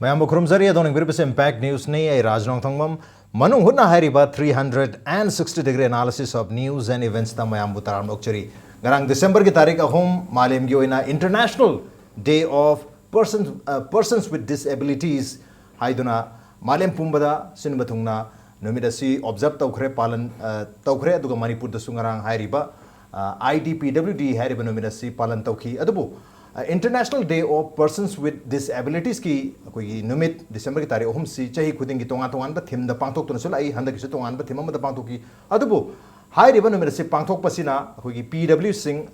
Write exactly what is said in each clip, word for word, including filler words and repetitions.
ꯃꯌꯥꯝꯕꯨ ꯈꯨꯔꯨꯝꯖꯔꯤ꯫ ꯑꯗꯣꯝꯅ ꯌꯦꯡꯕꯤꯔꯤꯕꯁꯤ Impact Newsꯅꯤ꯫ ꯑꯩ ꯔꯥꯖ ꯅꯣꯡꯊꯣꯡꯕꯝ꯫ ꯃꯅꯨꯡ ꯍꯨꯠꯅ ꯍꯥꯏꯔꯤꯕ three hundred and sixty degree analysis of news and eventsꯇ ꯃꯌꯥꯝꯕꯨ ꯇꯔꯥꯝꯅ ꯑꯣꯛꯆꯔꯤ꯫ ꯉꯔꯥꯡ Decemberꯒꯤ ꯇꯥꯔꯤꯛ ꯑꯍꯨꯝ, ꯃꯥꯂꯦꯝꯒꯤ ꯑꯣꯏꯅ International Day of Persons, uh, Persons with Disabilities ꯍꯥꯏꯗꯨꯅ ꯃꯥꯂꯦꯝ ꯄꯨꯝꯕꯗ ꯁꯤꯟꯕ ꯊꯨꯡꯅ ꯅꯨꯃꯤꯠ ꯑꯁꯤ observe ꯇꯧꯈ꯭ꯔꯦ, ꯄꯥꯂꯟ, ꯑ, ꯇꯧꯈ꯭ꯔꯦ꯫ ꯑꯗꯨꯒ ꯃꯅꯤꯄꯨꯔꯗꯁꯨ ꯉꯔꯥꯡ ꯍꯥꯏꯔꯤꯕ, ꯑ, IDPWD ꯍꯥꯏꯔꯤꯕ ꯅꯨꯃꯤꯠ ꯑꯁꯤ ꯄꯥꯂꯟ ꯇꯧꯈꯤ꯫ ꯑꯗꯨꯕꯨ, ꯑ, International Day of Persons with Disabilitiesꯀꯤ ꯑꯩꯈꯣꯏꯒꯤ ꯅꯨꯃꯤꯠ Decemberꯒꯤ ꯇꯥꯔꯤꯛ ꯑꯍꯨꯝꯁꯤ ꯆꯍꯤ ꯈꯨꯗꯤꯡꯒꯤ ꯇꯣꯉꯥꯟ ꯇꯣꯉꯥꯟꯕ themeꯗ ꯄꯥꯡꯊꯣꯛꯇꯨꯅꯁꯨ ꯂꯥꯛꯏ꯫ ꯍꯟꯗꯛꯀꯤꯁꯨ ꯇꯣꯉꯥꯟꯕ theme ꯑꯃꯗ ꯄꯥꯡꯊꯣꯛꯈꯤ꯫ ꯑꯗꯨꯕꯨ ꯍꯥꯏꯔꯤꯕ ꯅꯨꯃꯤꯠ ꯑꯁꯤ ꯄꯥꯡꯊꯣꯛꯄꯁꯤꯅ ꯑꯩꯈꯣꯏꯒꯤ PWꯁꯤꯡ,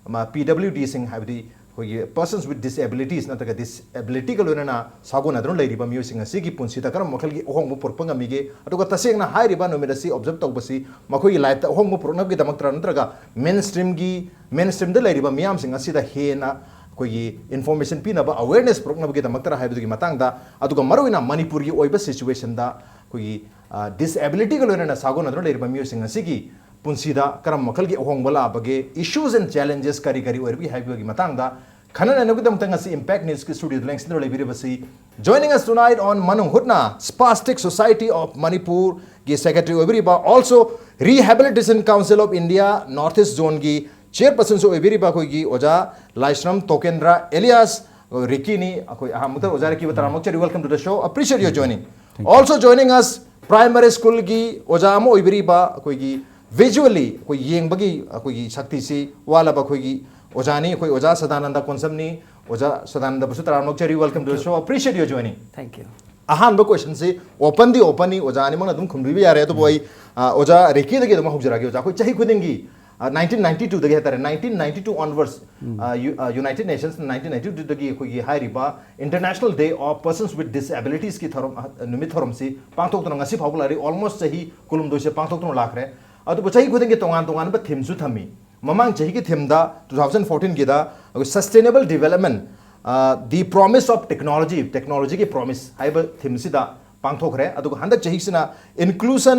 ꯑꯃ, PWDꯁꯤꯡ, ꯍꯥꯏꯕꯗꯤ ꯑꯩꯈꯣꯏꯒꯤ persons with disabilities ꯅꯠꯇ꯭ꯔꯒ disabilityꯒ ꯂꯣꯏꯅꯅ ꯁꯥꯒꯣꯟꯅꯗꯨꯅ ꯂꯩꯔꯤꯕ ꯃꯤꯑꯣꯏꯁꯤꯡ ꯑꯁꯤꯒꯤ ꯄꯨꯟꯁꯤꯗ ꯀꯔꯝꯕ ꯃꯈꯜꯒꯤ ꯑꯍꯣꯡꯕ ꯄꯨꯔꯛꯄ ꯉꯝꯃꯤꯒꯦ? ꯑꯗꯨꯒ ꯇꯁꯦꯡꯅ ꯍꯥꯏꯔꯤꯕ ꯅꯨꯃꯤꯠ ꯑꯁꯤ observe ꯇꯧꯕꯁꯤ ꯃꯈꯣꯏꯒꯤ lifeꯇ ꯑꯍꯣꯡꯕ ꯄꯨꯔꯛꯅꯕꯒꯤꯗꯃꯛꯇꯔ, ꯅꯠꯇ꯭ꯔꯒ mainstreamꯒꯤ, mainstreamꯗ ꯂꯩꯔꯤꯕ ꯃꯤꯌꯥꯝꯁꯤꯡ ꯑꯁꯤꯗ ꯍꯦꯟꯅ ꯑꯩꯈꯣꯏꯒꯤ information ꯄꯤꯅꯕ, awareness ꯄꯨꯔꯛꯅꯕꯒꯤꯗꯃꯛꯇꯔ ꯍꯥꯏꯕꯗꯨꯒꯤ ꯃꯇꯥꯡꯗ, ꯑꯗꯨꯒ ꯃꯔꯨꯑꯣꯏꯅ ꯃꯅꯤꯄꯨꯔꯒꯤ ꯑꯣꯏꯕ situationꯗ ꯑꯩꯈꯣꯏꯒꯤ, ꯑ, disabilityꯒ ꯂꯣꯏꯅꯅ ꯁꯥꯒꯣꯟꯅꯗꯨꯅ ꯂꯩꯔꯤꯕ ꯃꯤꯑꯣꯏꯁꯤꯡ ꯑꯁꯤꯒꯤ ꯄꯨꯟꯁꯤꯗ ꯀꯔꯝꯕ ꯃꯈꯜꯒꯤ ꯑꯍꯣꯡꯕ ꯂꯥꯛꯑꯕꯒꯦ, issues and challenges ꯀꯔꯤ ꯀꯔꯤ ꯑꯣꯏꯔꯤꯕꯒꯦ ꯍꯥꯏꯕꯒꯤ ꯃꯇꯥꯡꯗ ꯈꯟꯅ ꯅꯩꯅꯕꯒꯤꯗꯃꯛꯇ ꯉꯁꯤ Impact Newsꯀꯤ studioꯗ ꯂꯦꯡꯁꯤꯟꯗꯨꯅ ꯂꯩꯕꯤꯔꯤꯕꯁꯤ, joining us tonight on ꯃꯅꯨꯡ ꯍꯨꯠꯅ Spastic Society of Manipurꯒꯤ secretary ꯑꯣꯏꯕꯤꯔꯤꯕ, also Rehabilitation Council of India North East Zoneꯒꯤ chairpersonꯁꯨ ꯑꯣꯏꯕꯤꯔꯤꯕ ꯑꯩꯈꯣꯏꯒꯤ ꯑꯣꯖꯥ ꯂꯥꯏꯁ꯭ꯔꯝ ꯇꯣꯀꯦꯟꯗ꯭ꯔ alias ꯔꯤꯀꯤꯅꯤ꯫ ꯑꯩꯈꯣꯏ ꯑꯍꯥꯟꯕꯗ ꯑꯣꯖꯥ ꯔꯤꯀꯤꯕꯨ ꯇꯔꯥꯝꯅ ꯑꯣꯛꯆꯔꯤ꯫ Welcome to the show. Appreciate your joining. Also joining us, primary schoolꯒꯤ ꯑꯣꯖꯥ ꯑꯃ ꯑꯣꯏꯕꯤꯔꯤꯕ, ꯑꯩꯈꯣꯏꯒꯤ visually ꯑꯩꯈꯣꯏ ꯌꯦꯡꯕꯒꯤ ꯑꯩꯈꯣꯏꯒꯤ ꯁꯛꯇꯤꯁꯤ ꯋꯥꯠꯂꯕ ꯑꯩꯈꯣꯏꯒꯤ ꯑꯣꯖꯥꯅꯤ, ꯑꯩꯈꯣꯏ ꯑꯣꯖꯥ ꯁꯗꯥꯅꯟꯗ ꯀꯣꯟꯁꯝꯅꯤ꯫ ꯑꯣꯖꯥ ꯁꯗꯥꯅꯟꯗꯕꯨꯁꯨ ꯇꯔꯥꯝꯅ ꯑꯣꯛꯆꯔꯤ꯫ Welcome to the show. Appreciate your joining. Thank you. ꯑꯍꯥꯟꯕ questionꯁꯤ openꯗꯤ openꯅꯤ, ꯑꯣꯖꯥ ꯑꯅꯤꯃꯛꯅ ꯑꯗꯨꯝ ꯈꯨꯝꯕꯤꯕ ꯌꯥꯔꯦ꯫ ꯑꯗꯨꯕꯨ ꯑꯩ, ꯑ, ꯑꯣꯖꯥ ꯔꯤꯀꯤꯗꯒꯤ ꯑꯗꯨꯝ ꯍꯧꯖꯔꯛꯑꯒꯦ꯫ ꯑꯣꯖꯥ, ꯑꯩꯈꯣꯏ ꯆꯍꯤ ꯈꯨꯗꯤꯡꯒꯤ, ꯑ, nineteen ninety twoꯗꯒꯤ ꯍꯥꯏꯇꯥꯔꯦ, nineteen ninety two onwards, ꯑ, ꯌꯨ-, ꯑ, United Nationsꯅ nineteen ninety twoꯗꯒꯤ ꯑꯩꯈꯣꯏꯒꯤ ꯍꯥꯏꯔꯤꯕ International Day of Persons with Disabilitiesꯀꯤ ꯊꯧꯔꯝ, ꯑ, ꯅꯨꯃꯤꯠ ꯊꯧꯔꯝꯁꯤ ꯄꯥꯡꯊꯣꯛꯇꯨꯅ ꯉꯁꯤ ꯐꯥꯎꯕ ꯂꯥꯛꯂꯤ꯫ Almost ꯆꯍꯤ ꯀꯨꯟꯍꯨꯝꯗꯣꯏꯁꯦ ꯄꯥꯡꯊꯣꯛꯇꯨꯅ ꯂꯥꯛꯈ꯭ꯔꯦ꯫ ꯑꯗꯨꯕꯨ ꯆꯍꯤ ꯈꯨꯗꯤꯡꯒꯤ ꯇꯣꯉꯥꯟ ꯇꯣꯉꯥꯟꯕ themeꯁꯨ ꯊꯝꯃꯤ꯫ ꯃꯃꯥꯡ ꯆꯍꯤꯒꯤ themeꯗ, two thousand fourteenꯒꯤꯗ ꯑꯩꯈꯣꯏ Sustainable Development, ꯑ, The Promise of Technology, technologyꯒꯤ promise ꯍꯥꯏꯕ themeꯁꯤꯗ ꯄꯥꯡꯊꯣꯛꯈ꯭ꯔꯦ꯫ ꯑꯗꯨꯒ ꯍꯟꯗꯛ ꯆꯍꯤꯁꯤꯅ Inclusion,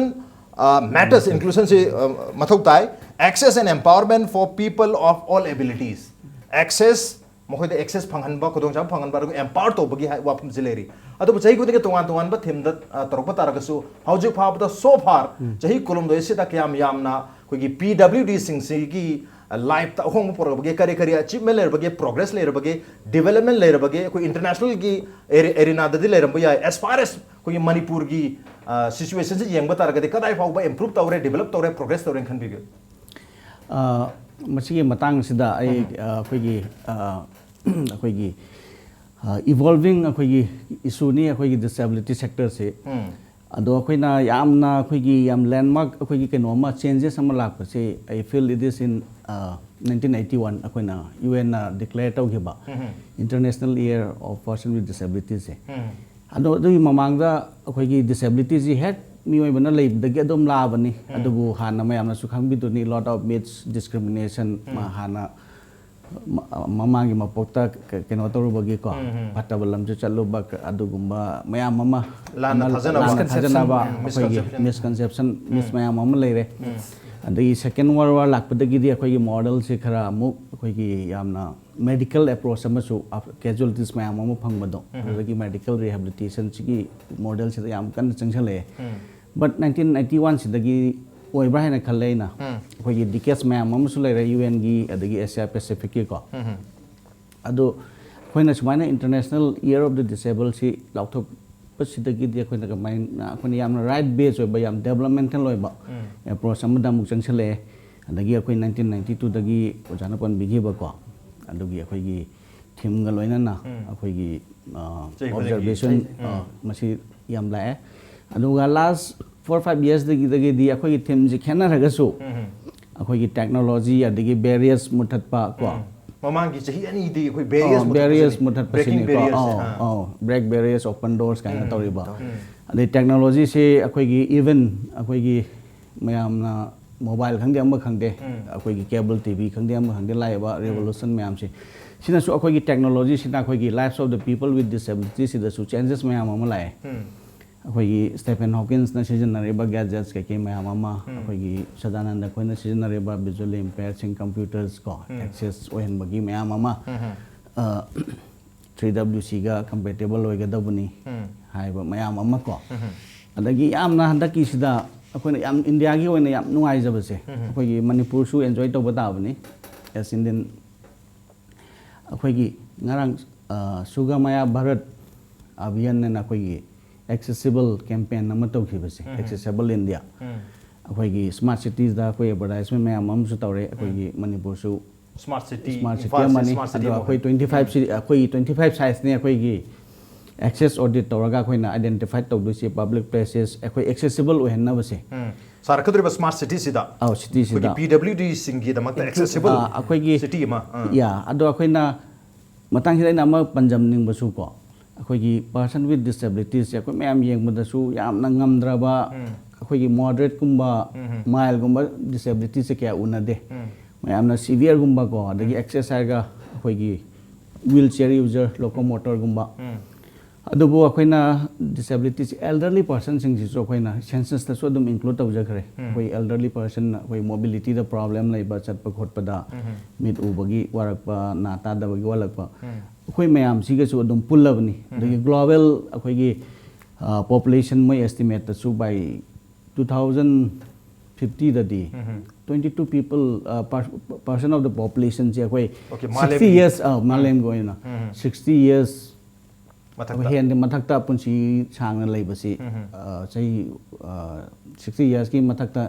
ꯑ, matters, inclusionꯁꯤ, ꯑ, ꯃꯊꯧ ꯇꯥꯏ, Access and Empowerment for People of All Abilities, access ꯃꯈꯣꯏꯗ ꯑꯦꯛꯁꯦꯁ ꯐꯪꯍꯟꯕ, ꯈꯨꯗꯣꯡꯆꯥꯕ ꯐꯪꯍꯟꯕ, ꯑꯗꯨꯒ ꯑꯦꯝꯄꯥꯋꯔ ꯇꯧꯕꯒꯤ ꯍꯥꯏ-, ꯋꯥꯐꯝꯁꯤ ꯂꯩꯔꯤ꯫ ꯑꯗꯨꯕꯨ ꯆꯍꯤ ꯈꯨꯗꯤꯡꯒꯤ ꯇꯣꯉꯥꯟ ꯇꯣꯉꯥꯟꯕ ꯊꯤꯝꯗ, ꯑ, ꯇꯧꯔꯛꯄ ꯇꯥꯔꯒꯁꯨ, ꯍꯧꯖꯤꯛ ꯐꯥꯎꯕꯗ so far ꯆꯍꯤ ꯀꯨꯟꯍꯨꯝꯗꯣꯏ ꯑꯁꯤꯗ ꯀꯌꯥꯝ ꯌꯥꯝꯅ ꯑꯩꯈꯣꯏꯒꯤ ꯄꯤ ꯗꯕ꯭ꯂꯤꯎ ꯗꯤꯁꯤꯡꯁꯤꯒꯤ ꯂꯥꯏꯐꯇ ꯑꯍꯣꯡꯕ ꯄꯨꯔꯛꯄꯒꯦ, ꯀꯔꯤ ꯀꯔꯤ ꯑꯆꯤꯞꯃꯦꯟ ꯂꯩꯔꯕꯒꯦ, ꯄ꯭ꯔꯣꯒ꯭ꯔꯦꯁ ꯂꯩꯔꯕꯒꯦ, ꯗꯤꯕꯦꯂꯞꯃꯦꯟ ꯂꯩꯔꯕꯒꯦ, ꯑꯩꯈꯣꯏ ꯏꯟꯇꯔꯅꯦꯁꯅꯦꯜꯒꯤ ꯑꯦꯔꯤ-, ꯑꯦꯔꯤꯅꯥꯗꯗꯤ ꯂꯩꯔꯝꯕ ꯌꯥꯏ, as far as ꯑꯩꯈꯣꯏꯒꯤ ꯃꯅꯤꯄꯨꯔꯒꯤ, ꯑ, ꯁꯤꯆꯨꯋꯦꯁꯟꯁꯤ ꯌꯦꯡꯕ ꯇꯥꯔꯒꯗꯤ ꯀꯗꯥꯏ ꯐꯥꯎꯕ ꯏꯝꯄ꯭ꯔꯨꯞ ꯇꯧꯔꯦ, ꯗꯤꯕꯦꯂꯞ ꯇꯧꯔꯦ, ꯄ꯭ꯔꯣꯒ꯭ꯔꯦꯁ ꯇꯧꯔꯦꯅ ꯈꯟꯕꯤꯒꯦ? ꯑ, ꯃꯁꯤꯒꯤ ꯃꯇꯥꯡꯁꯤꯗ ꯑꯩ, ꯑ, ꯑꯩꯈꯣꯏꯒꯤ, ꯑ, ꯑꯩꯈꯣꯏꯒꯤ, ꯑ, ꯏꯚꯣꯜꯚꯤꯡ ꯑꯩꯈꯣꯏꯒꯤ ꯏꯁꯨꯅꯤ ꯑꯩꯈꯣꯏꯒꯤ ꯗꯤꯁꯦꯕꯤꯂꯤꯇꯤ ꯁꯦꯛꯇꯔꯁꯤ꯫ ꯑꯗꯣ ꯑꯩꯈꯣꯏꯅ ꯌꯥꯝꯅ ꯑꯩꯈꯣꯏꯒꯤ ꯌꯥꯝ ꯂꯦꯟꯃꯥꯔꯛ ꯑꯩꯈꯣꯏꯒꯤ ꯀꯩꯅꯣ ꯑꯃ, ꯆꯦꯟꯖꯦꯁ ꯑꯃ ꯂꯥꯛꯄꯁꯤ, I feel it is in, ꯑ, nineteen eighty one ꯑꯩꯈꯣꯏꯅ ꯌꯨ ꯑꯦꯟꯅ ꯗꯤꯀ꯭ꯂꯦꯌꯔ ꯇꯧꯈꯤꯕ International Year of Person with Disabilityꯁꯦ꯫ ꯑꯗꯣ ꯑꯗꯨꯒꯤ ꯃꯃꯥꯡꯗ ꯑꯩꯈꯣꯏꯒꯤ ꯗꯤꯁꯦꯕꯤꯂꯤꯇꯤꯁꯤ ꯍꯦꯛ ꯃꯤꯑꯣꯏꯕꯅ ꯂꯩꯕꯗꯒꯤ ꯑꯗꯨꯝ ꯂꯥꯛꯑꯕꯅꯤ꯫ ꯑꯗꯨꯕꯨ ꯍꯥꯟꯅ ꯃꯌꯥꯝꯅꯁꯨ ꯈꯪꯕꯤꯗꯨꯅꯤ, lot of myths, discrimination, ꯃ-, ꯍꯥꯟꯅ ꯃ-, ꯃꯃꯥꯡꯒꯤ ꯃꯄꯣꯛꯇ ꯀ-, ꯀꯩꯅꯣ ꯇꯧꯔꯨꯕꯒꯤꯀꯣ, ꯐꯠꯇꯕ ꯂꯝꯁꯨ ꯆꯠꯂꯨꯕ, ꯀ-, ꯑꯗꯨꯒꯨꯝꯕ ꯃꯌꯥꯝ ꯑꯃ, ꯂꯥꯟꯅ ꯑꯃ ꯊꯥꯖꯅꯕ꯫ ꯂꯥꯟꯅ ꯊꯥꯖꯅꯕ, ꯎꯝ, ꯑꯩꯈꯣꯏꯒꯤ ꯃꯤꯁꯀꯟꯁꯦꯞꯁꯟ꯫ ꯃꯤꯁꯀꯟꯁꯦꯞꯁꯟ, ꯃꯤꯠꯁ ꯃꯌꯥꯝ ꯑꯃ ꯂꯩꯔꯦ꯫ ꯑꯗꯒꯤ ꯁꯦꯀꯦꯟ ꯋꯥꯔꯜ ꯋꯥꯔ ꯂꯥꯛꯄꯗꯒꯤꯗꯤ ꯑꯩꯈꯣꯏꯒꯤ ꯃꯣꯗꯦꯜꯁꯦ ꯈꯔ ꯑꯃꯨꯛ ꯑꯩꯈꯣꯏꯒꯤ ꯌꯥꯝꯅ ꯃꯦꯗꯤꯀꯦꯜ ꯑꯦꯄ꯭ꯔꯣꯆ ꯑꯃꯁꯨ, ꯀꯦꯖꯨꯋꯦꯂꯤꯇꯤꯁ ꯃꯌꯥꯝ ꯑꯃ ꯐꯪꯕꯗꯣ, ꯑꯗꯨꯗꯒꯤ ꯃꯦꯗꯤꯀꯦꯜ ꯔꯤꯍꯦꯕꯤꯂꯤꯇꯦꯁꯟꯁꯤꯒꯤ ꯃꯣꯗꯦꯜꯁꯤꯗ ꯌꯥꯝ ꯀꯟꯅ ꯆꯪꯁꯜꯂꯛꯑꯦ꯫ But nineteen ninety one ꯁꯤꯗꯒꯤ ꯑꯣꯏꯕ꯭ꯔꯥ ꯍꯥꯏꯅ ꯈꯜꯂꯦ ꯑꯩꯅ꯫ ꯑꯩꯈꯣꯏꯒꯤ ꯗꯤꯀꯦꯠꯁ ꯃꯌꯥꯝ ꯑꯃꯁꯨ ꯂꯩꯔꯦ ꯌꯨ ꯑꯦꯟꯒꯤ, ꯑꯗꯒꯤ ꯑꯦꯁꯤꯌꯥ ꯄꯦꯁꯤꯐꯤꯛꯀꯤꯀꯣ꯫ ꯑꯗꯣ ꯑꯩꯈꯣꯏꯅ ꯁꯨꯃꯥꯏꯅ International Year of the Disableꯁꯤ ꯂꯥꯎꯊꯣꯛꯄꯁꯤꯗꯒꯤꯗꯤ ꯑꯩꯈꯣꯏꯅ ꯀꯃꯥꯏꯅ, ꯑꯩꯈꯣꯏꯅ ꯌꯥꯝꯅ ꯔꯥꯏꯠ ꯕꯦꯁ ꯑꯣꯏꯕ, ꯌꯥꯝ ꯗꯦꯕꯂꯞꯃꯦꯟꯇꯦꯜ ꯑꯣꯏꯕ ꯑꯦꯄ꯭ꯔꯣꯆ ꯑꯃꯗ ꯑꯃꯨꯛ ꯆꯪꯁꯜꯂꯛꯑꯦ꯫ ꯑꯗꯒꯤ ꯑꯩꯈꯣꯏ nineteen ninety twoꯗꯒꯤ ꯑꯣꯖꯥꯅ ꯄꯟꯕꯤꯈꯤꯕꯀꯣ, ꯑꯗꯨꯒꯤ ꯑꯩꯈꯣꯏꯒꯤ ꯊꯤꯝꯒ ꯂꯣꯏꯅꯅ ꯑꯩꯈꯣꯏꯒꯤ, ꯑ, ꯆꯍꯤ ꯈꯨꯗꯤꯡꯒꯤ꯫ ꯑꯣꯕꯖꯔꯕꯦꯁꯟ, ꯑ, ꯃꯁꯤ ꯌꯥꯝ ꯂꯥꯛꯑꯦ꯫ ꯑꯗꯨꯒ ꯂꯥꯁ ꯐꯣꯔ ꯐꯥꯏꯚ ꯌꯔꯁꯇꯒꯤꯗꯤ ꯑꯩꯈꯣꯏꯒꯤ ꯊꯤꯝꯁꯤ ꯈꯦꯠꯅꯔꯒꯁꯨ ꯑꯩꯈꯣꯏꯒꯤ ꯇꯦꯛꯅꯣꯂꯣꯖꯤ, ꯑꯗꯒꯤ ꯕꯦꯔꯤꯌꯔꯁ ꯃꯨꯠꯊꯠꯄ ꯀꯣ, ꯃꯃꯥꯡꯒꯤ ꯆꯍꯤ ꯑꯅꯤꯗꯤ ꯑꯩꯈꯣꯏ ꯕꯦꯔꯤꯌꯔꯁ ꯕꯦꯔꯤꯌꯔꯁ ꯃꯨꯠꯊꯠꯄꯁꯤꯅꯤ꯫ ꯃꯨꯠꯊꯠꯄꯁꯤꯅꯤꯀꯣ꯫ Breaking barriers, ꯑꯧ, ꯑꯥ꯫ ꯑꯧ, ꯕ꯭ꯔꯦꯛ ꯕꯦꯔꯤꯌꯔꯁ, ꯑꯣꯄꯟ ꯗꯣꯔꯁ ꯀꯥꯏꯅ ꯇꯧꯔꯤꯕ꯫ ꯑꯗꯩ ꯇꯦꯛꯅꯣꯂꯣꯖꯤꯁꯤ ꯑꯩꯈꯣꯏꯒꯤ, ꯏꯚꯟ ꯑꯩꯈꯣꯏꯒꯤ ꯃꯌꯥꯝꯅ ꯃꯣꯕꯥꯏꯜ ꯈꯪꯗꯦ, ꯑꯃ ꯈꯪꯗꯦ, ꯑꯩꯈꯣꯏꯒꯤ ꯀꯦꯕꯜ ꯇꯤ ꯚꯤ ꯈꯪꯗꯦ, ꯑꯃ ꯈꯪꯗꯦ, ꯂꯥꯛꯏꯕ ꯔꯦꯚꯣꯂꯨꯁꯟ ꯃꯌꯥꯝꯁꯦ, ꯁꯤꯅꯁꯨ ꯑꯩꯈꯣꯏꯒꯤ ꯇꯦꯛꯅꯣꯂꯣꯖꯤꯁꯤꯅ ꯑꯩꯈꯣꯏꯒꯤ lives of the people with disability ꯁꯤꯗꯁꯨ ꯆꯦꯟꯖꯦꯁ ꯃꯌꯥꯝ ꯑꯃ ꯂꯥꯛꯑꯦ꯫ ꯑꯩꯈꯣꯏꯒꯤ ꯁ꯭ꯇꯦꯐꯦꯟ ꯍꯣꯀꯤꯟꯁꯅ ꯁꯤꯖꯤꯟꯅꯔꯤꯕ ꯒꯦꯖꯦꯠꯁ ꯀꯩꯀꯩ ꯃꯌꯥꯝ ꯑꯃ, ꯑꯩꯈꯣꯏꯒꯤ ꯁꯗꯥꯅꯟꯗ ꯑꯩꯈꯣꯏꯅ ꯁꯤꯖꯤꯟꯅꯔꯤꯕ ꯚꯤꯖꯨꯋꯦꯜꯂꯤ ꯏꯝꯄꯦꯌꯔꯁꯤꯡ ꯀꯝꯄ꯭ꯌꯨꯇꯔꯁ ꯀꯣ, ꯑꯦꯛꯁꯦꯁ ꯑꯣꯏꯍꯟꯕꯒꯤ ꯃꯌꯥꯝ ꯑꯃ, ꯊ꯭ꯔꯤ ꯗꯕ꯭ꯂꯤꯎ ꯁꯤꯒ ꯀꯝꯄꯦꯇꯤꯕꯜ ꯑꯣꯏꯒꯗꯕꯅꯤ ꯍꯥꯏꯕ ꯃꯌꯥꯝ ꯑꯃ ꯀꯣ꯫ ꯑꯗꯒꯤ ꯌꯥꯝꯅ ꯍꯟꯗꯛꯀꯤꯁꯤꯗ ꯑꯩꯈꯣꯏꯅ ꯌꯥꯝ ꯏꯟꯗꯤꯌꯥꯒꯤ ꯑꯣꯏꯅ ꯌꯥꯝ ꯅꯨꯡꯉꯥꯏꯖꯕꯁꯦ, ꯑꯩꯈꯣꯏꯒꯤ ꯃꯅꯤꯄꯨꯔꯁꯨ ꯑꯦꯟꯖꯣꯏ ꯇꯧꯕ ꯇꯥꯕꯅꯤ꯫ ꯑꯦꯁ ꯏꯟꯗꯤꯌꯟ ꯑꯩꯈꯣꯏꯒꯤ ꯉꯔꯥꯡ ꯁꯨꯒꯃꯌꯥ ꯚꯥꯔꯠ ꯑꯚꯤꯌꯥꯟ ꯑꯅ ꯑꯩꯈꯣꯏꯒꯤ ꯑꯦꯛꯁꯦꯁꯤꯕꯜ ꯀꯦꯝꯄꯦꯟ ꯑꯃ ꯇꯧꯈꯤꯕꯁꯦ, ꯑꯦꯛꯁꯦꯁꯤꯕꯜ ꯏꯟꯗꯤꯌꯥ꯫ ꯑꯩꯈꯣꯏꯒꯤ ꯁ꯭ꯃꯥꯔꯠ ꯁꯤꯇꯤꯁꯗ ꯑꯩꯈꯣꯏ ꯑꯦꯗꯚꯔꯇꯥꯏꯖꯃꯦꯟ ꯃꯌꯥꯝ ꯑꯃꯁꯨ ꯇꯧꯔꯦ꯫ ꯑꯩꯈꯣꯏꯒꯤ ꯃꯅꯤꯄꯨꯔꯁꯨ ꯁ꯭ꯃꯥꯔꯠ ꯁꯤꯇꯤ ꯁ꯭ꯃꯥꯔꯠ ꯁꯤꯇꯤ ꯏꯝꯐꯥꯜꯁꯦ ꯑꯃꯅꯤ꯫ ꯁ꯭ꯃꯥꯔꯠ ꯁꯤꯇꯤ ꯑꯗꯣ ꯑꯩꯈꯣꯏ ꯇ꯭ꯋꯦꯟꯇꯤ ꯐꯥꯏꯚ ꯁꯤ ꯑꯩꯈꯣꯏꯒꯤ ꯇ꯭ꯋꯦꯟꯇꯤ ꯐꯥꯏꯚ ꯁꯥꯏꯖꯅꯦ ꯑꯩꯈꯣꯏꯒꯤ ꯑꯦꯛꯁꯦꯁ ꯑꯣꯗꯤꯠ ꯇꯧꯔꯒ ꯑꯩꯈꯣꯏꯅ ꯑꯥꯏꯗꯦꯟꯇꯤꯐꯥꯏ ꯇꯧꯗꯣꯏꯁꯦ꯫ ꯄꯕ꯭ꯂꯤꯛ ꯄ꯭ꯂꯦꯁꯦꯁ ꯑꯩꯈꯣꯏ ꯑꯦꯛꯁꯦꯁꯤꯕꯜ ꯑꯣꯏꯍꯟꯅꯕꯁꯦ꯫ ꯁꯥꯔ, ꯁꯥꯔꯛꯀꯗꯧꯔꯤꯕ ꯁ꯭ꯃꯥꯔꯠ ꯁꯤꯇꯤꯁꯤꯗ ꯑꯧ, ꯁꯤꯇꯤꯁꯤꯗ ꯑꯩꯈꯣꯏꯒꯤ ꯄꯤ ꯗꯕ꯭ꯂꯤꯎ ꯗꯤꯁꯤꯡꯒꯤꯗꯃꯛꯇ ꯑꯦꯛꯁꯦꯁꯤꯕꯜ ꯑꯥ, ꯑꯩꯈꯣꯏꯒꯤ ꯁꯤꯇꯤ ꯑꯃ ꯑꯥ. ꯌꯥ, ꯑꯗꯣ ꯑꯩꯈꯣꯏꯅ ꯃꯇꯥꯡꯁꯤꯗ ꯑꯩꯅ ꯑꯃ ꯄꯟꯖꯅꯤꯡꯕꯁꯨ ꯀꯣ, ꯑꯩꯈꯣꯏꯒꯤ ꯄꯥꯔꯁꯟ ꯋꯤꯠ ꯗꯤꯁꯦꯕꯤꯂꯤꯇꯤꯁꯁꯦ ꯑꯩꯈꯣꯏ ꯃꯌꯥꯝ ꯌꯦꯡꯕꯗꯁꯨ ꯌꯥꯝꯅ ꯉꯝꯗ꯭ꯔꯕ, ꯑꯩꯈꯣꯏꯒꯤ ꯃꯣꯗꯔꯦꯠꯀꯨꯝꯕ ꯃꯥꯏꯜꯒꯨꯝꯕ ꯗꯤꯁꯦꯕꯤꯂꯤꯇꯤꯁꯁꯦ ꯀꯌꯥ ꯎꯅꯗꯦ꯫ ꯃꯌꯥꯝꯅ ꯁꯤꯚꯤꯌꯔꯒꯨꯝꯕꯀꯣ, ꯑꯗꯒꯤ ꯑꯦꯛꯁꯦꯁ ꯍꯥꯏꯔꯒ ꯑꯩꯈꯣꯏꯒꯤ ꯋꯤꯜ ꯆꯤꯌꯔ ꯌꯨꯖꯔ, ꯂꯣꯀꯣꯃꯣꯇꯔꯒꯨꯝꯕ꯫ ꯑꯗꯨꯕꯨ ꯑꯩꯈꯣꯏꯅ ꯗꯤꯁꯦꯕꯤꯂꯤꯇꯤꯁ ꯑꯦꯜꯗꯔꯂꯤ ꯄꯥꯔꯁꯟꯁꯤꯡꯁꯤꯁꯨ ꯑꯩꯈꯣꯏꯅ ꯁꯦꯟꯁꯁꯇꯁꯨ ꯑꯗꯨꯝ ꯏꯟꯀ꯭ꯂꯨꯗ ꯇꯧꯖꯈ꯭ꯔꯦ꯫ ꯑꯩꯈꯣꯏ ꯑꯦꯜꯗꯔꯂꯤ ꯄꯥꯔꯁꯟ ꯑꯩꯈꯣꯏ ꯃꯣꯕꯤꯂꯤꯇꯤꯗ ꯄ꯭ꯔꯣꯕ꯭ꯂꯦꯝ ꯂꯩꯕ, ꯆꯠꯄ ꯈꯣꯠꯄꯗ ꯃꯤꯠ ꯎꯕꯒꯤ ꯋꯥꯔꯛꯄ, ꯅꯥ ꯇꯥꯗꯕꯒꯤ ꯋꯥꯠꯂꯛꯄ, ꯑꯩꯈꯣꯏ ꯃꯌꯥꯝꯁꯤꯒꯁꯨ ꯑꯗꯨꯝ ꯄꯨꯜꯂꯕꯅꯤ꯫ ꯑꯗꯒꯤ ꯒ꯭ꯂꯣꯕꯦꯜ ꯑꯩꯈꯣꯏꯒꯤ ꯄꯣꯄꯨꯂꯦꯁꯟ ꯃꯣꯏ ꯑꯦꯁꯇꯤꯃꯦꯠꯇꯁꯨ ꯕꯥꯏ ꯇꯨ ꯊꯥꯎꯖꯟ ꯐꯤꯐꯇꯤꯗꯗꯤ twenty two people percent of the populationꯁꯦ ꯑꯩꯈꯣꯏ Okay, sixty ꯃꯥꯂꯦꯝꯒꯤ. years, ꯑ, ꯃꯥꯂꯦꯝꯒꯤ ꯑꯣꯏꯅ sixty years ꯃꯊꯛꯇ ꯍꯦꯟꯅ ꯃꯊꯛꯇ ꯄꯨꯟꯁꯤ ꯁꯥꯡꯅ ꯂꯩꯕꯁꯤ, ꯑ, ꯆꯍꯤ ꯁꯤꯛꯁꯇꯤ ꯌꯔꯁꯀꯤ ꯃꯊꯛꯇ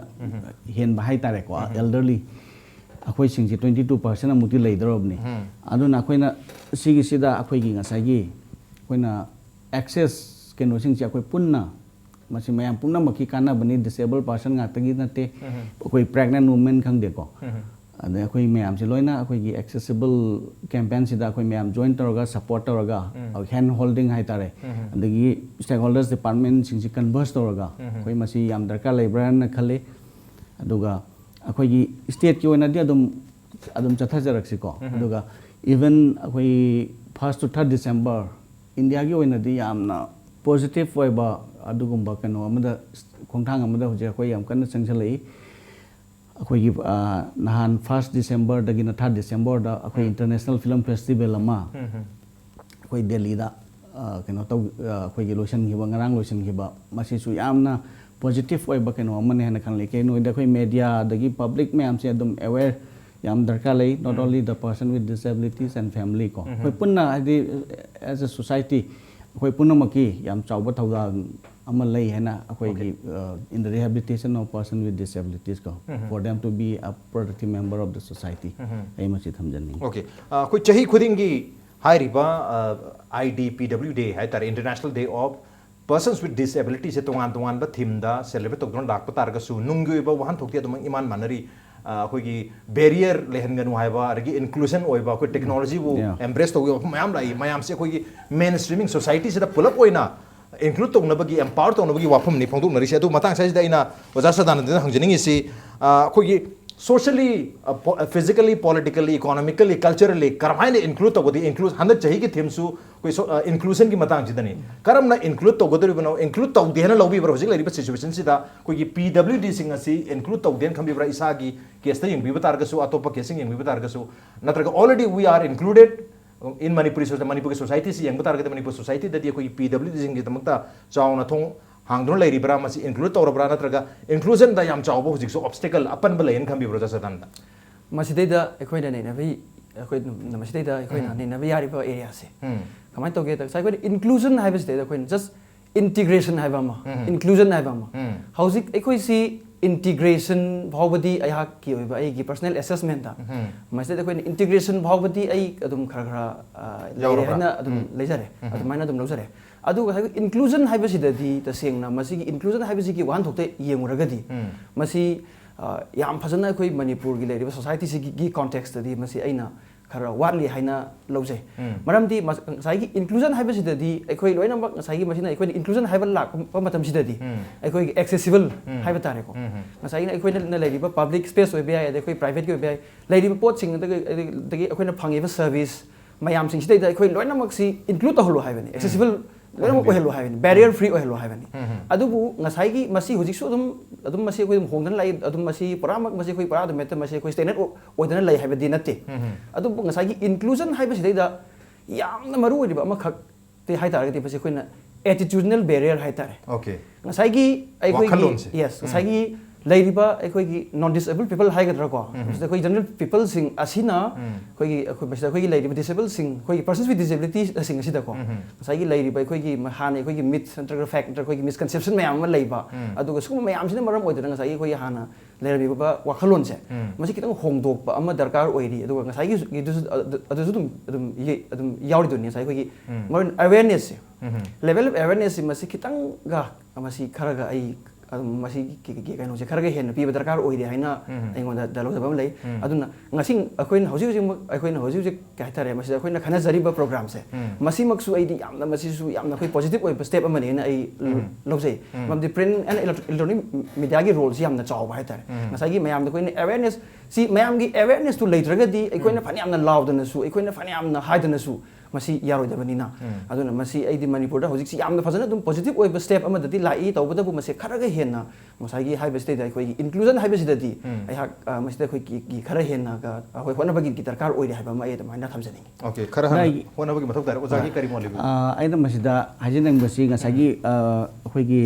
ꯍꯦꯟꯕ ꯍꯥꯏꯇꯥꯔꯦꯀꯣ, ꯑꯦꯜꯗꯔꯂꯤ ꯑꯩꯈꯣꯏꯁꯤꯡꯁꯤ twenty two percent ꯑꯃꯨꯛꯇꯤ ꯂꯩꯗꯧꯔꯕꯅꯤ꯫ ꯑꯗꯨꯅ ꯑꯩꯈꯣꯏꯅ ꯁꯤꯒꯤꯁꯤꯗ ꯑꯩꯈꯣꯏꯒꯤ ꯉꯁꯥꯏꯒꯤ ꯑꯩꯈꯣꯏꯅ ꯑꯦꯛꯁꯦꯁ ꯀꯩꯅꯣꯁꯤꯡꯁꯦ ꯑꯩꯈꯣꯏ ꯄꯨꯟꯅ, ꯃꯁꯤ ꯃꯌꯥꯝ ꯄꯨꯝꯅꯃꯛꯀꯤ ꯀꯥꯟꯅꯕꯅꯤ, ꯗꯤꯁꯦꯕꯜ ꯄꯥꯔꯁꯟ ꯉꯥꯛꯇꯒꯤ ꯅꯠꯇꯦ, ꯑꯩꯈꯣꯏ ꯄ꯭ꯔꯦꯒꯅꯦꯟ ꯋꯨꯃꯦꯟ ꯈꯪꯗꯦꯀꯣ, ꯑꯗꯩ ꯑꯩꯈꯣꯏ ꯃꯌꯥꯝꯁꯦ ꯂꯣꯏꯅ ꯑꯩꯈꯣꯏꯒꯤ ꯑꯦꯛꯁꯦꯁꯤꯕꯜ ꯀꯦꯝꯄꯦꯟꯁꯤꯗ ꯑꯩꯈꯣꯏ ꯃꯌꯥꯝ ꯖꯣꯏꯟ ꯇꯧꯔꯒ, ꯁꯄꯣꯔꯠ ꯇꯧꯔꯒ, ꯍꯦꯟ ꯍꯣꯜꯗꯤꯡ ꯍꯥꯏꯇꯥꯔꯦ, ꯑꯗꯒꯤ ꯁ꯭ꯇꯦꯛꯍꯣꯜꯗꯔꯁ ꯗꯤꯄꯥꯔꯠꯃꯦꯟꯁꯤꯡꯁꯤ ꯀꯟꯚꯔꯁ ꯇꯧꯔꯒ ꯑꯩꯈꯣꯏ ꯃꯁꯤ ꯌꯥꯝ ꯗꯔꯀꯥꯔ ꯂꯩꯕ꯭ꯔꯥꯅ ꯈꯜꯂꯤ꯫ ꯑꯗꯨꯒ ꯑꯩꯈꯣꯏꯒꯤ ꯁ꯭ꯇꯦꯠꯀꯤ ꯑꯣꯏꯅꯗꯤ ꯑꯗꯨꯝ ꯑꯗꯨꯝ ꯆꯠꯊꯖꯔꯛꯁꯤꯀꯣ꯫ ꯑꯗꯨꯒ ꯏꯚꯟ ꯑꯩꯈꯣꯏ first to third December ꯏꯟꯗꯤꯌꯥꯒꯤ ꯑꯣꯏꯅꯗꯤ ꯌꯥꯝꯅ ꯄꯣꯖꯤꯇꯤꯚ ꯑꯣꯏꯕ ꯑꯗꯨꯒꯨꯝꯕ ꯀꯩꯅꯣ ꯑꯃꯗ, ꯈꯣꯡꯊꯥꯡ ꯑꯃꯗ ꯍꯧꯖꯤꯛ ꯑꯩꯈꯣꯏ ꯌꯥꯝ ꯀꯟꯅ ꯆꯪꯁꯤꯜꯂꯛꯏ꯫ ꯑꯩꯈꯣꯏꯒꯤ ꯑ, ꯅꯍꯥꯟ first Decemberꯗꯒꯤꯅ third Decemberꯗ ꯑꯩꯈꯣꯏ International Film Festival ꯑꯃ ꯑꯩꯈꯣꯏ ꯗꯦꯜꯂꯤꯗ ꯑ, ꯀꯩꯅꯣ ꯇꯧ ꯑ, ꯑꯩꯈꯣꯏꯒꯤ ꯂꯣꯏꯁꯤꯟꯈꯤꯕ, ꯉꯔꯥꯡ ꯂꯣꯏꯁꯤꯟꯈꯤꯕ, ꯃꯁꯤꯁꯨ ꯌꯥꯝꯅ positive ꯑꯣꯏꯕ ꯀꯩꯅꯣ ꯑꯃꯅꯤ ꯍꯥꯏꯅ ꯈꯜꯂꯤ꯫ ꯀꯩꯅꯣꯗ ꯑꯩꯈꯣꯏ media ꯑꯗꯒꯤ public ꯃꯌꯥꯝꯁꯦ ꯑꯗꯨꯝ aware ꯌꯥꯝ ꯗꯔꯀꯥꯔ ꯂꯩ, not only the person with disabilities and family ꯀꯣ, ꯑꯩꯈꯣꯏ ꯄꯨꯟꯅ ꯍꯥꯏꯗꯤ as a society ꯑꯩꯈꯣꯏ ꯄꯨꯝꯅꯃꯛꯀꯤ ꯌꯥꯝ ꯆꯥꯎꯕ ꯊꯧꯗꯥꯡ ꯑꯃ ꯂꯩ ꯍꯥꯏꯅ ꯑꯩꯈꯣꯏꯒꯤ uh, in the rehabilitation of person with disabilities ꯀꯣ, for them to be a productive member of the society, ꯑꯩ ꯃꯁꯤ ꯊꯝꯖꯅꯤꯡꯉꯤ꯫ ꯑꯣꯀꯦ꯫ ꯑꯩꯈꯣꯏ ꯆꯍꯤ ꯈꯨꯗꯤꯡꯒꯤ ꯍꯥꯏꯔꯤꯕ I D P W Day ꯍꯥꯏ ꯇꯥꯔꯦ, International Day of Persons with Disabilityꯁꯦ ꯇꯣꯉꯥꯟ ꯇꯣꯉꯥꯟꯕ themeꯗ celebrate ꯇꯧꯗꯨꯅ ꯂꯥꯛꯄ ꯇꯥꯔꯒꯁꯨ, ꯅꯨꯡꯒꯤ ꯑꯣꯏꯕ ꯋꯥꯍꯟꯊꯣꯛꯇꯤ ꯑꯗꯨꯃꯛ ꯏꯃꯥꯟ ꯃꯥꯟꯅꯔꯤ꯫ ꯑ, ꯑꯩꯈꯣꯏꯒꯤ barrier ꯂꯩꯍꯟꯒꯅꯨ ꯍꯥꯏꯕ, ꯑꯗꯒꯤ inclusion ꯑꯣꯏꯕ, ꯑꯩꯈꯣꯏ technologyꯕꯨ Yeah. embrace ꯇꯧꯕꯒꯤ ꯋꯥꯐꯝ ꯃꯌꯥꯝ ꯂꯥꯛꯏ꯫ ꯃꯌꯥꯝꯁꯦ ꯑꯩꯈꯣꯏꯒꯤ mainstreaming societyꯁꯤꯗ ꯄꯨꯂꯞ ꯑꯣꯏꯅ include ꯇꯧꯅꯕꯒꯤ, empower ꯇꯧꯅꯕꯒꯤ ꯋꯥꯐꯝꯅꯤ ꯐꯣꯡꯗꯣꯛꯅꯔꯤꯁꯦ꯫ ꯑꯗꯨ ꯃꯇꯥꯡ ꯑꯁꯤꯗ ꯑꯩꯅ ꯑꯣꯖꯥ ꯁꯗꯥꯅꯟꯗꯗ ꯍꯪꯖꯅꯤꯡꯉꯤꯁꯤ, ꯑ, ꯑꯩꯈꯣꯏꯒꯤ socially, ꯑ, po-, physically, politically, economically, culturally ꯀꯔꯝꯍꯥꯏꯅ include ꯇꯧꯒꯗꯒꯦ? Include, ꯍꯟꯗꯛ ꯆꯍꯤꯒꯤ themeꯁꯨ ꯑꯩꯈꯣꯏ so-, ꯑ, inclusionꯒꯤ ꯃꯇꯥꯡꯁꯤꯗꯅꯤ꯫ ꯀꯔꯝꯅ include ꯇꯧꯒꯗꯧꯔꯤꯕꯅꯣ? Include ꯇꯧꯗꯦ ꯍꯥꯏꯅ ꯂꯧꯕꯤꯕ꯭ꯔꯥ? ꯍꯧꯖꯤꯛ ꯂꯩꯔꯤꯕ situationꯁꯤꯗ ꯑꯩꯈꯣꯏꯒꯤ P W Dꯁꯤꯡ ꯑꯁꯤ include ꯇꯧꯗꯦꯅ ꯈꯟꯕꯤꯕ꯭ꯔꯥ? ꯏꯁꯥꯒꯤ caseꯇ ꯌꯦꯡꯕꯤꯕ ꯇꯥꯔꯒꯁꯨ, ꯑꯇꯣꯞꯄ caseꯁꯤꯡ ꯌꯦꯡꯕꯤꯕ ꯇꯥꯔꯒꯁꯨ, ꯅꯠꯇ꯭ꯔꯒ already we are included in Manipuri society, ꯃꯅꯤꯄꯨꯔꯒꯤ societyꯁꯤ ꯌꯦꯡꯕ ꯇꯥꯔꯒꯗꯤ ꯃꯅꯤꯄꯨꯔ societyꯗꯗꯤ ꯑꯩꯈꯣꯏꯒꯤ P W Dꯁꯤꯡꯒꯤꯗꯃꯛꯇ ꯆꯥꯎꯅ ꯊꯣꯡ ꯍꯥꯡꯗꯨꯅ ꯂꯩꯔꯤꯕ꯭ꯔꯥ? ꯃꯁꯤ include ꯇꯧꯔꯕ꯭ꯔꯥ? ꯅꯠꯇ꯭ꯔꯒ inclusionꯗ ꯌꯥꯝ ꯆꯥꯎꯕ ꯍꯧꯖꯤꯛꯁꯨ obstacle, ꯑꯄꯟꯕ ꯂꯩꯌꯦꯅ ꯈꯟꯕꯤꯕ꯭ꯔꯣ, ꯆꯥ ꯁꯗꯥꯅꯟꯗ? ꯃꯁꯤꯗꯩꯗ ꯑꯩꯈꯣꯏꯅ ꯅꯩꯅꯕꯤ ꯑꯩꯈꯣꯏ ꯃꯁꯤꯗꯩꯗ ꯑꯩꯈꯣꯏꯅ ꯎꯝ꯫ ꯅꯩꯅꯕ ꯌꯥꯔꯤꯕ areaꯁꯦ ꯎꯝ꯫ ꯀꯃꯥꯏꯅ ꯇꯧꯒꯦꯗ, ꯉꯁꯥꯏ ꯑꯩꯈꯣꯏꯅ inclusion ꯍꯥꯏꯕꯁꯤꯗꯩꯗ ꯑꯩꯈꯣꯏꯅ just integration ꯍꯥꯏꯕ ꯑꯃ, ꯎꯝ꯫ inclusion ꯍꯥꯏꯕ ꯑꯃ꯫ ꯎꯝ꯫ ꯍꯧꯖꯤꯛ ꯑꯩꯈꯣꯏꯁꯤ integration ꯐꯥꯎꯕꯗꯤ ꯑꯩꯍꯥꯛꯀꯤ ꯑꯣꯏꯕ ꯑꯩꯒꯤ personal assessmentꯇ ꯎꯝ꯫ ꯃꯁꯤꯗ ꯑꯩꯈꯣꯏꯅ integration ꯐꯥꯎꯕꯗꯤ ꯑꯩ ꯑꯗꯨꯝ ꯈꯔ ꯈꯔ ꯑ, ꯂꯩꯔꯦ ꯌꯥꯎꯔꯕ꯭ꯔꯥ? ꯍꯥꯏꯅ ꯑꯗꯨꯝ ꯎꯝ꯫ ꯂꯩꯖꯔꯦ꯫ ꯎꯝ꯫ ꯑꯗꯨꯃꯥꯏꯅ ꯑꯗꯨꯝ ꯂꯧꯖꯔꯦ꯫ ꯑꯗꯨꯒ ꯉꯁꯥꯏꯒꯤ inclusion ꯍꯥꯏꯕꯁꯤꯗꯗꯤ ꯇꯁꯦꯡꯅ ꯃꯁꯤꯒꯤ inclusion ꯍꯥꯏꯕꯁꯤꯒꯤ ꯋꯥꯍꯟꯊꯣꯛꯇ ꯌꯦꯡꯉꯨꯔꯒꯗꯤ ꯎꯝ꯫ ꯃꯁꯤ ꯑ, ꯌꯥꯝ ꯐꯖꯅ ꯑꯩꯈꯣꯏ ꯃꯅꯤꯄꯨꯔꯒꯤ ꯂꯩꯔꯤꯕ societyꯁꯤꯒꯤ contextꯇꯗꯤ ꯃꯁꯤ ꯑꯩꯅ ꯈꯔ ꯋꯥꯠꯂꯤ ꯍꯥꯏꯅ ꯂꯧꯖꯩ꯫ ꯎꯝ꯫ ꯃꯔꯝꯗꯤ ꯃꯁ-, ꯉꯁꯥꯏꯒꯤ inclusion ꯍꯥꯏꯕꯁꯤꯗꯗꯤ ꯑꯩꯈꯣꯏ ꯂꯣꯏꯅꯃꯛ ꯉꯁꯥꯏꯒꯤ ꯃꯁꯤꯅ ꯑꯩꯈꯣꯏꯅ inclusion ꯍꯥꯏꯕ ꯂꯥꯛꯄ ꯃꯇꯝꯁꯤꯗꯗꯤ ꯎꯝ꯫ ꯑꯩꯈꯣꯏꯒꯤ accessible ꯎꯝ꯫ ꯍꯥꯏꯕ ꯇꯥꯔꯦꯀꯣ꯫ ꯎꯝ꯫ ꯉꯁꯥꯏꯒꯤ ꯑꯩꯈꯣꯏꯅ ꯂꯩꯔꯤꯕ public space ꯑꯣꯏꯕ ꯌꯥꯏ, ꯑꯗꯩ ꯑꯩꯈꯣꯏ privateꯀꯤ ꯑꯣꯏꯕ ꯌꯥꯏ, ꯂꯩꯔꯤꯕ ꯄꯣꯠꯁꯤꯡ ꯑꯗꯒꯤ ꯑꯗꯒꯤ ꯑꯩꯈꯣꯏꯅ ꯐꯪꯉꯤꯕ service ꯃꯌꯥꯝꯁꯤꯡꯁꯤꯗꯩꯗ ꯑꯩꯈꯣꯏ ꯂꯣꯏꯅꯃꯛꯁꯤ include ꯇꯧꯍꯜꯂꯨ ꯍꯥꯏꯕꯅꯤ, accessible ꯂꯣꯏꯅꯃꯛ ꯑꯣꯏꯍꯜꯂꯨ ꯍꯥꯏꯕꯅꯤ, ꯕꯦꯔꯤꯌꯔ ꯐ꯭ꯔꯤ ꯑꯣꯏꯍꯜꯂꯨ ꯍꯥꯏꯕꯅꯤ꯫ ꯑꯗꯨꯕꯨ ꯉꯁꯥꯏꯒꯤ ꯃꯁꯤ ꯍꯧꯖꯤꯛꯁꯨ ꯑꯗꯨꯝ ꯑꯗꯨꯝ ꯃꯁꯤ ꯑꯩꯈꯣꯏ ꯑꯗꯨꯝ ꯍꯣꯡꯗꯅ ꯂꯥꯛꯏ, ꯑꯗꯨꯝ ꯃꯁꯤ ꯄꯨꯔꯥꯃꯛ ꯃꯁꯤ ꯑꯩꯈꯣꯏ ꯄꯨꯔꯥ ꯑꯗꯨꯝ ꯍꯦꯛꯇ ꯃꯁꯤ ꯑꯩꯈꯣꯏ ꯁ꯭ꯇꯦꯟꯗꯔꯗ ꯑꯣꯏꯗꯅ ꯂꯩ ꯍꯥꯏꯕꯗꯤ ꯅꯠꯇꯦ꯫ ꯑꯗꯨꯕꯨ ꯉꯁꯥꯏꯒꯤ ꯏꯟꯀ꯭ꯂꯨꯖꯟ ꯍꯥꯏꯕꯁꯤꯗꯩꯗ ꯌꯥꯝꯅ ꯃꯔꯨ ꯑꯣꯏꯔꯤꯕ ꯑꯃꯈꯛꯇꯤ ꯍꯥꯏ ꯇꯥꯔꯒꯗꯤ ꯃꯁꯤ ꯑꯩꯈꯣꯏꯅ ꯑꯦꯇꯤꯇ꯭ꯌꯨꯗꯅꯦꯜ ꯕꯦꯔꯤꯌꯔ ꯍꯥꯏ ꯇꯥꯔꯦ꯫ ꯑꯣꯀꯦ꯫ ꯉꯁꯥꯏꯒꯤ ꯑꯩꯈꯣꯏꯒꯤ ꯋꯥꯈꯜꯂꯣꯟꯁꯦ꯫ ꯌꯦꯁ, ꯉꯁꯥꯏꯒꯤ ꯂꯩꯔꯤꯕ ꯑꯩꯈꯣꯏꯒꯤ ꯅꯣꯟ ꯗꯤꯁꯦꯕꯜ ꯄꯤꯄꯜ ꯍꯥꯏꯒꯗ꯭ꯔꯥꯀꯣ, ꯃꯁꯤꯗ ꯑꯩꯈꯣꯏ ꯖꯦꯅꯔꯦꯜ ꯄꯤꯄꯜꯁꯤꯡ ꯑꯁꯤꯅ ꯑꯩꯈꯣꯏꯒꯤ ꯑꯩꯈꯣꯏ ꯃꯁꯤꯗ ꯑꯩꯈꯣꯏꯒꯤ ꯂꯩꯔꯤꯕ ꯗꯤꯁꯦꯕꯜꯁꯤꯡ, ꯑꯩꯈꯣꯏꯒꯤ ꯄꯔꯁꯟꯁ ꯋꯤꯠ ꯗꯤꯁꯦꯕꯤꯂꯤꯇꯤꯁꯤꯡ ꯑꯁꯤꯗꯀꯣ ꯉꯁꯥꯏꯒꯤ ꯂꯩꯔꯤꯕ ꯑꯩꯈꯣꯏꯒꯤ ꯃ- ꯍꯥꯟꯅ ꯑꯩꯈꯣꯏꯒꯤ ꯃꯤꯠ ꯅꯠꯇ꯭ꯔꯒ ꯐꯦꯛ ꯅꯠꯇ꯭ꯔꯒ ꯑꯩꯈꯣꯏꯒꯤ ꯃꯤꯁꯀꯟꯁꯦꯞꯁꯟ ꯃꯌꯥꯝ ꯑꯃ ꯂꯩꯕ, ꯑꯗꯨꯒ ꯁꯤꯒꯨꯝꯕ ꯃꯌꯥꯝꯁꯤꯅ ꯃꯔꯝ ꯑꯣꯏꯗꯅ ꯉꯁꯥꯏꯒꯤ ꯑꯩꯈꯣꯏꯒꯤ ꯍꯥꯟꯅ ꯂꯩꯔꯝꯃꯤꯕ ꯋꯥꯈꯜꯂꯣꯟꯁꯦ ꯃꯁꯤ ꯈꯤꯇꯪ ꯍꯣꯡꯗꯣꯛꯄ ꯑꯃ ꯗꯔꯀꯥꯔ ꯑꯣꯏꯔꯤ꯫ ꯑꯗꯨꯒ ꯉꯁꯥꯏꯒꯤꯗꯨꯁꯨ ꯑꯗꯨ- ꯑꯗꯨꯁꯨ ꯑꯗꯨꯝ ꯑꯗꯨꯝ ꯌꯦ- ꯑꯗꯨꯝ ꯌꯥꯎꯔꯤꯗꯨꯅꯤ ꯉꯁꯥꯏ ꯑꯩꯈꯣꯏꯒꯤ ꯃꯔꯨ ꯑꯣꯏꯅ ꯑꯋꯦꯔꯅꯦꯁꯁꯦ, ꯂꯦꯚꯦꯜ ꯑꯣꯐ ꯑꯋꯦꯔꯅꯦꯁꯁꯤ ꯃꯁꯤ ꯈꯤꯇꯪꯒ ꯃꯁꯤ ꯈꯔꯒ ꯑꯩ ꯑꯗꯨꯝ ꯃꯁꯤꯒꯤ ꯀꯤ- ꯀꯤ- ꯀꯩꯅꯣꯁꯦ ꯈꯔꯒ ꯍꯦꯟꯅ ꯄꯤꯕ ꯗꯔꯀꯥꯔ ꯑꯣꯏꯔꯤ ꯍꯥꯏꯅ ꯑꯩꯉꯣꯟꯗ ꯗ ꯂꯧꯖꯕ ꯑꯃ ꯂꯩ꯫ ꯑꯗꯨꯅ ꯉꯁꯤ ꯑꯩꯈꯣꯏꯅ ꯍꯧꯖꯤꯛ ꯍꯧꯖꯤꯛꯃꯛ ꯑꯩꯈꯣꯏꯅ ꯍꯧꯖꯤꯛ ꯍꯧꯖꯤꯛ ꯀꯩ ꯍꯥꯏꯇꯥꯔꯦ ꯃꯁꯤꯗ ꯑꯩꯈꯣꯏꯅ ꯈꯟꯅꯖꯔꯤꯕ ꯄ꯭ꯔꯣꯒ꯭ꯔꯥꯝꯁꯦ ꯃꯁꯤꯃꯛꯁꯨ ꯑꯩꯗꯤ ꯌꯥꯝꯅ ꯃꯁꯤꯁꯨ ꯌꯥꯝꯅ ꯑꯩꯈꯣꯏ ꯄꯣꯖꯤꯇꯤꯚ ꯑꯣꯏꯕ ꯁ꯭ꯇꯦꯞ ꯑꯃꯅꯦꯅ ꯑꯩ ꯂꯧꯖꯩ꯫ ꯃꯔꯝꯗꯤ ꯄ꯭ꯔꯤꯟ ꯑꯦꯟ ꯏꯂꯦꯛꯇ꯭ꯔꯣꯅꯤꯛ ꯃꯤꯗꯤꯌꯥꯒꯤ ꯔꯣꯜꯁꯤ ꯌꯥꯝꯅ ꯆꯥꯎꯕ ꯍꯥꯏꯇꯥꯔꯦ꯫ ꯉꯁꯥꯏꯒꯤ ꯃꯌꯥꯝꯗ ꯑꯩꯈꯣꯏꯅ ꯑꯦꯋꯦꯔꯅꯦꯁ ꯁꯤ ꯃꯌꯥꯝꯒꯤ ꯑꯦꯋꯦꯔꯅꯦꯁꯇꯨ ꯂꯩꯇ꯭ꯔꯒꯗꯤ ꯑꯩꯈꯣꯏꯅ ꯐꯅꯌꯥꯝꯅ ꯂꯥꯎꯗꯅꯁꯨ ꯑꯩꯈꯣꯏꯅ ꯐꯅꯌꯥꯝꯅ ꯍꯥꯏꯗꯅꯁꯨ ꯃꯁꯤ ꯌꯥꯔꯣꯏꯗꯕꯅꯤꯅ꯫ ꯑꯗꯨꯅ ꯃꯁꯤ ꯑꯩꯗꯤ ꯃꯅꯤꯄꯨꯔꯗ ꯍꯧꯖꯤꯛꯁꯤ ꯌꯥꯝꯅ ꯐꯖꯅ ꯑꯗꯨꯝ ꯄꯣꯖꯤꯇꯤꯚ ꯑꯣꯏꯕ ꯁ꯭ꯇꯦꯞ ꯑꯃꯗꯗꯤ ꯂꯥꯛꯏ꯫ ꯇꯧꯕꯇꯕꯨ ꯃꯁꯤ ꯈꯔꯒ ꯍꯦꯟꯅ ꯉꯁꯥꯏꯒꯤ ꯍꯥꯏꯕꯁꯤꯗꯩꯗ ꯑꯩꯈꯣꯏꯒꯤ ꯏꯟꯀ꯭ꯂꯨꯖꯟ ꯍꯥꯏꯕꯁꯤꯗꯗꯤ ꯑꯩꯍꯥꯛ ꯑ, ꯃꯁꯤꯗ ꯑꯩꯈꯣꯏꯒꯤ ꯒꯤ ꯈꯔ ꯍꯦꯟꯅ ꯒ- ꯑꯩꯈꯣꯏ ꯍꯣꯠꯅꯕꯒꯤ ꯒꯤ ꯗꯔꯀꯥꯔ ꯑꯣꯏꯔꯦ ꯍꯥꯏꯕ ꯑꯃ ꯑꯩ ꯑꯗꯨꯃꯥꯏꯅ ꯊꯝꯖꯅꯤꯡꯉꯤ꯫ ꯑꯣꯀꯦ, ꯈꯔ ꯍꯥꯟꯅ ꯂꯩ- ꯍꯣꯠꯅꯕꯒꯤ ꯃꯊꯧ ꯇꯥꯔꯦ꯫ ꯑꯣꯖꯥꯒꯤ ꯀꯔꯤ ꯃꯣꯠ ꯂꯩꯕꯤꯕ? ꯑ, ꯑꯩꯅ ꯃꯁꯤꯗ ꯍꯥꯏꯖꯅꯤꯡꯕꯁꯤ ꯉꯁꯥꯏꯒꯤ ꯑ, ꯑꯩꯈꯣꯏꯒꯤ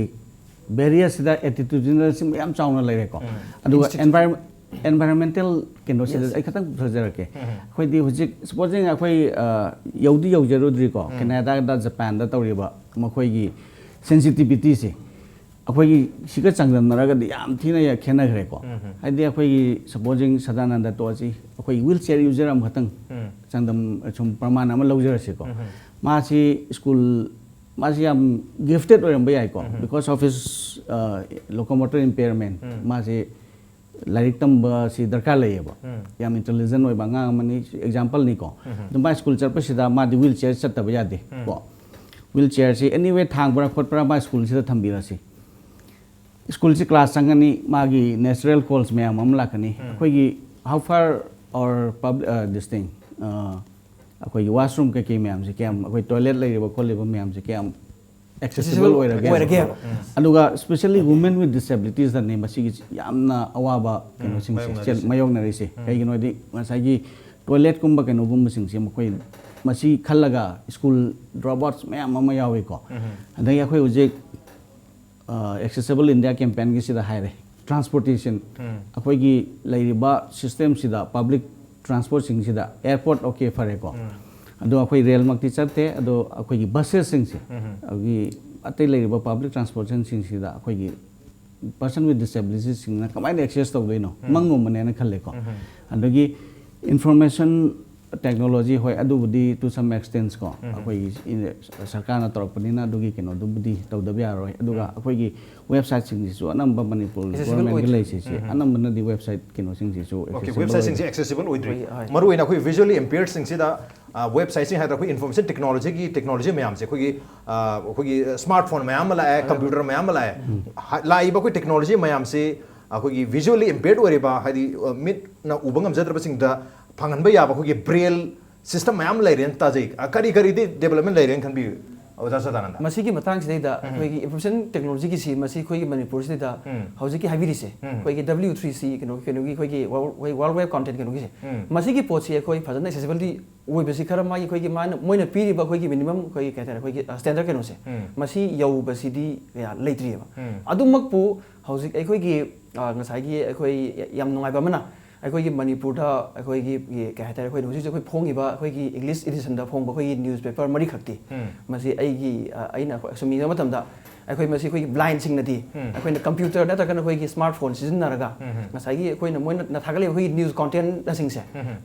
ꯕꯦꯔꯤꯌꯔꯁꯤꯗ ꯑꯦꯇꯤꯇ꯭ꯌꯨꯗꯅꯦꯜꯁꯤ ꯌꯥꯝ ꯆꯥꯎꯅ ꯂꯩꯔꯦꯀꯣ꯫ ꯑꯗꯨꯒ Institute. ꯑꯦꯟꯚꯥꯏꯔꯣꯟꯃꯦꯟꯇꯦꯜ ꯀꯩꯅꯣꯁꯤꯗ Yes. ꯑꯩ ꯈꯤꯇꯪ ꯐꯖꯔꯛꯀꯦ꯫ ꯑꯩꯈꯣꯏꯗꯤ ꯍꯧꯖꯤꯛ ꯁꯄꯣꯖꯤꯡ ꯑꯩꯈꯣꯏ ꯑ, ꯌꯧꯗꯤ ꯌꯧꯖꯔꯨꯗ꯭ꯔꯤꯀꯣ, ꯀꯦꯅꯥꯗꯥꯗ ꯖꯄꯥꯟꯗ ꯇꯧꯔꯤꯕ ꯃꯈꯣꯏꯒꯤ ꯁꯦꯟꯁꯤꯇꯤꯚꯤꯇꯤꯁꯦ ꯑꯩꯈꯣꯏꯒꯤ ꯁꯤꯒ ꯆꯥꯡꯗꯝꯅꯔꯒꯗꯤ ꯌꯥꯝ ꯊꯤꯅ ꯈꯦꯠꯅꯈ꯭ꯔꯦꯀꯣ꯫ ꯍꯥꯏꯗꯤ ꯑꯩꯈꯣꯏꯒꯤ ꯁꯄꯣꯖꯤꯡ ꯁꯗꯥꯅꯟꯗ ꯇꯣꯛꯑꯁꯤ, ꯑꯩꯈꯣꯏꯒꯤ ꯋꯤꯜ ꯆꯤꯌꯔ ꯌꯨꯖꯔ ꯑꯃꯈꯛꯇꯪ ꯆꯥꯡꯗꯝ ꯁꯨꯝ ꯄ꯭ꯔꯃꯥꯟ ꯑꯃ ꯂꯧꯖꯔꯁꯤꯀꯣ꯫ ꯃꯥꯁꯤ ꯁ꯭ꯀꯨꯜ ꯃꯥꯁꯤ ꯌꯥꯝ ꯒꯤꯐꯇꯦꯠ ꯑꯣꯏꯔꯝꯕ ꯌꯥꯏꯀꯣ, because of his locomotor impairment꯫ ꯃꯥꯁꯤ ꯂꯥꯏꯔꯤꯛ ꯇꯝꯕꯁꯤ ꯗꯔꯀꯥꯔ ꯂꯩꯌꯦꯕ꯫ ꯌꯥꯝ ꯏꯟꯇꯦꯂꯤꯖꯦꯟ ꯑꯣꯏꯕ ꯑꯉꯥꯡ ꯑꯃꯅꯤ, ꯑꯦꯛꯖꯥꯝꯄꯜꯅꯤꯀꯣ꯫ ꯑꯗꯨ ꯃꯥ ꯁ꯭ꯀꯨꯜ ꯆꯠꯄꯁꯤꯗ ꯃꯥꯗꯤ ꯋꯤꯜ ꯆꯤꯌꯔ ꯆꯠꯇꯕ ꯌꯥꯗꯦ ꯀꯣ꯫ ꯋꯤꯜ ꯆꯤꯌꯔꯁꯤ ꯑꯦꯅꯤꯋꯦ ꯊꯥꯡꯕ꯭ꯔꯥ ꯈꯣꯠꯄ꯭ꯔꯥ ꯃꯥ ꯁ꯭ꯀꯨꯜꯁꯤꯗ ꯊꯝꯕꯤꯔꯁꯤ꯫ ꯁ꯭ꯀꯨꯜꯁꯤ ꯀ꯭ꯂꯥꯁ ꯆꯪꯒꯅꯤ, ꯃꯥꯒꯤ natural calls ꯃꯌꯥꯝ ꯑꯃ ꯂꯥꯛꯀꯅꯤ꯫ ꯑꯩꯈꯣꯏꯒꯤ how far our public this thing ꯑꯩꯈꯣꯏꯒꯤ ꯋꯥꯁꯔꯨꯝ ꯀꯩꯀꯩ ꯃꯌꯥꯝꯁꯦ ꯀꯌꯥꯝ, ꯑꯩꯈꯣꯏ ꯇꯣꯏꯂꯦꯠ ꯂꯩꯔꯤꯕ ꯈꯣꯠꯂꯤꯕ ꯃꯌꯥꯝꯁꯦ ꯀꯌꯥꯝ accessible Accessible ꯑꯣꯏꯔꯒꯦ ꯑꯣꯏꯔꯒꯦꯕ꯫ ꯑꯗꯨꯒ especially women with disabilities ꯗꯅꯦ ꯃꯁꯤꯒꯤ ꯌꯥꯝꯅ ꯑꯋꯥꯕ ꯀꯩꯅꯣꯁꯤꯡꯁꯦ ꯃꯥꯌꯣꯛꯅꯔꯤꯁꯦ꯫ ꯆꯦꯜ- ꯃꯥꯌꯣꯛꯅꯔꯤꯁꯦ꯫ ꯀꯩꯒꯤꯅꯣ ꯍꯥꯏꯗꯤ ꯉꯁꯥꯏꯒꯤ ꯇꯣꯏꯂꯦꯠꯀꯨꯝꯕ ꯀꯩꯅꯣꯒꯨꯝꯕꯁꯤꯡꯁꯦ ꯃꯈꯣꯏ ꯃꯁꯤ ꯈꯜꯂꯒ ꯁ꯭ꯀꯨꯜ ꯗ꯭ꯔꯣꯞ ꯑꯥꯎꯠꯁ ꯃꯌꯥꯝ ꯑꯃ ꯌꯥꯎꯏꯀꯣ꯫ ꯑꯗꯒꯤ ꯑꯩꯈꯣꯏ ꯍꯧꯖꯤꯛ ꯑꯦꯛꯁꯦꯁꯤꯕꯜ ꯏꯟꯗꯤꯌꯥ ꯀꯦꯝꯄꯦꯟꯒꯤꯁꯤꯗ ꯍꯥꯏꯔꯦ, ꯇ꯭ꯔꯥꯟꯁꯄꯣꯔꯇꯦꯁꯟ, ꯑꯩꯈꯣꯏꯒꯤ ꯂꯩꯔꯤꯕ ꯁꯤꯁꯇꯦꯝꯁꯤꯗ ꯄꯕ꯭ꯂꯤꯛ ꯇ꯭ꯔꯥꯟꯁꯄꯣꯔꯠꯁꯤꯡꯁꯤꯗ, ꯑꯦꯌꯥꯔꯄꯣꯔꯠ, ꯑꯣꯀꯦ, ꯐꯔꯦꯀꯣ꯫ ꯑꯗꯣ ꯑꯩꯈꯣꯏ ꯔꯦꯜꯃꯛꯇꯤ ꯆꯠꯇꯦ, ꯑꯗꯣ ꯑꯩꯈꯣꯏꯒꯤ ꯕꯁꯦꯁꯁꯤꯡꯁꯦ, ꯑꯩꯈꯣꯏꯒꯤ ꯑꯇꯩ ꯂꯩꯔꯤꯕ ꯄꯕ꯭ꯂꯤꯛ ꯇ꯭ꯔꯥꯟꯁꯄꯣꯔꯇꯦꯁꯟꯁꯤꯡꯁꯤꯗ ꯑꯩꯈꯣꯏꯒꯤ ꯄꯔꯁꯟ ꯋꯤꯠ ꯗꯤꯁꯦꯕꯤꯂꯤꯇꯤꯁꯁꯤꯡꯅ ꯀꯃꯥꯏꯅ ꯑꯦꯛꯁꯦꯁ ꯇꯧꯗꯣꯏꯅꯣ? ꯃꯪꯒꯨꯝꯕꯅꯦꯅ ꯈꯜꯂꯦꯀꯣ꯫ ꯑꯗꯒꯤ ꯏꯟꯐꯣꯔꯃꯦꯁꯟ ꯇꯦꯛꯅꯣꯂꯣꯖꯤ, ꯍꯣꯏ, ꯑꯗꯨꯕꯨꯗꯤ to some extent ꯀꯣ, ꯑꯩꯈꯣꯏꯒꯤ ꯏꯟ- ꯁꯔꯀꯥꯔꯅ ꯇꯧꯔꯛꯄꯅꯤꯅ ꯑꯗꯨꯒꯤ ꯀꯩꯅꯣꯗꯨꯕꯨꯗꯤ ꯇꯧꯗꯕ ꯌꯥꯔꯣꯏ꯫ ꯑꯗꯨꯒ ꯑꯩꯈꯣꯏꯒꯤ ꯋꯦꯕꯁꯥꯏꯠꯁꯤꯡꯁꯤꯁꯨ ꯑꯅꯝꯕ ꯃꯅꯤꯄꯨꯔ Accessible ꯒꯣꯔꯃꯦꯟꯒꯤ ꯑꯣꯏꯗ꯭ꯔꯤ꯫ ꯂꯩꯁꯤꯁꯦ ꯑꯅꯝꯕꯅꯗꯤ ꯋꯦꯕꯁꯥꯏꯠ ꯀꯩꯅꯣꯁꯤꯡꯁꯤꯁꯨ ꯑꯣꯀꯦ, accessible ꯋꯦꯕꯁꯥꯏꯠꯁꯤꯡꯁꯦ ꯑꯣꯏꯗ꯭ꯔꯤ꯫ ꯑꯦꯛꯁꯦꯁꯤꯕꯜ ꯑꯣꯏꯗ꯭ꯔꯤ꯫ ꯍꯣꯏ, ꯍꯣꯏ꯫ ꯃꯔꯨꯑꯣꯏꯅ ꯑꯩꯈꯣꯏ ꯚꯤꯖꯨꯋꯦꯜꯂꯤ ꯏꯝꯄꯤꯌꯔꯁꯤꯡꯁꯤꯗ ꯋꯦꯕꯁꯥꯏꯠꯁꯤꯡ ꯍꯥꯏꯗ꯭ꯔꯥ, ꯑꯩꯈꯣꯏ ꯏꯟꯐꯣꯔꯃꯦꯁꯟ ꯇꯦꯛꯅꯣꯂꯣꯖꯤꯒꯤ ꯇꯦꯛꯅꯣꯂꯣꯖꯤ ꯃꯌꯥꯝꯁꯦ, ꯑꯩꯈꯣꯏꯒꯤ ꯑ, ꯑꯩꯈꯣꯏꯒꯤ ꯁ꯭ꯃꯥꯔꯠ ꯐꯣꯟ ꯃꯌꯥꯝ ꯑꯃ ꯂꯥꯛꯑꯦ, ꯀꯝꯄ꯭ꯌꯨꯇꯔ ꯃꯌꯥꯝ ꯑꯃ ꯂꯥꯛꯑꯦ꯫ ꯍꯥ- ꯂꯥꯛꯏꯕ ꯑꯩꯈꯣꯏ ꯇꯦꯛꯅꯣꯂꯣꯖꯤ ꯃꯌꯥꯝꯁꯤ ꯑꯩꯈꯣꯏꯒꯤ ꯚꯤꯖꯨꯋꯦꯜꯂꯤ ꯏꯝꯄꯤꯌꯔ ꯑꯣꯏꯔꯤꯕ, ꯍꯥꯏꯗꯤ ꯑ, ꯃꯤꯠꯅ ꯎꯕ ꯉꯝꯖꯗ꯭ꯔꯕꯁꯤꯡꯗ ꯐꯪꯍꯟꯕ ꯌꯥꯕ ꯑꯩꯈꯣꯏꯒꯤ ꯕ꯭ꯔꯦꯜ ꯁꯤꯁꯇꯝ ꯃꯌꯥꯝ ꯂꯩꯔꯦꯅ ꯇꯥꯖꯩ꯫ ꯑ, ꯀꯔꯤ ꯀꯔꯤꯗꯤ ꯗꯦꯕꯂꯞꯃꯦꯟ ꯂꯩꯔꯦꯅ ꯈꯟꯕꯤꯌꯨ, ꯑꯣꯖꯥ ꯁꯗꯥꯅꯟꯗ? ꯃꯁꯤꯒꯤ ꯃꯇꯥꯡꯁꯤꯗꯩꯗ ꯑꯩꯈꯣꯏꯒꯤ ꯏꯟꯐꯣꯔꯃꯦꯁꯟ ꯇꯦꯛꯅꯣꯂꯣꯖꯤꯒꯤꯁꯤ, ꯃꯁꯤ ꯑꯩꯈꯣꯏꯒꯤ ꯃꯅꯤꯄꯨꯔꯁꯤꯗ ꯍꯧꯖꯤꯛꯀꯤ ꯍꯥꯏꯕꯤꯔꯤꯁꯦ, ꯑꯩꯈꯣꯏꯒꯤ W three C ꯀꯩꯅꯣ, ꯀꯩꯅꯣꯒꯤ ꯑꯩꯈꯣꯏꯒꯤ World Wide Web Content ꯀꯩꯅꯣꯒꯤꯁꯦ, ꯃꯁꯤꯒꯤ ꯄꯣꯠꯁꯤ ꯑꯩꯈꯣꯏ ꯐꯖꯅ ꯑꯦꯛꯁꯦꯁꯤꯕꯤꯂꯤꯇꯤ ꯑꯣꯏꯕꯁꯤ ꯈꯔ ꯃꯥꯒꯤ ꯑꯩꯈꯣꯏꯒꯤ ꯃꯥꯅ, ꯃꯣꯏꯅ ꯄꯤꯔꯤꯕ ꯑꯩꯈꯣꯏꯒꯤ ꯃꯤꯅꯤꯃꯝ ꯑꯩꯈꯣꯏꯒꯤ ꯀꯩ ꯍꯥꯏꯇꯥꯔꯦ, ꯑꯩꯈꯣꯏꯒꯤ ꯁ꯭ꯇꯦꯟꯗꯔꯗ ꯀꯩꯅꯣꯁꯦ, ꯃꯁꯤ ꯌꯧꯕꯁꯤꯗꯤ ꯀꯌꯥ ꯂꯩꯇ꯭ꯔꯤꯑꯕ꯫ ꯑꯗꯨꯃꯛꯄꯨ ꯍꯧꯖꯤꯛ ꯑꯩꯈꯣꯏꯒꯤ ꯑ, ꯉꯁꯥꯏꯒꯤ ꯑꯩꯈꯣꯏ ꯌꯥꯝ ꯅꯨꯡꯉꯥꯏꯕ ꯑꯃꯅ, ꯑꯩꯈꯣꯏꯒꯤ ꯃꯅꯤꯄꯨꯔꯗ ꯑꯩꯈꯣꯏꯒꯤ ꯀꯩ ꯍꯥꯏꯇꯥꯔꯦ, ꯑꯩꯈꯣꯏꯅ ꯍꯧꯖꯤꯛ ꯍꯧꯖꯤꯛ ꯑꯩꯈꯣꯏ ꯐꯣꯡꯉꯤꯕ ꯑꯩꯈꯣꯏꯒꯤ ꯏꯪꯂꯤꯁ ꯏꯗꯤꯁꯟꯗ ꯐꯣꯡꯕ ꯑꯩꯈꯣꯏꯒꯤ ꯅ꯭ꯌꯨꯁ ꯄꯦꯄꯔ ꯃꯔꯤꯈꯛꯇꯤ, ꯃꯁꯤ ꯑꯩꯒꯤ ꯑ, ꯑꯩꯅ ꯑꯩꯈꯣꯏ ꯁꯨꯝ ꯌꯦꯡꯕ ꯃꯇꯝꯗ, ꯑꯩꯈꯣꯏ ꯃꯁꯤ ꯑꯩꯈꯣꯏꯒꯤ ꯕ꯭ꯂꯥꯏꯟꯁꯤꯡꯅꯗꯤ ꯑꯩꯈꯣꯏꯅ ꯀꯝꯄ꯭ꯌꯨꯇꯔ ꯅꯠꯇ꯭ꯔꯒꯅ ꯑꯩꯈꯣꯏꯒꯤ ꯁ꯭ꯃꯥꯔꯠ ꯐꯣꯟ ꯁꯤꯖꯤꯟꯅꯔꯒ ꯉꯁꯥꯏꯒꯤ ꯑꯩꯈꯣꯏꯅ ꯃꯣꯏꯅ ꯊꯥꯒꯠꯂꯤꯕ ꯑꯩꯈꯣꯏꯒꯤ ꯅ꯭ꯌꯨꯁ ꯀꯣꯟꯇꯦꯟꯠꯁꯤꯡꯁꯦ,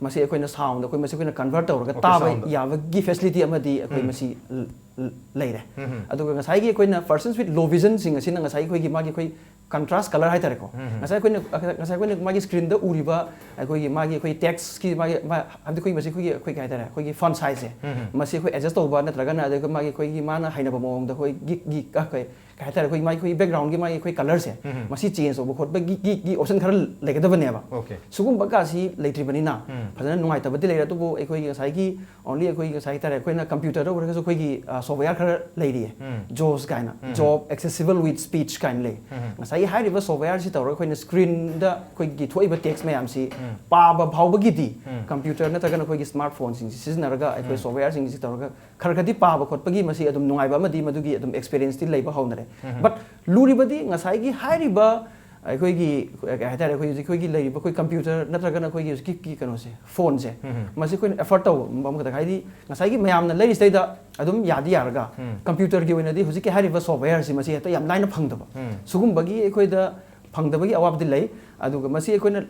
ꯃꯁꯤ ꯑꯩꯈꯣꯏꯅ ꯁꯥꯎꯟꯗ ꯑꯩꯈꯣꯏ ꯃꯁꯤ ꯑꯩꯈꯣꯏꯅ ꯀꯟꯚꯔꯠ ꯇꯧꯔꯒ Okay, ꯇꯥꯕ sound. ꯌꯥꯕꯒꯤ ꯐꯦꯁꯤꯂꯤꯇꯤ ꯑꯃꯗꯤ ꯑꯩꯈꯣꯏ ꯃꯁꯤ ꯂ- ꯂ- ꯂꯩꯔꯦ꯫ ꯑꯗꯨꯒ ꯉꯁꯥꯏꯒꯤ ꯑꯩꯈꯣꯏꯅ persons with low visionꯁꯤꯡ ꯑꯁꯤꯅ ꯉꯁꯥꯏꯒꯤ ꯑꯩꯈꯣꯏꯒꯤ ꯃꯥꯒꯤ ꯑꯩꯈꯣꯏ ꯀꯟꯇ꯭ꯔꯥꯁ ꯀꯂꯔ ꯍꯥꯏꯇꯥꯔꯦꯀꯣ, ꯉꯁꯥꯏ ꯑꯩꯈꯣꯏꯅ ꯉꯁꯥꯏ ꯑꯩꯈꯣꯏꯅ ꯃꯥꯒꯤ ꯁ꯭ꯀ꯭ꯔꯤꯟꯗ ꯎꯔꯤꯕ ꯑꯩꯈꯣꯏꯒꯤ ꯃꯥꯒꯤ ꯑꯩꯈꯣꯏ ꯇꯦꯛꯁꯀꯤ ꯃꯥꯒꯤ ꯃꯥ- ꯍꯥꯏꯕꯗꯤ ꯑꯩꯈꯣꯏ ꯃꯁꯤ ꯑꯩꯈꯣꯏꯒꯤ ꯑꯩꯈꯣꯏ ꯀꯩ ꯍꯥꯏꯇꯥꯔꯦ, ꯑꯩꯈꯣꯏꯒꯤ ꯐꯣꯟ ꯁꯥꯏꯖꯁꯦ, ꯃꯁꯤ ꯑꯩꯈꯣꯏ ꯑꯦꯗꯖꯁ ꯇꯧꯕ ꯅꯠꯇ꯭ꯔꯒꯅ ꯑꯗꯨꯒ ꯃꯥꯒꯤ ꯑꯩꯈꯣꯏꯒꯤ ꯃꯥꯅ ꯍꯩꯅꯕ ꯃꯑꯣꯡꯗ ꯑꯩꯈꯣꯏ ꯒꯤ- ꯒꯤ- ꯑꯩꯈꯣꯏ ꯀꯩ ꯍꯥꯏꯇꯥꯔꯦ, ꯑꯩꯈꯣꯏ ꯃꯥꯒꯤ, ꯑꯩꯈꯣꯏ backgroundꯒꯤ ꯃꯥꯒꯤ ꯑꯩꯈꯣꯏ colourꯁꯦ, ꯎꯝ꯫ ꯃꯁꯤ change ꯇꯧꯕ ꯈꯣꯠꯄꯒꯤ ꯒꯤ, ꯒꯤ option ꯈꯔ ꯂꯩꯒꯗꯕꯅꯦꯕ꯫ Okay. ꯁꯤꯒꯨꯝꯕ ꯀꯥꯁꯤ ꯂꯩꯇ꯭ꯔꯤꯕꯅꯤꯅ ꯎꯝ꯫ ꯐꯖꯅ ꯅꯨꯡꯉꯥꯏꯇꯕꯗꯤ ꯂꯩꯔꯦ, ꯑꯗꯨꯕꯨ ꯑꯩꯈꯣꯏꯒꯤ ꯉꯁꯥꯏꯒꯤ only ꯑꯩꯈꯣꯏꯒꯤ ꯉꯁꯥꯏ ꯍꯥꯏꯇꯥꯔꯦ, ꯑꯩꯈꯣꯏꯅ computerꯗ ꯑꯣꯏꯔꯒꯁꯨ ꯑꯩꯈꯣꯏꯒꯤ software ꯈꯔ ꯂꯩꯔꯤꯌꯦ꯫ ꯎꯝ꯫ JAWS ꯀꯥꯏꯅ, ꯎꯝ꯫ Job Accessible with Speech ꯀꯥꯏꯅ ꯂꯩ꯫ ꯎꯝ꯫ ꯉꯁꯥꯏꯒꯤ ꯍꯥꯏꯔꯤꯕ softwareꯁꯤ ꯇꯧꯔꯒ ꯑꯩꯈꯣꯏꯅ screenꯗ ꯑꯩꯈꯣꯏꯒꯤ ꯊꯣꯛꯏꯕ text ꯃꯌꯥꯝꯁꯤ ꯎꯝ꯫ ꯄꯥꯕ ꯐꯥꯎꯕꯒꯤꯗꯤ ꯎꯝ꯫ computer ꯅꯠꯇ꯭ꯔꯒꯅ ꯑꯩꯈꯣꯏꯒꯤ smartphoneꯁꯤꯡꯁꯤ ꯁꯤꯖꯤꯟꯅꯔꯒ ꯑꯩꯈꯣꯏ ꯎꯝ꯫ softwareꯁꯤꯡꯁꯤ ꯇꯧꯔꯒ ꯈꯔ ꯈꯔꯗꯤ ꯄꯥꯕ ꯈꯣꯠꯄꯒꯤ ꯃꯁꯤ ꯑꯗꯨꯝ ꯅꯨꯡꯉꯥꯏꯕ ꯑꯃꯗꯤ ꯃꯗꯨꯒꯤ ꯑꯗꯨꯝ experienceꯇꯤ ꯂꯩꯕ ꯍꯧꯅꯔꯦ꯫ ꯎꯝ꯫ But ꯂꯨꯔꯤꯕꯗꯤ ꯉꯁꯥꯏꯒꯤ ꯍꯥꯏꯔꯤꯕ ꯑꯩꯈꯣꯏꯒꯤ, ꯀꯩ ꯍꯥꯏꯇꯥꯔꯦ, ꯑꯩꯈꯣꯏ ꯍꯧꯖꯤꯛ ꯑꯩꯈꯣꯏꯒꯤ ꯂꯩꯔꯤꯕ ꯑꯩꯈꯣꯏ computer ꯅꯠꯇ꯭ꯔꯒꯅ ꯑꯩꯈꯣꯏꯒꯤ ꯍꯧꯖꯤꯛꯀꯤ ꯀꯩꯅꯣꯁꯦ, phoneꯁꯦ, ꯎꯝ꯫ ꯃꯁꯤ ꯑꯩꯈꯣꯏꯅ afford ꯇꯧꯕ ꯑꯃꯈꯛꯇ, ꯍꯥꯏꯗꯤ ꯉꯁꯥꯏꯒꯤ ꯃꯌꯥꯝꯅ ꯂꯩꯔꯤꯁꯤꯗꯩꯗ ꯑꯗꯨꯝ ꯌꯥꯗꯤ ꯌꯥꯔꯒ ꯎꯝ꯫ computerꯒꯤ ꯑꯣꯏꯅꯗꯤ ꯍꯧꯖꯤꯛꯀꯤ ꯍꯥꯏꯔꯤꯕ softwareꯁꯤ ꯃꯁꯤ ꯍꯦꯛꯇ ꯌꯥꯝ ꯂꯥꯏꯅ ꯐꯪꯗꯕ꯫ ꯎꯝ꯫ ꯁꯤꯒꯨꯝꯕꯒꯤ ꯑꯩꯈꯣꯏꯗ ꯐꯪꯗꯕꯒꯤ ꯑꯋꯥꯕꯗꯤ ꯂꯩ꯫ ꯑꯗꯨꯒ ꯃꯁꯤ ꯑꯩꯈꯣꯏꯅ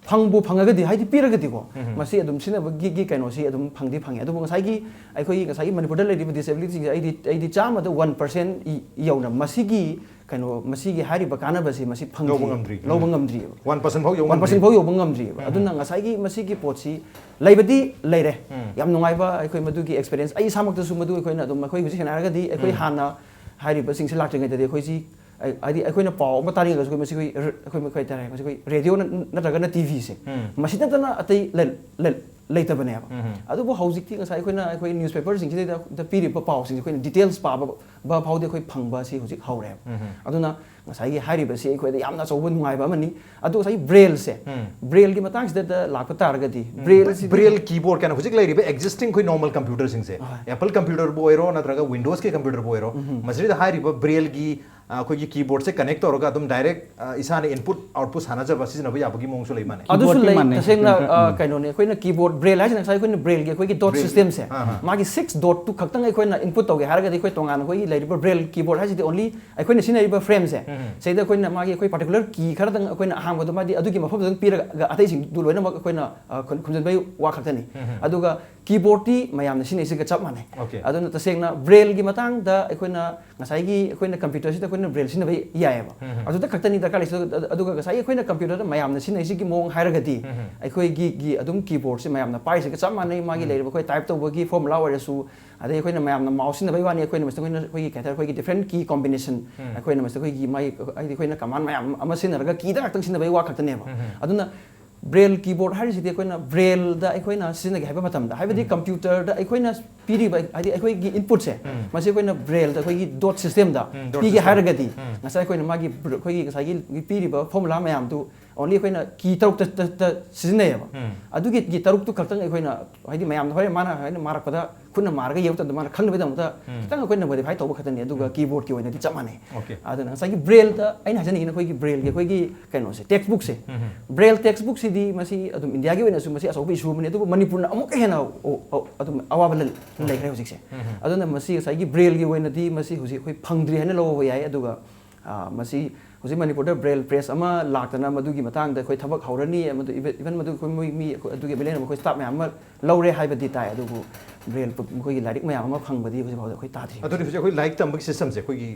ꯐꯪꯕꯨ ꯐꯪꯉꯒꯗꯤ, ꯍꯥꯏꯗꯤ ꯄꯤꯔꯒꯗꯤꯀꯣ, ꯎꯝ꯫ ꯃꯁꯤ ꯑꯗꯨꯝ ꯁꯤꯖꯤꯟꯅꯕꯒꯤ ꯀꯩꯅꯣꯁꯤ ꯑꯗꯨꯝ ꯐꯪꯗꯤ ꯐꯪꯉꯦ꯫ ꯑꯗꯨꯕꯨ ꯉꯁꯥꯏꯒꯤ ꯑꯩꯈꯣꯏꯒꯤ, ꯉꯁꯥꯏꯒꯤ ꯃꯅꯤꯄꯨꯔꯗ ꯂꯩꯔꯤꯕ disabilityꯁꯤꯡꯁꯦ ꯑꯩꯗꯤ, ꯑꯩꯗꯤ ꯆꯥꯝꯃꯗ one percent ꯌꯧꯅ ꯃꯁꯤꯒꯤ ꯀꯩꯅꯣ, ꯃꯁꯤꯒꯤ ꯍꯥꯏꯔꯤꯕ ꯀꯥꯟꯅꯕꯁꯤ ꯃꯁꯤ ꯐꯪꯗ꯭ꯔꯤ-, ꯂꯧꯕ ꯉꯝꯗ꯭ꯔꯤ꯫ ꯂꯧꯕ ꯎꯝ꯫ ꯉꯝꯗ꯭ꯔꯤꯕ꯫ One percent ꯐꯥꯎ ꯌꯧꯕ One percent ꯉꯝꯗ꯭ꯔꯤ꯫ ꯐꯥꯎ ꯌꯧꯕ ꯉꯝꯗ꯭ꯔꯤꯕ꯫ ꯎꯝ꯫ ꯑꯗꯨꯅ ꯉꯁꯥꯏꯒꯤ ꯃꯁꯤꯒꯤ ꯄꯣꯠꯁꯤ ꯂꯩꯕꯗꯤ ꯂꯩꯔꯦ꯫ ꯎꯝ꯫ ꯌꯥꯝ ꯅꯨꯡꯉꯥꯏꯕ ꯑꯩꯈꯣꯏ ꯃꯗꯨꯒꯤ experience, ꯑꯩ ꯏꯁꯥꯃꯛꯇꯁꯨ ꯃꯗꯨ ꯑꯩꯈꯣꯏꯅ ꯑꯗꯨꯝ, ꯑꯩꯈꯣꯏ ꯍꯧꯖꯤꯛ ꯁꯦꯡꯅ ꯍꯥꯏꯔꯒꯗꯤ ꯑꯩꯈꯣꯏ ꯎꯝ꯫ ꯍꯥꯟꯅ ꯍꯥꯏꯔꯤꯕꯁꯤꯡꯁꯤ ꯂꯥꯛꯇ꯭ꯔꯤꯉꯩꯗꯗꯤ ꯑꯩꯈꯣꯏꯁꯤ, ꯑꯩ-, ꯍꯥꯏꯗꯤ ꯑꯩꯈꯣꯏꯅ ꯄꯥꯎ ꯑꯃ ꯇꯥꯅꯤꯡꯉꯒꯁꯨ ꯑꯩꯈꯣꯏ ꯃꯁꯤ ꯑꯩꯈꯣꯏ, ꯑꯩꯈꯣꯏ ꯀꯩ ꯍꯥꯏꯇꯥꯔꯦ, ꯃꯁꯤ ꯑꯩꯈꯣꯏ radio ꯅ-, ꯅꯠꯇ꯭ꯔꯒꯅ TVꯁꯦ, ꯎꯝ꯫ ꯃꯁꯤ ꯅꯠꯇꯅ ꯑꯇꯩ ꯂꯩ-, ꯂꯩ-, ꯂꯩꯇꯕꯅꯦꯕ꯫ ꯎꯝ꯫ ꯑꯗꯨꯕꯨ ꯍꯧꯖꯤꯛꯇꯤ ꯉꯁꯥꯏ ꯑꯩꯈꯣꯏꯅ, ꯑꯩꯈꯣꯏ newspaperꯁꯤꯡꯁꯤꯗ ꯄꯤꯔꯤꯕ ꯄꯥꯎꯁꯤꯡꯁꯦ ꯑꯩꯈꯣꯏꯅ details ꯄꯥꯕ, ꯕ ꯐꯥꯎꯗꯤ ꯑꯩꯈꯣꯏ ꯐꯪꯕ ꯑꯁꯤ ꯍꯧꯖꯤꯛ ꯍꯧꯔꯦꯕ꯫ ꯎꯝ꯫ ꯑꯗꯨꯅ ꯉꯁꯥꯏꯒꯤ ꯍꯥꯏꯔꯤꯕꯁꯤ ꯑꯩꯈꯣꯏꯗ ꯌꯥꯝꯅ ꯑꯆꯧꯕ ꯅꯨꯡꯉꯥꯏꯕ ꯑꯃꯅꯤ꯫ ꯑꯗꯨ ꯉꯁꯥꯏꯒꯤ brailleꯁꯦ, ꯎꯝ꯫ brailleꯒꯤ ꯃꯇꯥꯡꯁꯤꯗ ꯂꯥꯛꯄ ꯇꯥꯔꯒꯗꯤ, brailleꯁꯤꯗꯤ Braille keyboard ꯀꯥꯏꯅ ꯍꯧꯖꯤꯛ ꯂꯩꯔꯤꯕ existing ꯑꯩꯈꯣꯏ normal computerꯁꯤꯡꯁꯦ, ꯑꯍꯣꯏ꯫ Apple computerꯕꯨ ꯑꯣꯏꯔꯣ ꯅꯠꯇ꯭ꯔꯒ Windowsꯀꯤ computerꯕꯨ ꯑꯣꯏꯔꯣ, ꯎꯝ꯫ ꯃꯁꯤꯗ ꯍꯥꯏꯔꯤꯕ brailleꯒꯤ, ꯑ, ꯑꯩꯈꯣꯏꯒꯤ keyboardꯁꯦ connect ꯇꯧꯔꯒ ꯑꯗꯨꯝ direct, ꯑ, ꯏꯁꯥꯅ input output ꯁꯥꯟꯅꯖꯕ, ꯁꯤꯖꯤꯟꯅꯕ ꯌꯥꯕꯒꯤ ꯃꯑꯣꯡꯁꯨ ꯂꯩ ꯃꯥꯅꯦ꯫ ꯑꯗꯨꯁꯨ Keyboardꯇꯤ ꯂꯩ, ꯃꯥꯟꯅꯩ, ꯇꯁꯦꯡꯅ, computer, ꯑ, ꯎꯝ꯫ ꯀꯩꯅꯣꯅꯦ, ꯑꯩꯈꯣꯏꯅ keyboard, braille ꯍꯥꯏꯁꯤꯅ ꯉꯁꯥꯏ ꯑꯩꯈꯣꯏꯅ brailleꯒꯤ ꯑꯩꯈꯣꯏꯒꯤ dot Braille꯫ systemꯁꯦ, ꯑꯥ, ꯑꯥ꯫ ꯃꯥꯒꯤ six dotꯇꯨ ꯈꯛꯇꯪ ꯑꯩꯈꯣꯏꯅ input ꯇꯧꯒꯦ ꯍꯥꯏꯔꯒꯗꯤ ꯑꯩꯈꯣꯏ ꯇꯣꯉꯥꯟꯅ ꯑꯩꯈꯣꯏꯒꯤ ꯂꯩꯔꯤꯕ braille keyboard ꯍꯥꯏꯁꯤꯗꯤ only ꯑꯩꯈꯣꯏꯅ ꯁꯤꯖꯤꯟꯅꯔꯤꯕ frameꯁꯦ, ꯎꯝ꯫ ꯁꯤꯗ ꯑꯩꯈꯣꯏꯅ ꯃꯥꯒꯤ ꯑꯩꯈꯣꯏ particular key ꯈꯔꯗꯪ ꯑꯩꯈꯣꯏꯅ ꯑꯍꯥꯡꯕꯗꯣ ꯃꯥꯗꯤ ꯑꯗꯨꯒꯤ ꯃꯐꯝꯗꯨꯗꯪ ꯄꯤꯔꯒ ꯑꯇꯩꯁꯤꯡꯗꯨ ꯂꯣꯏꯅꯃꯛ ꯑꯩꯈꯣꯏꯅ, ꯑ, ꯈꯨꯝ-, ꯈꯨꯝꯖꯤꯟꯕꯒꯤ ꯋꯥ ꯈꯛꯇꯅꯤ꯫ ꯎꯝ꯫ ꯑꯗꯨꯒ ꯀꯤꯕꯣꯔꯗꯇꯤ ꯃꯌꯥꯝꯅ ꯁꯤꯖꯤꯟꯅꯩꯁꯤꯒ ꯆꯞ ꯃꯥꯟꯅꯩ꯫ Okay. ꯑꯗꯨꯅ ꯇꯁꯦꯡꯅ ꯕ꯭ꯔꯦꯜꯒꯤ ꯃꯇꯥꯡꯗ ꯑꯩꯈꯣꯏꯅ ꯉꯁꯥꯏꯒꯤ ꯑꯩꯈꯣꯏꯅ ꯀꯝꯄ꯭ꯌꯨꯇꯔꯁꯤꯗ ꯑꯩꯈꯣꯏꯅ ꯕ꯭ꯔꯦꯜ ꯁꯤꯖꯤꯟꯅꯕ ꯌꯥꯏꯑꯕ꯫ ꯎꯝ. ꯑꯗꯨꯗ ꯈꯛꯇꯅꯤ ꯗꯔꯀꯥꯔ ꯂꯩꯁꯦ꯫ ꯑꯗꯨ- ꯑꯗꯨꯒ ꯉꯁꯥꯏꯒꯤ ꯑꯩꯈꯣꯏꯅ ꯀꯝꯄ꯭ꯌꯨꯇꯔꯗ ꯃꯌꯥꯝꯅ ꯁꯤꯖꯤꯟꯅꯩꯁꯤꯒꯤ ꯃꯑꯣꯡ ꯍꯥꯏꯔꯒꯗꯤ ꯎꯝ. ꯑꯩꯈꯣꯏꯒꯤ ꯒꯤ ꯑꯗꯨꯝ ꯀꯤꯕꯣꯔꯗꯁꯦ ꯃꯌꯥꯝꯅ ꯄꯥꯏꯔꯤꯁꯤꯒ ꯆꯞ ꯃꯥꯟꯅꯩ꯫ ꯃꯥꯒꯤ ꯎꯝ. ꯂꯩꯔꯤꯕ ꯑꯩꯈꯣꯏ ꯇꯥꯏꯞ ꯇꯧꯕꯒꯤ ꯐꯣꯔꯃꯨꯂꯥ ꯑꯣꯏꯔꯁꯨ, ꯑꯗꯩ ꯑꯩꯈꯣꯏꯅ ꯃꯌꯥꯝꯅ ꯃꯥꯎꯁ ꯁꯤꯖꯤꯟꯅꯕꯒꯤ ꯋꯥꯅꯤ꯫ ꯑꯩꯈꯣꯏꯅ ꯃꯁꯤꯗ ꯑꯩꯈꯣꯏꯅ ꯑꯩꯈꯣꯏꯒꯤ ꯀꯩ ꯍꯥꯏꯇꯥꯔꯦ, ꯑꯩꯈꯣꯏꯒꯤ ꯗꯤꯐ꯭ꯔꯦꯟ ꯀꯤ ꯀꯣꯝꯕꯤꯅꯦꯁꯟ ꯎꯝ. ꯑꯩꯈꯣꯏꯅ ꯃꯁꯤꯗ ꯑꯩꯈꯣꯏꯒꯤ ꯃꯥꯒꯤ ꯍꯥꯏꯗꯤ ꯑꯩꯈꯣꯏꯅ ꯀꯃꯥꯟ ꯃꯌꯥꯝ ꯑꯃ ꯁꯤꯖꯤꯟꯅꯔꯒ ꯀꯤꯗ ꯉꯥꯛꯇꯪ ꯁꯤꯖꯤꯟꯅꯕꯒꯤ ꯋꯥ ꯈꯛꯇꯅꯦꯕ꯫ ꯎꯝ. ꯑꯗꯨꯅ ꯕ꯭ꯔꯦꯜ ꯀꯤꯕꯣꯔꯗ ꯍꯥꯏꯔꯤꯁꯤꯗꯤ ꯑꯩꯈꯣꯏꯅ ꯕ꯭ꯔꯦꯜꯗ ꯑꯩꯈꯣꯏꯅ ꯁꯤꯖꯤꯟꯅꯒꯦ ꯍꯥꯏꯕ ꯃꯇꯝꯗ, ꯍꯥꯏꯕꯗꯤ ꯎꯝ. ꯀꯝꯄ꯭ꯌꯨꯇꯔꯗ ꯑꯩꯈꯣꯏꯅ ꯄꯤꯔꯤꯕ ꯍꯥꯏꯗꯤ ꯑꯩꯈꯣꯏꯒꯤ ꯏꯟꯄꯨꯠꯁꯦ ꯎꯝ. ꯃꯁꯤ ꯑꯩꯈꯣꯏꯅ ꯕ꯭ꯔꯦꯜꯗ ꯑꯩꯈꯣꯏꯒꯤ ꯗꯣꯠ ꯁꯤꯁꯇꯦꯝꯗ ꯎꯝ, dot ꯄꯤꯒꯦ system. ꯍꯥꯏꯔꯒꯗꯤ ꯎꯝ. ꯉꯁꯥꯏ ꯑꯩꯈꯣꯏꯅ ꯃꯥꯒꯤ ꯕ꯭ꯔ- ꯑꯩꯈꯣꯏꯒꯤ ꯉꯁꯥꯏꯒꯤ ꯄꯤꯔꯤꯕ ꯐꯣꯔꯃꯨꯂꯥ ꯃꯌꯥꯝꯗꯨ ꯑꯣꯟꯂꯤ ꯑꯩꯈꯣꯏꯅ ꯀꯤ ꯇꯔꯨꯛꯇ ꯇ- ꯇ ꯁꯤꯖꯤꯟꯅꯩꯌꯦꯕ꯫ ꯎꯝ. ꯑꯗꯨꯒꯤ ꯀꯤ ꯇꯔꯨꯛꯇꯨ ꯈꯛꯇꯪ ꯑꯩꯈꯣꯏꯅ ꯍꯥꯏꯗꯤ ꯃꯌꯥꯝꯅ ꯍꯣꯔꯦꯟ ꯃꯥꯅ ꯍꯥꯏꯅ ꯃꯥꯔꯛꯄꯗ ꯈꯨꯠꯅ ꯃꯥꯔꯒ ꯌꯦꯡꯕ ꯃꯇꯝꯗ ꯃꯥꯅ ꯈꯪꯅꯕꯒꯤꯗꯃꯛꯇ ꯎꯝ. ꯈꯤꯇꯪ ꯑꯩꯈꯣꯏꯅ ꯃꯣꯗꯤꯐꯥꯏ ꯇꯧꯕ ꯈꯛꯇꯅꯤ꯫ ꯑꯗꯨꯒ ꯎꯝ. ꯀꯤꯕꯣꯔꯗꯀꯤ ꯑꯣꯏꯅꯗꯤ ꯆꯞ ꯃꯥꯟꯅꯩ꯫ Okay. ꯑꯗꯨꯅ ꯉꯁꯥꯏꯒꯤ ꯕ꯭ꯔꯦꯜꯗ ꯑꯩꯅ ꯍꯥꯏꯖꯅꯤꯡꯉꯤꯅ ꯑꯩꯈꯣꯏꯒꯤ ꯕ꯭ꯔꯦꯜꯒꯤ ꯑꯩꯈꯣꯏꯒꯤ ꯀꯩꯅꯣꯁꯦ, ꯇꯦꯛꯁ ꯕꯨꯛꯁꯦ, ꯎꯝ. ꯕ꯭ꯔꯦꯜ ꯇꯦꯛꯁ ꯕꯨꯛꯁꯤꯗꯤ ꯃꯁꯤ ꯑꯗꯨꯝ ꯏꯟꯗꯤꯌꯥꯒꯤ ꯑꯣꯏꯅꯁꯨ ꯃꯁꯤ ꯑꯆꯧꯕ ꯏꯁꯨ ꯑꯃꯅꯤ, ꯑꯗꯨꯕꯨ ꯃꯅꯤꯄꯨꯔꯅ ꯑꯃꯨꯛꯀ ꯍꯦꯟꯅ ꯑꯣ- ꯑꯣ- ꯑꯗꯨꯝ ꯑꯋꯥꯕ ꯂꯩ- ꯂꯩꯈ꯭ꯔꯦ ꯍꯧꯖꯤꯛꯁꯦ꯫ ꯎꯝ. ꯑꯗꯨꯅ ꯃꯁꯤ ꯉꯁꯥꯏꯒꯤ ꯕ꯭ꯔꯦꯜꯒꯤ ꯑꯣꯏꯅꯗꯤ ꯃꯁꯤ ꯍꯧꯖꯤꯛ ꯑꯩꯈꯣꯏ ꯐꯪꯗ꯭ꯔꯤ ꯍꯥꯏꯅ ꯂꯧꯕ ꯌꯥꯏ꯫ ꯑꯗꯨꯒ ꯑ, ꯃꯁꯤ ꯍꯧꯖꯤꯛ ꯃꯅꯤꯄꯨꯔꯗ ꯕ꯭ꯔꯦꯜ ꯄ꯭ꯔꯦꯁ ꯑꯃ ꯂꯥꯛꯇꯅ ꯃꯗꯨꯒꯤ ꯃꯇꯥꯡꯗ ꯑꯩꯈꯣꯏ ꯊꯕꯛ ꯍꯧꯔꯅꯤ, ꯃꯗꯨ ꯏꯚꯟ ꯃꯗꯨ ꯑꯩꯈꯣꯏ ꯃꯣꯏ ꯃꯤ ꯑꯩꯈꯣꯏ ꯑꯗꯨꯒꯤ ꯑꯦꯝ ꯑꯦꯜ ꯑꯦꯅ ꯑꯩꯈꯣꯏ ꯁ꯭ꯇꯥꯐ ꯃꯌꯥꯝ ꯑꯃ ꯂꯧꯔꯦ ꯍꯥꯏꯕꯗꯤ ꯇꯥꯏ, ꯑꯗꯨꯕꯨ ꯕ꯭ꯔꯦꯜ ꯄꯨ- ꯃꯈꯣꯏꯒꯤ ꯂꯥꯏꯔꯤꯛ ꯃꯌꯥꯝ ꯑꯃ ꯐꯪꯕꯗꯤ ꯍꯧꯖꯤꯛ ꯐꯥꯎꯗ ꯑꯩꯈꯣꯏ ꯇꯥꯗ꯭ꯔꯤ꯫ ꯑꯗꯨꯗꯤ ꯍꯧꯖꯤꯛ ꯑꯩꯈꯣꯏ ꯂꯥꯏꯔꯤꯛ ꯇꯝꯕꯒꯤ ꯁꯤꯁꯇꯦꯝꯁꯦ ꯑꯩꯈꯣꯏꯒꯤ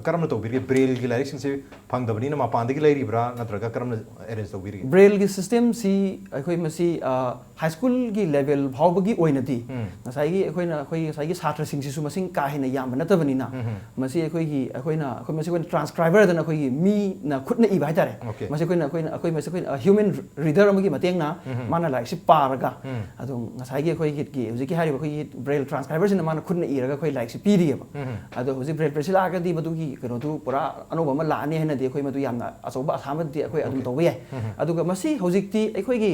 ꯀꯔꯝꯅ ꯇꯧꯕꯤꯔꯤꯒꯦ? ꯕ꯭ꯔꯦꯜꯒꯤ ꯂꯥꯏꯔꯤꯛꯁꯤꯡꯁꯦ ꯐꯪꯗꯕꯅꯤꯅ ꯃꯄꯥꯟꯗꯒꯤ ꯂꯩꯔꯤꯕ꯭ꯔꯥ, ꯅꯠꯇ꯭ꯔꯒ ꯀꯔꯝꯅ ꯑꯦꯔꯦꯟꯖ ꯇꯧꯕꯤꯔꯤꯒꯦ? ꯕ꯭ꯔꯦꯜꯒꯤ ꯁꯤꯁꯇꯦꯝꯁꯤ ꯑꯩꯈꯣꯏ ꯃꯁꯤ, ꯑ, ꯍꯥꯏ ꯁ꯭ꯀꯨꯜꯒꯤ ꯂꯦꯚꯦꯜ ꯐꯥꯎꯕꯒꯤ ꯑꯣꯏꯅꯗꯤ ꯎꯝ. ꯉꯁꯥꯏꯒꯤ ꯑꯩꯈꯣꯏꯅ ꯑꯩꯈꯣꯏꯒꯤ ꯉꯁꯥꯏꯒꯤ ꯁꯥꯇ꯭ꯔꯁꯤꯡꯁꯤꯁꯨ ꯃꯁꯤꯡ ꯀꯥ ꯍꯦꯟꯅ ꯌꯥꯝꯕ ꯅꯠꯇꯕꯅꯤꯅ ꯎꯝ. ꯃꯁꯤ ꯑꯩꯈꯣꯏꯒꯤ ꯑꯩꯈꯣꯏꯅ ꯑꯩꯈꯣꯏ ꯃꯁꯤ ꯑꯩꯈꯣꯏꯅ ꯇ꯭ꯔꯥꯟꯁꯀ꯭ꯔꯥꯏꯕꯔꯗꯅ ꯑꯩꯈꯣꯏꯒꯤ ꯃꯤꯅ ꯈꯨꯠꯅ ꯏꯕ ꯍꯥꯏꯇꯥꯔꯦ꯫ Okay. ꯃꯁꯤ ꯑꯩꯈꯣꯏꯅ ꯑꯩꯈꯣꯏꯅ ꯑꯩꯈꯣꯏ ꯃꯁꯤ ꯑꯩꯈꯣꯏꯅ ꯍ꯭ꯌꯨꯃꯦꯟ ꯔꯤꯗꯔ ꯑꯃꯒꯤ ꯃꯇꯦꯡꯅ ꯎꯝ. ꯃꯥꯅ ꯂꯥꯏꯔꯤꯛꯁꯤ ꯄꯥꯔꯒ ꯎꯝ. ꯑꯗꯨꯝ ꯉꯁꯥꯏꯒꯤ ꯑꯩꯈꯣꯏꯒꯤ ꯍꯧꯖꯤꯛꯀꯤ ꯍꯥꯏꯔꯤꯕ ꯑꯩꯈꯣꯏꯒꯤ ꯕ꯭ꯔꯦꯜ ꯇ꯭ꯔꯥꯟꯁꯀ꯭ꯔꯥꯏꯕꯔꯁꯤꯅ ꯃꯥꯅ ꯈꯨꯠꯅ ꯏꯔꯒ ꯑꯩꯈꯣꯏ ꯂꯥꯏꯔꯤꯛꯁꯤ ꯄꯤꯔꯤꯑꯕ꯫ ꯎꯝ. ꯑꯗꯣ ꯍꯧꯖꯤꯛ ꯕ꯭ꯔꯦꯜ ꯄ꯭ꯔꯦꯁꯁꯤ ꯂꯥꯛꯑꯒꯗꯤ ꯃꯗꯨꯒꯤ ꯀꯩꯅꯣꯗꯨ ꯄꯨꯔꯥ ꯑꯅꯧꯕ ꯑꯃ ꯂꯥꯛꯑꯅꯤ ꯍꯥꯏꯅꯗꯤ ꯑꯩꯈꯣꯏ ꯃꯗꯨ ꯌꯥꯝꯅ ꯑꯆꯧꯕ ꯑꯁꯥꯃꯗꯤ ꯑꯩꯈꯣꯏ ꯑꯗꯨꯝ Okay. ꯇꯧꯕ ꯌꯥꯏ꯫ ꯎꯝ. ꯑꯗꯨꯒ ꯃꯁꯤ ꯍꯧꯖꯤꯛꯇꯤ ꯑꯩꯈꯣꯏꯒꯤ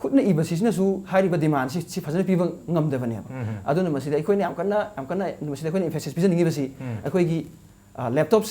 ꯈꯨꯠꯅ ꯏꯕꯁꯤꯅꯁꯨ ꯍꯥꯏꯔꯤꯕ ꯗꯤꯃꯥꯟꯁꯤ ꯁꯤ ꯐꯖꯅ ꯄꯤꯕ ꯉꯝꯗꯕꯅꯦꯕ꯫ ꯎꯝ. ꯑꯗꯨꯅ ꯃꯁꯤꯗ ꯑꯩꯈꯣꯏꯅ ꯌꯥꯝ ꯀꯟꯅ ꯌꯥꯝ ꯀꯟꯅ ꯃꯁꯤꯗ ꯑꯩꯈꯣꯏꯅ ꯏꯝꯐꯦꯁꯤꯁ ꯄꯤꯖꯅꯤꯡꯉꯤꯕꯁꯤ ꯎꯝ. ꯑꯩꯈꯣꯏꯒꯤ ꯂꯦꯞꯇꯣꯞ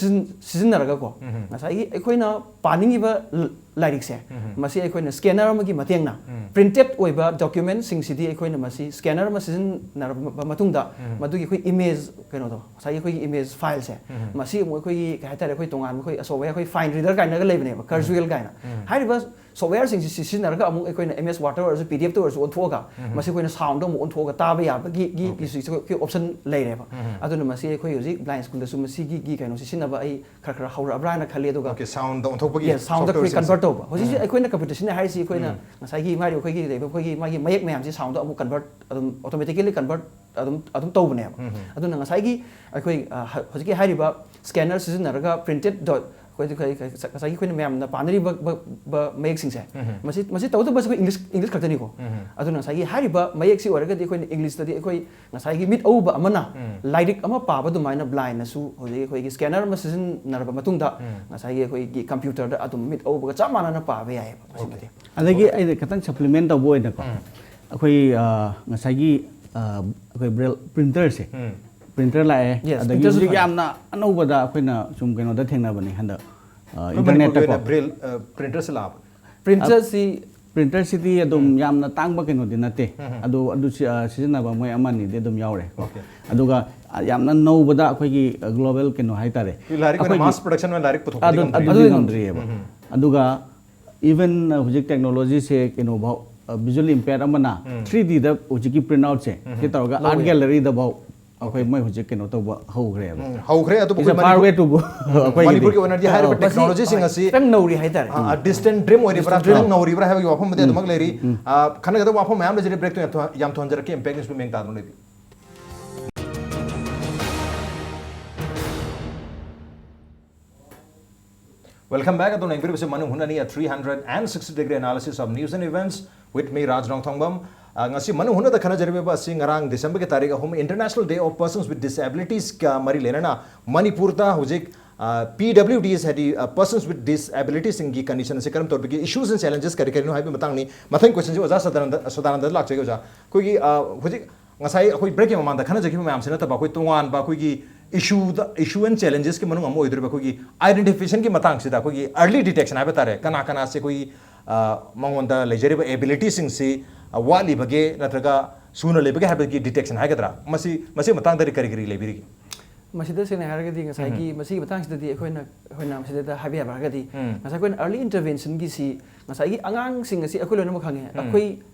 ꯁꯤꯖꯤꯟꯅꯔꯒꯀꯣ ꯎꯝ. ꯉꯁꯥꯏꯒꯤ ꯑꯩꯈꯣꯏꯅ ꯄꯥꯅꯤꯡꯉꯤꯕ ꯂ- ꯂꯥꯏꯔꯤꯛꯁꯦ, ꯃꯁꯤ ꯑꯩꯈꯣꯏꯅ scanner ꯑꯃꯒꯤ ꯃꯇꯦꯡꯅ, printed ꯑꯣꯏꯕ document ꯁꯤꯡꯁꯤꯗꯤ ꯑꯩꯈꯣꯏꯅ ꯃꯁꯤ scanner ꯑꯃ ꯁꯤꯖꯤꯟꯅꯔꯕ ꯃꯇꯨꯡꯗ, ꯃꯗꯨꯒꯤ ꯑꯩꯈꯣꯏ image ꯀꯩꯅꯣꯗꯣ, ꯉꯁꯥꯏꯒꯤ ꯑꯩꯈꯣꯏꯒꯤ image file ꯁꯦ, ꯃꯁꯤ ꯑꯃꯨꯛ ꯑꯩꯈꯣꯏꯒꯤ, ꯀꯩ ꯍꯥꯏꯇꯥꯔꯦ, ꯑꯩꯈꯣꯏ ꯇꯣꯉꯥꯟꯕ ꯑꯩꯈꯣꯏ software, ꯑꯩꯈꯣꯏ Fine Reader ꯀꯥꯏꯅꯒ ꯂꯩꯕꯅꯦꯕ, Kurzweil ꯀꯥꯏꯅ꯫ ꯍꯥꯏꯔꯤꯕ software ꯁꯤꯡꯁꯤ ꯁꯤꯖꯤꯟꯅꯔꯒ ꯑꯃꯨꯛ ꯑꯩꯈꯣꯏꯅ M S Word ꯇ ꯑꯣꯏꯔꯁꯨ, P D F ꯇ ꯑꯣꯏꯔꯁꯨ ꯑꯣꯟꯊꯣꯛꯑꯒ, ꯃꯁꯤ ꯑꯩꯈꯣꯏꯅ sound ꯗ ꯑꯃꯨꯛ ꯑꯣꯟꯊꯣꯛꯑꯒ ꯇꯥꯕ ꯌꯥꯕꯒꯤ, ꯒꯤ, ꯒꯤꯁꯨ ꯑꯩꯈꯣꯏ option ꯂꯩꯔꯦꯕ꯫ ꯑꯗꯨꯅ ꯃꯁꯤ ꯑꯩꯈꯣꯏ ꯍꯧꯖꯤꯛ blind school ꯗꯁꯨ ꯃꯁꯤꯒꯤ, ꯒꯤ ꯀꯩꯅꯣꯁꯤ ꯁꯤꯖꯤꯟꯅꯕ ꯑꯩ ꯈꯔ ꯈꯔ ꯍꯧꯔꯛꯑꯕ꯭ꯔꯥ ꯍꯥꯏꯅ ꯈꯜꯂꯤ꯫ ꯑꯗꯨꯒ, okay, sound ꯗ ꯑꯣꯟꯊꯣꯛꯄꯒꯤ, yes, sound ꯗ software ꯑꯩꯈꯣꯏ ꯁꯦꯝꯁꯦ꯫ Convert ꯇꯧꯕ꯫ ꯍꯧꯖꯤꯛꯁꯦ ꯑꯩꯈꯣꯏꯅ competition ꯅꯦ ꯍꯥꯏꯔꯤꯁꯤ, ꯑꯩꯈꯣꯏꯅ ꯉꯁꯥꯏꯒꯤ ꯃꯥꯒꯤ, ꯑꯩꯈꯣꯏꯒꯤ ꯂꯩꯕ ꯑꯩꯈꯣꯏꯒꯤ ꯃꯥꯒꯤ ꯃꯌꯦꯛ ꯃꯌꯥꯝꯁꯤ sound ꯗ ꯑꯃꯨꯛ convert ꯑꯗꯨꯝ automatically convert ꯑꯗꯨꯝ, ꯑꯗꯨꯝ ꯇꯧꯕꯅꯦꯕ꯫ ꯑꯗꯨꯅ ꯉꯁꯥꯏꯒꯤ ꯑꯩꯈꯣꯏ, ꯑ, ꯍ-, ꯍꯧꯖꯤꯛꯀꯤ ꯍꯥꯏꯔꯤꯕ scanner ꯁꯤꯖꯤꯟꯅꯔꯒ printed dot, ꯑꯩꯈꯣꯏ, ꯑꯩꯈꯣꯏ, ꯑꯩꯈꯣꯏ, ꯉꯁꯥꯏꯒꯤ ꯑꯩꯈꯣꯏꯅ ꯃꯌꯥꯝꯅ ꯄꯥꯅꯔꯤꯕ ꯕ-, ꯕ-, ꯃꯌꯦꯛꯁꯤꯡꯁꯦ, ꯃꯁꯤ, ꯃꯁꯤ ꯇꯧꯗꯕꯁꯨ ꯑꯩꯈꯣꯏ English, English ꯈꯛꯇꯅꯤꯀꯣ꯫ ꯑꯗꯨꯅ ꯉꯁꯥꯏꯒꯤ ꯍꯥꯏꯔꯤꯕ ꯃꯌꯦꯛꯁꯤ ꯑꯣꯏꯔꯒꯗꯤ ꯑꯩꯈꯣꯏꯅ English ꯇꯗꯤ ꯑꯩꯈꯣꯏ ꯉꯁꯥꯏꯒꯤ ꯃꯤꯠ ꯑꯎꯕ ꯑꯃꯅ ꯂꯥꯏꯔꯤꯛ ꯑꯃ ꯄꯥꯕ ꯑꯗꯨꯃꯥꯏꯅ blind ꯅꯁꯨ ꯍꯧꯖꯤꯛ ꯑꯩꯈꯣꯏꯒꯤ scanner ꯑꯃ ꯁꯤꯖꯤꯟꯅꯔꯕ ꯃꯇꯨꯡꯗ ꯉꯁꯥꯏꯒꯤ ꯑꯩꯈꯣꯏꯒꯤ computer ꯗ ꯑꯗꯨꯝ ꯃꯤꯠ ꯑꯎꯕꯒ ꯆꯞ ꯃꯥꯟꯅꯅ ꯄꯥꯕ ꯌꯥꯏꯑꯕ ꯃꯁꯤꯃꯗꯤ꯫ ꯑꯗꯒꯤ ꯑꯩꯅ ꯈꯤꯇꯪ supplement ꯇꯧꯕ ꯑꯣꯏꯅꯀꯣ, ꯑꯩꯈꯣꯏ, ꯑ, ꯉꯁꯥꯏꯒꯤ, ꯑ, ꯑꯩꯈꯣꯏ Braille printer ꯁꯦ, printer ꯂꯥꯛꯑꯦ, yes, ꯑꯗꯒꯤ printer ꯁꯨ ꯍꯧꯖꯤꯛ ꯐꯪꯉꯦ꯫ ꯌꯥꯝꯅ ꯑꯅꯧꯕꯗ ꯑꯩꯈꯣꯏꯅ ꯁꯨꯝ ꯀꯩꯅꯣꯗ ꯊꯦꯡꯅꯕꯅꯦ ꯍꯟꯗꯛ, ꯑ, ꯑꯩꯈꯣꯏ internet ꯃꯅꯤꯄꯨꯔꯒꯤ ꯇꯀꯣ꯫ ꯑꯣꯏꯅ Braille, ꯑ, printer ꯁꯦ ꯂꯥꯛꯑꯕ? Printer ꯁꯤꯗꯤ ꯑꯗꯨꯝ ꯌꯥꯝꯅ ꯇꯥꯡꯕ ꯀꯩꯅꯣꯗꯤ ꯅꯠꯇꯦ꯫ ꯑꯗꯨ, ꯑꯗꯨ ꯁꯤ-, ꯑ, ꯁꯤꯖꯤꯟꯅꯕ ꯃꯣꯏ ꯑꯃ ꯑꯅꯤꯗꯤ ꯑꯗꯨꯝ ꯌꯥꯎꯔꯦ꯫ Okay. ꯑꯗꯨꯒ, ꯑ, ꯌꯥꯝꯅ ꯅꯧꯕꯗ ꯑꯩꯈꯣꯏꯒꯤ, ꯑ, global ꯀꯩꯅꯣ ꯍꯥꯏꯇꯥꯔꯦ, ꯑꯩꯈꯣꯏ ꯂꯥꯏꯔꯤꯛ ꯑꯣꯏꯅ ꯑꯩꯈꯣꯏꯒꯤ mass production ꯑꯣꯏꯅ ꯂꯥꯏꯔꯤꯛ ꯄꯨꯊꯣꯛꯄꯗꯤ ꯑꯗꯨ, ꯉꯝꯗ꯭ꯔꯤ꯫ ꯑꯗꯨꯗꯤ ꯑꯗꯨꯗꯤ ꯉꯝꯗ꯭ꯔꯤꯑꯕ꯫ ꯑꯗꯨꯒ even, ꯑ, ꯍꯧꯖꯤꯛ technology ꯁꯦ ꯀꯩꯅꯣꯐꯥꯎ, ꯑ, visually impaired ꯑꯃꯅ three D ꯗ ꯍꯧꯖꯤꯛꯀꯤ print out ꯁꯦ ꯁꯤ ꯇꯧꯔꯒ ꯂꯧꯕ art ꯌꯥꯏ꯫ Gallery ꯗꯐꯥꯎ ꯑꯩꯈꯣꯏ ꯃꯣꯏ ꯍꯧꯖꯤꯛ ꯀꯩꯅꯣ ꯇꯧꯕ ꯍꯧꯈ꯭ꯔꯦꯕ꯫ ꯎꯝ, ꯍꯧꯈ꯭ꯔꯦ꯫ ꯑꯗꯨꯕꯨ It's a ꯑꯩꯈꯣꯏ far way Manipur-, to go꯫ ꯎꯝ, ꯑꯩꯈꯣꯏꯒꯤꯗꯤ꯫ ꯃꯅꯤꯄꯨꯔꯒꯤ ꯑꯣꯏꯅꯗꯤ ꯍꯥꯏꯔꯤꯕ ꯑꯧ, ꯃꯁꯤ technology ꯁꯤꯡ ꯑꯁꯤ, ꯈꯤꯇꯪ ꯅꯧꯔꯤ ꯍꯥꯏꯇꯥꯔꯦ꯫ ꯑ, ꯑ, distant dream ꯑꯣꯏꯔꯤꯕ꯭ꯔꯥ, distant dream꯫ ꯈꯤꯇꯪ ꯅꯧꯔꯤꯕ꯭ꯔꯥ ꯍꯥꯏꯕꯒꯤ ꯋꯥꯐꯝ ꯑꯃꯗꯤ ꯑꯗꯨꯃꯛ ꯂꯩꯔꯤ꯫ ꯑ, ꯈꯟꯅꯒꯗꯕ ꯋꯥꯐꯝ ꯃꯌꯥꯝ ꯂꯩꯖꯔꯤ, break ꯇꯨ ꯌꯥꯝ ꯊꯨ-, ꯌꯥꯝ ꯊꯨꯍꯟꯖꯔꯛꯀꯦ, Impact News ꯄꯨ ꯃꯤꯠꯌꯦꯡ ꯇꯥꯗꯨꯅ ꯂꯩꯕꯤꯌꯨ꯫ Welcome back. ꯑꯗꯣꯝꯅ ꯌꯦꯡꯕꯤꯔꯤꯕꯁꯤ ꯃꯅꯨꯡ ꯍꯨꯠꯅꯅꯤ, a three hundred and sixty degree analysis of news and events with me, Raj Rongthongbam. ꯑ, ꯉꯁꯤ ꯃꯅꯨꯡ ꯍꯨꯠꯅꯗ ꯈꯟꯅꯖꯔꯤꯕ ꯑꯁꯤ ꯉꯔꯥꯡ December ꯒꯤ ꯇꯥꯔꯤꯛ ꯑꯍꯨꯝ International Day of Persons with Disabilities ꯀ ꯃꯔꯤ ꯂꯩꯅꯅ ꯃꯅꯤꯄꯨꯔꯗ ꯍꯧꯖꯤꯛ, ꯑ, P W Ds ꯍꯥꯏꯗꯤ, ꯑ, Persons with Disabilities ꯁꯤꯡꯒꯤ condition ꯑꯁꯤ ꯀꯔꯝ ꯇꯧꯔꯤꯕꯒꯦ, issues and challenges ꯀꯔꯤ ꯀꯔꯤꯅꯣ ꯍꯥꯏꯕꯒꯤ ꯃꯇꯥꯡꯅꯤ꯫ ꯃꯊꯪꯒꯤ question ꯁꯤ ꯑꯣꯖꯥ ꯁꯗꯥꯅꯟꯗ, ꯁꯗꯥꯅꯟꯗꯗ ꯂꯥꯛꯆꯒꯦ ꯑꯣꯖꯥ꯫ ꯑꯩꯈꯣꯏꯒꯤ, ꯑ, ꯍꯧꯖꯤꯛ ꯉꯁꯥꯏ ꯑꯩꯈꯣꯏ break ꯀꯤ ꯃꯃꯥꯡꯗ ꯈꯟꯅꯖꯈꯤꯕ ꯃꯌꯥꯝꯁꯤ ꯅꯠꯇꯕ ꯑꯩꯈꯣꯏ ꯇꯣꯉꯥꯟꯕ ꯑꯩꯈꯣꯏꯒꯤ ꯏꯁꯨꯗ ꯏꯁꯨ ꯑꯦꯟ ꯆꯦꯂꯦꯟꯖꯦꯁꯀꯤ ꯃꯅꯨꯡ ꯑꯃ ꯑꯣꯏꯗꯣꯔꯤꯕ ꯑꯩꯈꯣꯏꯒꯤ ꯑꯥꯏꯗꯦꯟꯇꯤꯐꯤꯀꯦꯁꯟꯒꯤ ꯃꯇꯥꯡꯁꯤꯗ, ꯑꯩꯈꯣꯏꯒꯤ ꯑꯥꯔꯂꯤ ꯗꯤꯇꯦꯛꯁꯟ ꯍꯥꯏꯕ ꯇꯥꯔꯦ, ꯀꯅꯥ ꯀꯅꯥꯁꯦ ꯑꯩꯈꯣꯏꯒꯤ, ꯑ, ꯃꯉꯣꯟꯗ ꯂꯩꯖꯔꯤꯕ ꯑꯦꯕꯤꯂꯤꯇꯤꯁꯤꯡꯁꯤ, ꯑ, ꯋꯥꯠꯂꯤꯕꯒꯦ ꯅꯠꯇ꯭ꯔꯒ ꯁꯨꯅ ꯂꯩꯕꯒꯦ ꯍꯥꯏꯕꯒꯤ ꯗꯤꯇꯦꯛꯁꯟ ꯍꯥꯏꯒꯗ꯭ꯔꯥ, ꯃꯁꯤ, ꯃꯁꯤꯒꯤ ꯃꯇꯥꯡꯗꯗꯤ ꯀꯔꯤ ꯀꯔꯤ ꯂꯩꯕꯤꯔꯤꯒꯦ? ꯃꯁꯤꯗ ꯁꯦꯡꯅ ꯍꯥꯏꯔꯒꯗꯤ ꯉꯁꯥꯏꯒꯤ ꯃꯁꯤꯒꯤ ꯃꯇꯥꯡꯁꯤꯗꯗꯤ ꯑꯩꯈꯣꯏꯅ ꯑꯩꯈꯣꯏꯅ ꯃꯁꯤꯗ ꯍꯥꯏꯕ ꯌꯥꯕ ꯍꯥꯏꯔꯒꯗꯤ, ꯎꯝ꯫ ꯉꯁꯥꯏ ꯑꯩꯈꯣꯏꯅ ꯑꯥꯔꯂꯤ ꯏꯟꯇꯔꯚꯦꯟꯁꯟꯒꯤꯁꯤ ꯉꯁꯥꯏꯒꯤ ꯑꯉꯥꯡꯁꯤꯡ ꯑꯁꯤ ꯑꯩꯈꯣꯏ ꯂꯣꯏꯅꯃꯛ ꯈꯪꯉꯦ꯫ ꯎꯝ꯫ ꯑꯩꯈꯣꯏ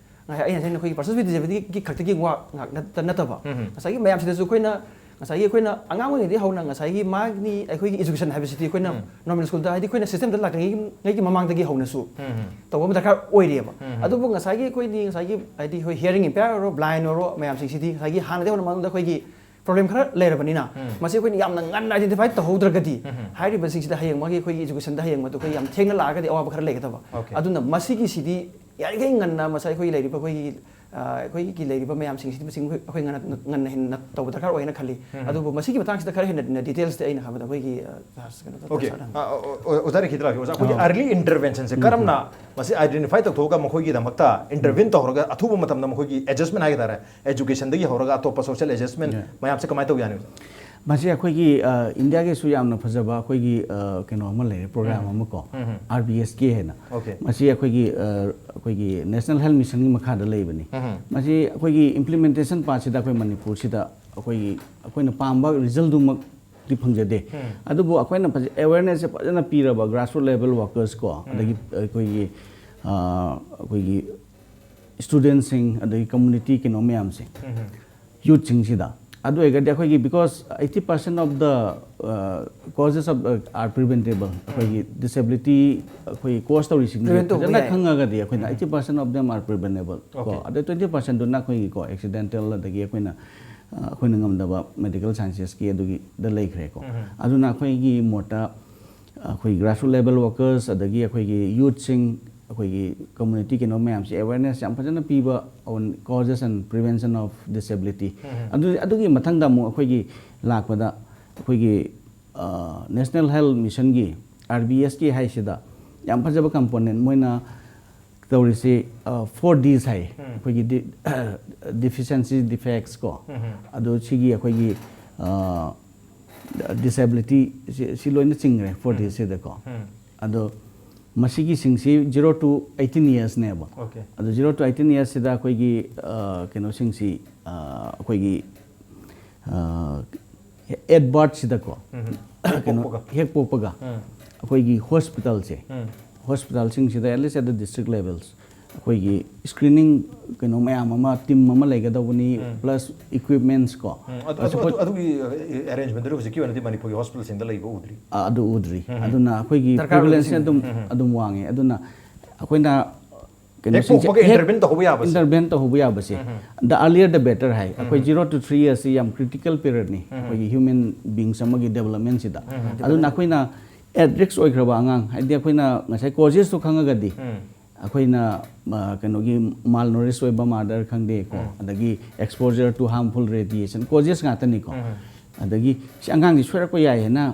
ꯉꯁꯥꯏ ꯑꯩꯅ ꯍꯥꯏꯖꯩ ꯑꯩꯈꯣꯏꯒꯤ ꯄꯥꯔꯁꯟ ꯋꯤꯠ ꯗꯤꯁꯦꯕꯤꯂꯤꯇꯤꯒꯤ ꯈꯛꯇꯒꯤ ꯋꯥ ꯉꯥꯛ ꯅꯠꯇ ꯅꯠꯇꯕ, ꯎꯝ꯫ ꯉꯁꯥꯏꯒꯤ ꯃꯌꯥꯝꯁꯤꯗꯁꯨ ꯑꯩꯈꯣꯏꯅ ꯉꯁꯥꯏꯒꯤ ꯑꯩꯈꯣꯏꯅ ꯑꯉꯥꯡ ꯑꯣꯏꯔꯤꯉꯩꯗꯒꯤ ꯍꯧꯅ ꯉꯁꯥꯏꯒꯤ ꯃꯥꯒꯤ ꯑꯩꯈꯣꯏꯒꯤ ꯏꯖꯨꯀꯦꯁꯟ ꯍꯥꯏꯕꯁꯤꯗꯤ ꯑꯩꯈꯣꯏꯅ ꯎꯝ꯫ ꯅꯣꯔꯃꯦꯜ ꯁ꯭ꯀꯨꯜꯗ ꯍꯥꯏꯗꯤ ꯑꯩꯈꯣꯏꯅ ꯁꯤꯁꯇꯦꯝꯗ ꯂꯥꯛꯇ꯭ꯔꯤꯉꯩꯒꯤ ꯃꯃꯥꯡꯗꯒꯤ ꯍꯧꯅꯁꯨ ꯎꯝ꯫ ꯇꯧꯕ ꯑꯃ ꯗꯔꯀꯥꯔ ꯑꯣꯏꯔꯤꯑꯕ꯫ ꯎꯝ꯫ ꯑꯗꯨꯕꯨ ꯉꯁꯥꯏꯒꯤ ꯑꯩꯈꯣꯏꯗꯤ ꯉꯁꯥꯏꯒꯤ ꯍꯥꯏꯗꯤ ꯍꯣꯏ ꯍꯤꯌꯔꯤꯡ ꯏꯝꯄꯦꯌꯔ ꯑꯣꯏꯔꯣ, ꯕ꯭ꯂꯥꯏꯟ ꯑꯣꯏꯔꯣ, ꯃꯌꯥꯝꯁꯤꯡꯁꯤꯗꯤ ꯉꯁꯥꯏꯒꯤ ꯍꯥꯟꯅꯗꯒꯤ ꯍꯧꯅ ꯃꯉꯣꯟꯗ ꯑꯩꯈꯣꯏꯒꯤ ꯄ꯭ꯔꯣꯕ꯭ꯂꯦꯝ ꯈꯔ ꯂꯩꯔꯕꯅꯤꯅ ꯎꯝ꯫ ꯃꯁꯤ ꯑꯩꯈꯣꯏꯅ ꯌꯥꯝꯅ ꯉꯟꯅ ꯑꯥꯏꯗꯦꯟꯇꯤꯐꯥꯏ ꯇꯧꯍꯧꯗ꯭ꯔꯒꯗꯤ ꯎꯝ꯫ ꯍꯥꯏꯔꯤꯕꯁꯤꯡꯁꯤꯗ ꯍꯌꯦꯡ ꯃꯥꯒꯤ ꯑꯩꯈꯣꯏꯒꯤ ꯏꯖꯨꯀꯦꯁꯟꯗ ꯍꯌꯦꯡ ꯃꯗꯨ ꯑꯩꯈꯣꯏ ꯌꯥꯝ ꯊꯦꯡꯅ ꯂꯥꯛꯑꯒꯗꯤ ꯑꯋꯥꯕ ꯈꯔ ꯂꯩꯒꯗꯕ꯫ Okay꯫ ꯑꯗꯨꯅ ꯃꯁꯤꯒꯤꯁꯤꯗꯤ ꯌꯥꯔꯤꯈꯩ ꯉꯟꯅ ꯉꯁꯥꯏ ꯑꯩꯈꯣꯏ ꯂꯩꯔꯤꯕ ꯑꯩꯈꯣꯏꯒꯤ, ꯑ, ꯑꯩꯈꯣꯏꯒꯤ ꯂꯩꯔꯤꯕ ꯃꯌꯥꯝꯁꯤꯡꯁꯤꯗꯤ ꯃꯁꯤ ꯑꯩꯈꯣꯏ ꯉꯟꯅ ꯉꯟꯅ ꯍꯦꯟꯅ ꯇꯧꯕ ꯗꯔꯀꯥꯔ ꯑꯣꯏꯅ ꯈꯜꯂꯤ꯫ ꯎꯝ꯫ ꯑꯗꯨꯕꯨ ꯃꯁꯤꯒꯤ ꯃꯇꯥꯡꯁꯤꯗ ꯈꯔ ꯍꯦꯟꯅ ꯗꯤꯇꯦꯜꯁꯇ ꯑꯩꯅ ꯍꯥꯏꯕꯗ ꯑꯩꯈꯣꯏꯒꯤ, ꯑ, ꯀꯩꯅꯣ Okay꯫ ꯁꯥꯔ ꯑ, ꯑ, ꯑ, ꯑꯣꯖꯥ ꯔꯤꯈꯤꯗ꯭ꯔꯥꯒꯤ ꯑꯣꯖꯥ, ꯑꯩꯈꯣꯏꯒꯤ ꯑꯥ꯫ ꯑꯥꯔꯂꯤ ꯏꯟꯇꯔꯚꯦꯟꯁꯟꯁꯦ ꯎꯝ꯫ ꯀꯔꯝꯅ ꯃꯁꯤ ꯑꯥꯏꯗꯦꯟꯇꯤꯐꯥꯏ ꯇꯧꯊꯣꯛꯑꯒ ꯃꯈꯣꯏꯒꯤꯗꯃꯛꯇ ꯏꯟꯇꯔꯚꯤꯟ ꯇꯧꯔꯒ ꯑꯊꯨꯕ ꯃꯇꯝꯗ ꯃꯈꯣꯏꯒꯤ ꯑꯦꯗꯖꯁꯃꯦꯟ ꯍꯥꯏꯒꯗ꯭ꯔꯥ, ꯑꯦꯖꯨꯀꯦꯁꯟꯗꯒꯤ ꯍꯧꯔꯒ ꯑꯇꯣꯞꯄ ꯁꯣꯁꯤꯌꯦꯜ ꯑꯦꯗꯖꯁꯃꯦꯟ Yeah꯫ ꯃꯌꯥꯝꯁꯦ ꯀꯃꯥꯏꯅ ꯇꯧꯕ ꯌꯥꯅꯤ? ꯃꯁꯤ ꯑꯩꯈꯣꯏꯒꯤ, ꯑ, ꯏꯟꯗꯤꯌꯥꯒꯤꯁꯨ ꯌꯥꯝꯅ ꯐꯖꯕ ꯑꯩꯈꯣꯏꯒꯤ, ꯑ, ꯀꯩꯅꯣ ꯑꯃ ꯂꯩꯔꯦ, ꯄ꯭ꯔꯣꯒ꯭ꯔꯥꯝ ꯎꯝ꯫ ꯑꯃ ꯀꯣ, ꯎꯝ꯫ ꯑꯥꯔ ꯕꯤ ꯑꯦꯁ ꯀꯦ ꯍꯥꯏꯅ꯫ Okay꯫ ꯃꯁꯤ ꯑꯩꯈꯣꯏꯒꯤ, ꯑ, ꯑꯩꯈꯣꯏꯒꯤ ꯅꯦꯁꯅꯦꯜ ꯍꯦꯜꯊ ꯃꯤꯁꯟꯒꯤ ꯃꯈꯥꯗ ꯂꯩꯕꯅꯤ꯫ ꯎꯝ꯫ ꯃꯁꯤ ꯑꯩꯈꯣꯏꯒꯤ ꯏꯝꯄ꯭ꯂꯤꯃꯦꯟꯇꯦꯁꯟ ꯄꯥꯔꯠꯁꯤꯗ ꯑꯩꯈꯣꯏ ꯃꯅꯤꯄꯨꯔꯁꯤꯗ ꯑꯩꯈꯣꯏꯒꯤ, ꯑꯩꯈꯣꯏꯅ ꯄꯥꯝꯕ ꯔꯤꯖꯜꯗꯨꯃꯛꯇꯤ ꯐꯪꯖꯗꯦ꯫ ꯎꯝ꯫ ꯑꯗꯨꯕꯨ ꯑꯩꯈꯣꯏꯅ ꯐꯖ-, ꯑꯦꯋꯦꯔꯅꯦꯁꯁꯦ ꯐꯖꯅ ꯄꯤꯔꯕ ꯒ꯭ꯔꯥꯁꯔꯨꯠ ꯂꯦꯚꯦꯜ ꯋꯥꯔꯀꯔꯁ ꯀꯣ, ꯎꯝ꯫ ꯑꯗꯒꯤ ꯑꯩꯈꯣꯏꯒꯤ, ꯑ, ꯑꯩꯈꯣꯏꯒꯤ ꯁ꯭ꯇꯨꯗꯦꯟꯠꯁꯤꯡ, ꯑꯗꯒꯤ ꯀꯝꯃ꯭ꯌꯨꯅꯤꯇꯤ ꯀꯩꯅꯣ ꯃꯌꯥꯝꯁꯦ, ꯎꯝ꯫ ꯌꯨꯠꯁꯤꯡꯁꯤꯗ꯫ ꯑꯗꯨ ꯑꯣꯏꯔꯒꯗꯤ ꯑꯩꯈꯣꯏꯒꯤ, because eighty percent of the, uh, causes of, uh, are preventable, ꯑꯩꯈꯣꯏꯒꯤ ꯗꯤꯁꯦꯕꯤꯂꯤꯇꯤ ꯑꯩꯈꯣꯏ ꯀꯣꯁ ꯇꯧꯔꯤꯁꯤꯡꯁꯦ Prevent ꯇꯧꯕ ꯐꯖꯅ ꯌꯥꯏ꯫ ꯈꯪꯉꯒꯗꯤ ꯑꯩꯈꯣꯏꯅ ꯎꯝ꯫ eighty percent of them are preventable ꯀꯣ꯫ Okay꯫ ꯑꯗꯩ twenty percentꯗꯨꯅ ꯑꯩꯈꯣꯏꯒꯤꯀꯣ, ꯑꯦꯛꯁꯤꯗꯦꯟꯇꯦꯜ, ꯑꯗꯒꯤ ꯑꯩꯈꯣꯏꯅ, ꯑ, ꯑꯩꯈꯣꯏꯅ ꯉꯝꯗꯕ ꯃꯦꯗꯤꯀꯦꯜ ꯁꯥꯏꯟꯁꯦꯁꯀꯤ ꯑꯗꯨꯒꯤꯗ ꯂꯩꯈ꯭ꯔꯦꯀꯣ꯫ ꯎꯝ꯫ ꯑꯗꯨꯅ ꯑꯩꯈꯣꯏꯒꯤ ꯃꯣꯠꯇ ꯑꯩꯈꯣꯏ ꯒ꯭ꯔꯥꯁꯔꯨꯠ ꯂꯦꯚꯦꯜ ꯋꯥꯔꯀꯔꯁ, ꯑꯗꯒꯤ ꯑꯩꯈꯣꯏꯒꯤ ꯌꯨꯠꯁꯤꯡ, ꯑꯩꯈꯣꯏꯒꯤ ꯀꯝꯃ꯭ꯌꯨꯅꯤꯇꯤ ꯀꯩꯅꯣ ꯃꯌꯥꯝꯁꯦ ꯑꯦꯋꯦꯔꯅꯦꯁ ꯌꯥꯝ ꯐꯖꯅ ꯄꯤꯕ on causes and prevention of disability꯫ ꯎꯝ꯫ ꯑꯗꯨ, ꯑꯗꯨꯒꯤ ꯃꯊꯪꯗ ꯑꯃꯨꯛ ꯑꯩꯈꯣꯏꯒꯤ ꯂꯥꯛꯄꯗ ꯑꯩꯈꯣꯏꯒꯤ, ꯑ, ꯅꯦꯁꯅꯦꯜ ꯍꯦꯜꯊ ꯃꯤꯁꯟꯒꯤ, ꯑꯥꯔ ꯕꯤ ꯑꯦꯁ ꯀꯦ ꯍꯥꯏꯁꯤꯗ ꯌꯥꯝ ꯐꯖꯕ ꯀꯝꯄꯣꯅꯦꯟ ꯃꯣꯏꯅ ꯇꯧꯔꯤꯁꯤ, ꯑ, four Ds ꯍꯥꯏ꯫ ꯎꯝ꯫ ꯑꯩꯈꯣꯏꯒꯤ ꯗꯤ-, deficiency defects ꯀꯣ꯫ ꯎꯝ꯫ ꯑꯗꯣ ꯁꯤꯒꯤ ꯑꯩꯈꯣꯏꯒꯤ, ꯑ, ꯗꯤꯁꯦꯕꯤꯂꯤꯇꯤ ꯁꯤ ꯂꯣꯏꯅ ꯆꯤꯡꯈ꯭ꯔꯦ ꯐꯣꯔꯇꯤꯁꯤꯗꯀꯣ꯫ ꯑꯗꯣ ꯃꯁꯤꯒꯤꯁꯤꯡꯁꯤ zero to eighteen yearsꯅꯦꯕ꯫ Okay. ꯑꯗꯣ zero to eighteen yearsꯁꯤꯗ ꯑꯩꯈꯣꯏꯒꯤ ꯑ, ꯀꯩꯅꯣꯁꯤꯡꯁꯤ ꯑ, ꯑꯩꯈꯣꯏꯒꯤ ꯑ, at birthꯁꯤꯗꯀꯣ ꯀꯩꯅꯣ ꯄꯣꯛꯄꯒ꯫ ꯍꯦꯛ ꯄꯣꯛꯄꯒ ꯎꯝ. ꯑꯩꯈꯣꯏꯒꯤ ꯍꯣꯁꯄꯤꯇꯥꯜꯁꯦ ꯎꯝ. ꯍꯣꯁꯄꯤꯇꯥꯜꯁꯤꯡꯁꯤꯗ at least at the district levels ꯑꯩꯈꯣꯏꯒꯤ ꯁ꯭ꯀ꯭ꯔꯤꯅꯤꯡ ꯀꯩꯅꯣ ꯃꯌꯥꯝ ꯑꯃ ꯇꯤꯝ ꯑꯃ ꯂꯩꯒꯗꯧꯕꯅꯤ꯫ ꯎꯝ. Plus equipmentsꯀꯣ꯫ ꯎꯝ. ꯑꯗꯨ- ꯑꯗꯨ- Support- ꯑꯗꯨꯒꯤ ꯑꯦꯔꯦꯟꯖꯃꯦꯟꯗꯨꯗꯤ ꯍꯧꯖꯤꯛꯀꯤ ꯑꯣꯏꯅꯗꯤ ꯃꯅꯤꯄꯨꯔꯒꯤ ꯍꯣꯁꯄꯤꯇꯥꯜꯁꯤꯡꯗ ꯂꯩꯕ ꯎꯗ꯭ꯔꯤ꯫ ꯑ, ꯑꯗꯨ ꯎꯗ꯭ꯔꯤ꯫ ꯎꯝ. ꯑꯗꯨꯅ ꯑꯩꯈꯣꯏꯒꯤ ꯗꯔꯀꯥꯔ ꯄ꯭ꯔꯤꯚꯦꯂꯦꯟꯁꯁꯦ ꯑꯣꯏꯕꯁꯤꯡ꯫ ꯑꯗꯨꯝ ꯎꯝ. ꯑꯗꯨꯝ ꯋꯥꯡꯉꯦ꯫ ꯑꯗꯨꯅ ꯑꯩꯈꯣꯏꯅ ꯍꯦꯛ ꯄꯣꯛꯄꯒ intervene ꯇꯧꯍꯧꯕ ꯌꯥꯕꯁꯦ꯫ Intervene ꯇꯧꯍꯧꯕ ꯌꯥꯕꯁꯦ꯫ The earlier the better ꯍꯥꯏ꯫ ꯑꯩꯈꯣꯏ zero to three yearsꯁꯤ ꯌꯥꯝ critical periodꯅꯤ ꯑꯩꯈꯣꯏꯒꯤ human beings ꯑꯃꯒꯤ developmentꯁꯤꯗ꯫ ꯑꯗꯨꯅ ꯑꯩꯈꯣꯏꯅ at risk ꯑꯣꯏꯈ꯭ꯔꯕ ꯑꯉꯥꯡ, ꯍꯥꯏꯗꯤ ꯑꯩꯈꯣꯏꯅ ꯉꯁꯥꯏ causeꯁꯇꯣ ꯈꯪꯉꯒꯗꯤ ꯎꯝ. ꯑꯩꯈꯣꯏꯅ ꯑ, ꯀꯩꯅꯣꯒꯤ malnourish ꯑꯣꯏꯕ mother ꯈꯪꯗꯦꯀꯣ꯫ ꯑꯗꯒꯤ exposure to harmful radiation, causes ꯉꯥꯛꯇꯅꯤꯀꯣ꯫ ꯑꯗꯒꯤ ꯁꯤ ꯑꯉꯥꯡꯁꯤ ꯁꯣꯏꯔꯛꯄ ꯌꯥꯏ ꯍꯥꯏꯅ